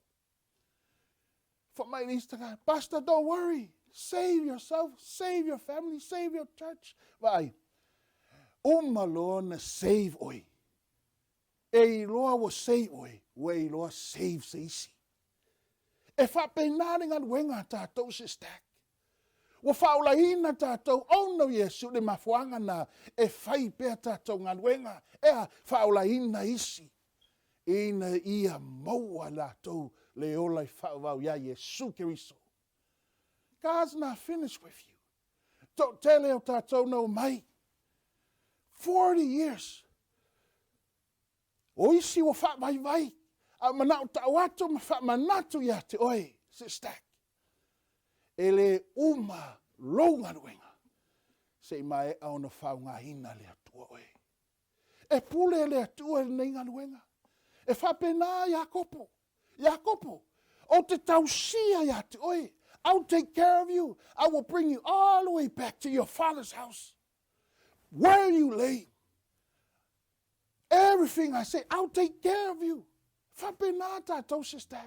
Fai mai le isi tagata, Pastor, don't worry. Save yourself, save your family, save your church. Vaai, uma loa na save oe. E iloa ua save oe, ua iloa save se isi. E faapena le galuega a tatou sistack. Ua faaolaina tatou ona o Iesu le mafuaaga na e fai pea tatou galuega, ea, faaolaina isi ina ia maua latou le ola i faavavau ia Iesu Keriso. God's not finished with you. Toatele o tatou na omai 40 years O isi ua faavaivai, a manao tau atu ma faamanatu ia te oe, Sistack, e le uma lou galuega se i maea ona faaaogaina le Atua oe. E pule le Atua i lenei galuega. E faapena Iakopo, Iakopo, ou te tausia ia te oe, I will take care of you, I will bring you all the way back to your father's house, where you lay. Everything I say, I'll take care of you. Faapena tatou sister.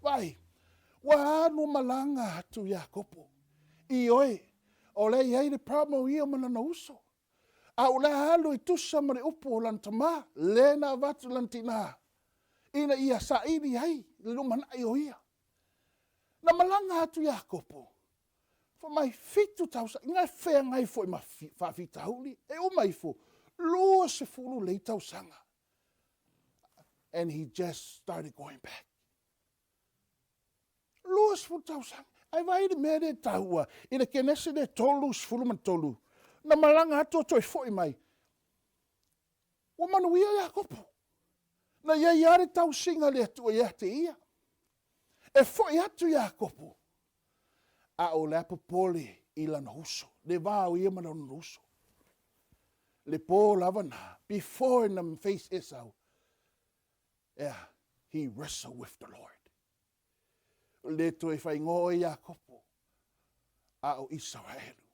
Vai, ua alu malaga atu Iakopo. Ioe, o lea i ai le problem o ia ma lana uso. A o lea alu i tusa ma le upu o lana tama, le na avatu lana tina, ina ia saili ai le lumanai o ia. Na malaga atu Iakopo, Fai mai, fitu tausaga, na feagai foi ma faafitauli, e uma ifo, 20 lei tausaga. And he just started going back. 20 tausaga. Ai vai le mea le taua, i le Kenese le 33, na malaga atu o toe foi mai. Ua manuia Iakopo. Na i ai lava le tausiga a le Atua ia te ia. E foi atu Iakopo, a o le a popole i lana uso, le va o ia ma lona uso. Le pō lava na, before na face Esau, yeah, he wrestled with the Lord. Le toe faingoa oe Iakopo, a o Isaraelu.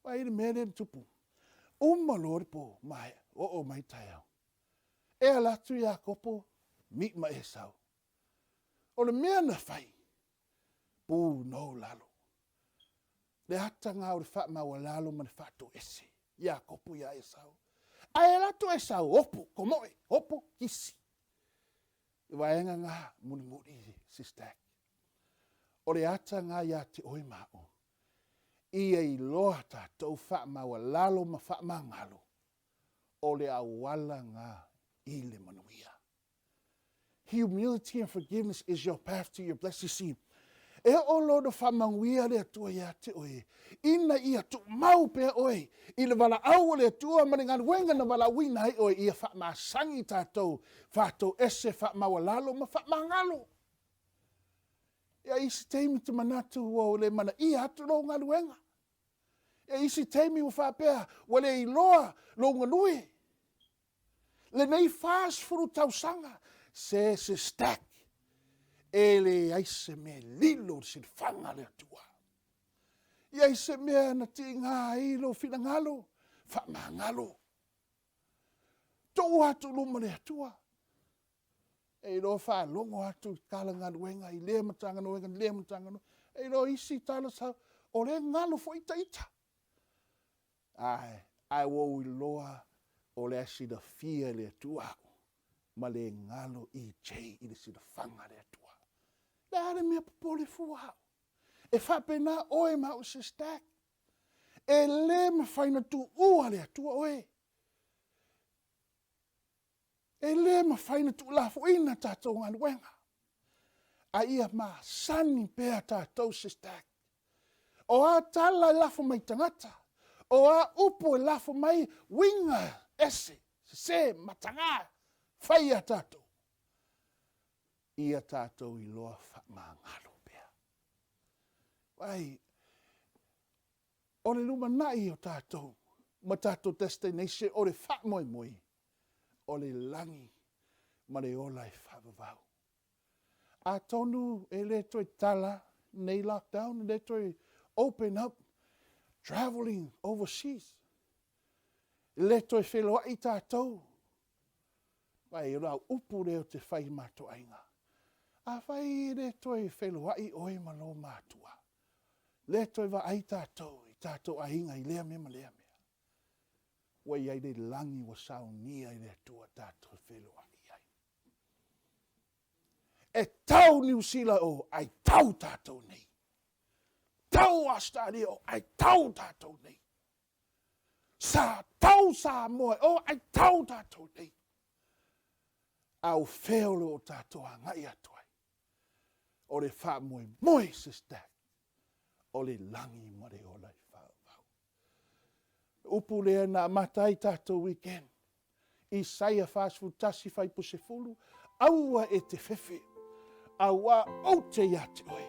Vaai i le mea lea na tupu. Uma loa le pō, maea, oo mai taeao. E ala atu Iakopo, meet ma Esau. O le mea na fai, pūnou lalo. Le ataga o le faamaualalo ma le faatoese, Iakopo iā Esau. Ae ala atu Esau, opo, komoe, opo, kisi. I vaega ngā mulimuli, sister. O le ataga ia te oe ma au, Ia iloa tatou faamaualalo ma faamagalo, o le auala nga i le manuia. Humility and forgiveness is your path to your blessing. See, e oo loa ona faamanuia le Atua ia te oe, ina ia tuumau pea oe i le valaau o le Atua ma le galuega na valaauina ai oe, ia faamasani tatou, faatoese, faamaualalo ma faamagalo. Ia isi taimi te manatu ua le manaia atu lou galuega. Ia isi taimi ua faapea ua le iloa lou galue. Lenei 40 tausaga se se stack e leai se mea lilo i le silafaga a le Atua. Ia i se mea na tiga ai lou finagalo, faamagalo. Tuu atu luma le Atua. E iloa faalogo atu i tala galuega i lea Matagaluega i lea Matagaluega. E iloa isi tala sau, o lea galo foi ita ita. Ae, ae ua ou iloa o lea silafia e le Atua au. Ma le galo EJ i le silafaga a le Atua. Le a le mea popole fua au. E faapena oe ma au sister. E le mafai na tuua le Atua oe. E le mafai na tuulafoina tatou galuega. A ia masani pea tatou sister. O a tala e lafo mai tagata, o a upu e lafo mai uiga ese, sese, mataga, fai ia tatou. Ia tatou iloa faamagalo pea. Vai, o le lumanai o tatou ma tatou destination o le faamoemoe, o le lagi ma le ola e faavavau. Atonu e le toe tala nei lockdown, e le toe open up travelling overseas. E le toe feloai tatou. Vai, o lau upu lea ou te fai i matou aiga. Afai e le toe feloai oe ma lou matua, le toe vaai tatou i tatou aiga i lea mea ma lea mea. Ua i ai le lagi ua saunia e le Atua tatou feloai ai. E tau Niu Sila o, ai tau tatou nei. Tau Ausetalia o, ai tau tatou nei. Sa tau Samoa o, ai tau tatou nei. A o fea o lo o tatou agai atu ai? O le faamoemoe, sister, o le lagi ma le ola i faavavau. Upu lea na amata ai tatou weekend. Isaia 41 fuaiupu 10, Aua e te fefe, auā ou te ia te oe.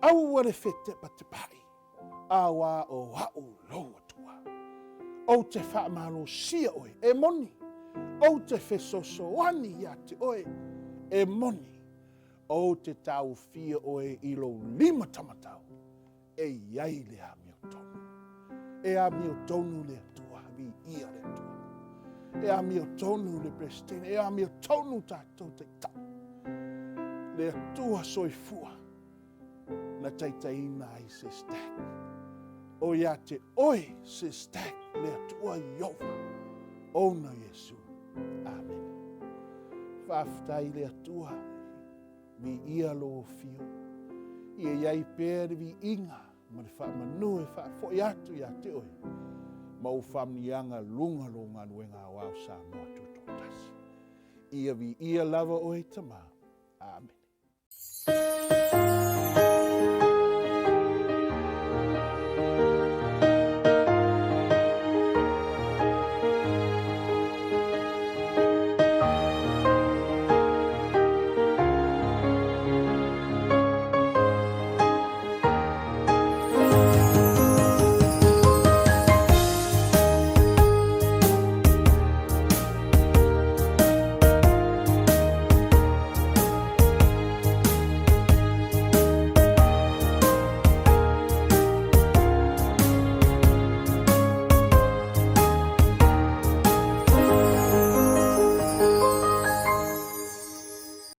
Aua le fetepatepaʻi, auā o aʻu lou Atua. Ou te faamalosia oe, e moni, ou te fesoasoani ia te oe, e moni, ou te taofia oe i lou lima tamatau. E i ai le amiotonu. E amiotonu le Atua, viia le Atua. E amiotonu le Peresetene, e amiotonu tatou taitai. Le Atua soifua na taitaiina ai se stack. O ia te oe se stack le Atua Iova, ona Iesu. Amene. Faafetai le Atua. Viia lou afio. Ia i ai pea le viiga ma le faamanu e faafoi atu ia te oe ma ou faamanuiaga luga lou galuega aoao Samoa Tutoatasi. Ia viia lava oe Tama. Amene.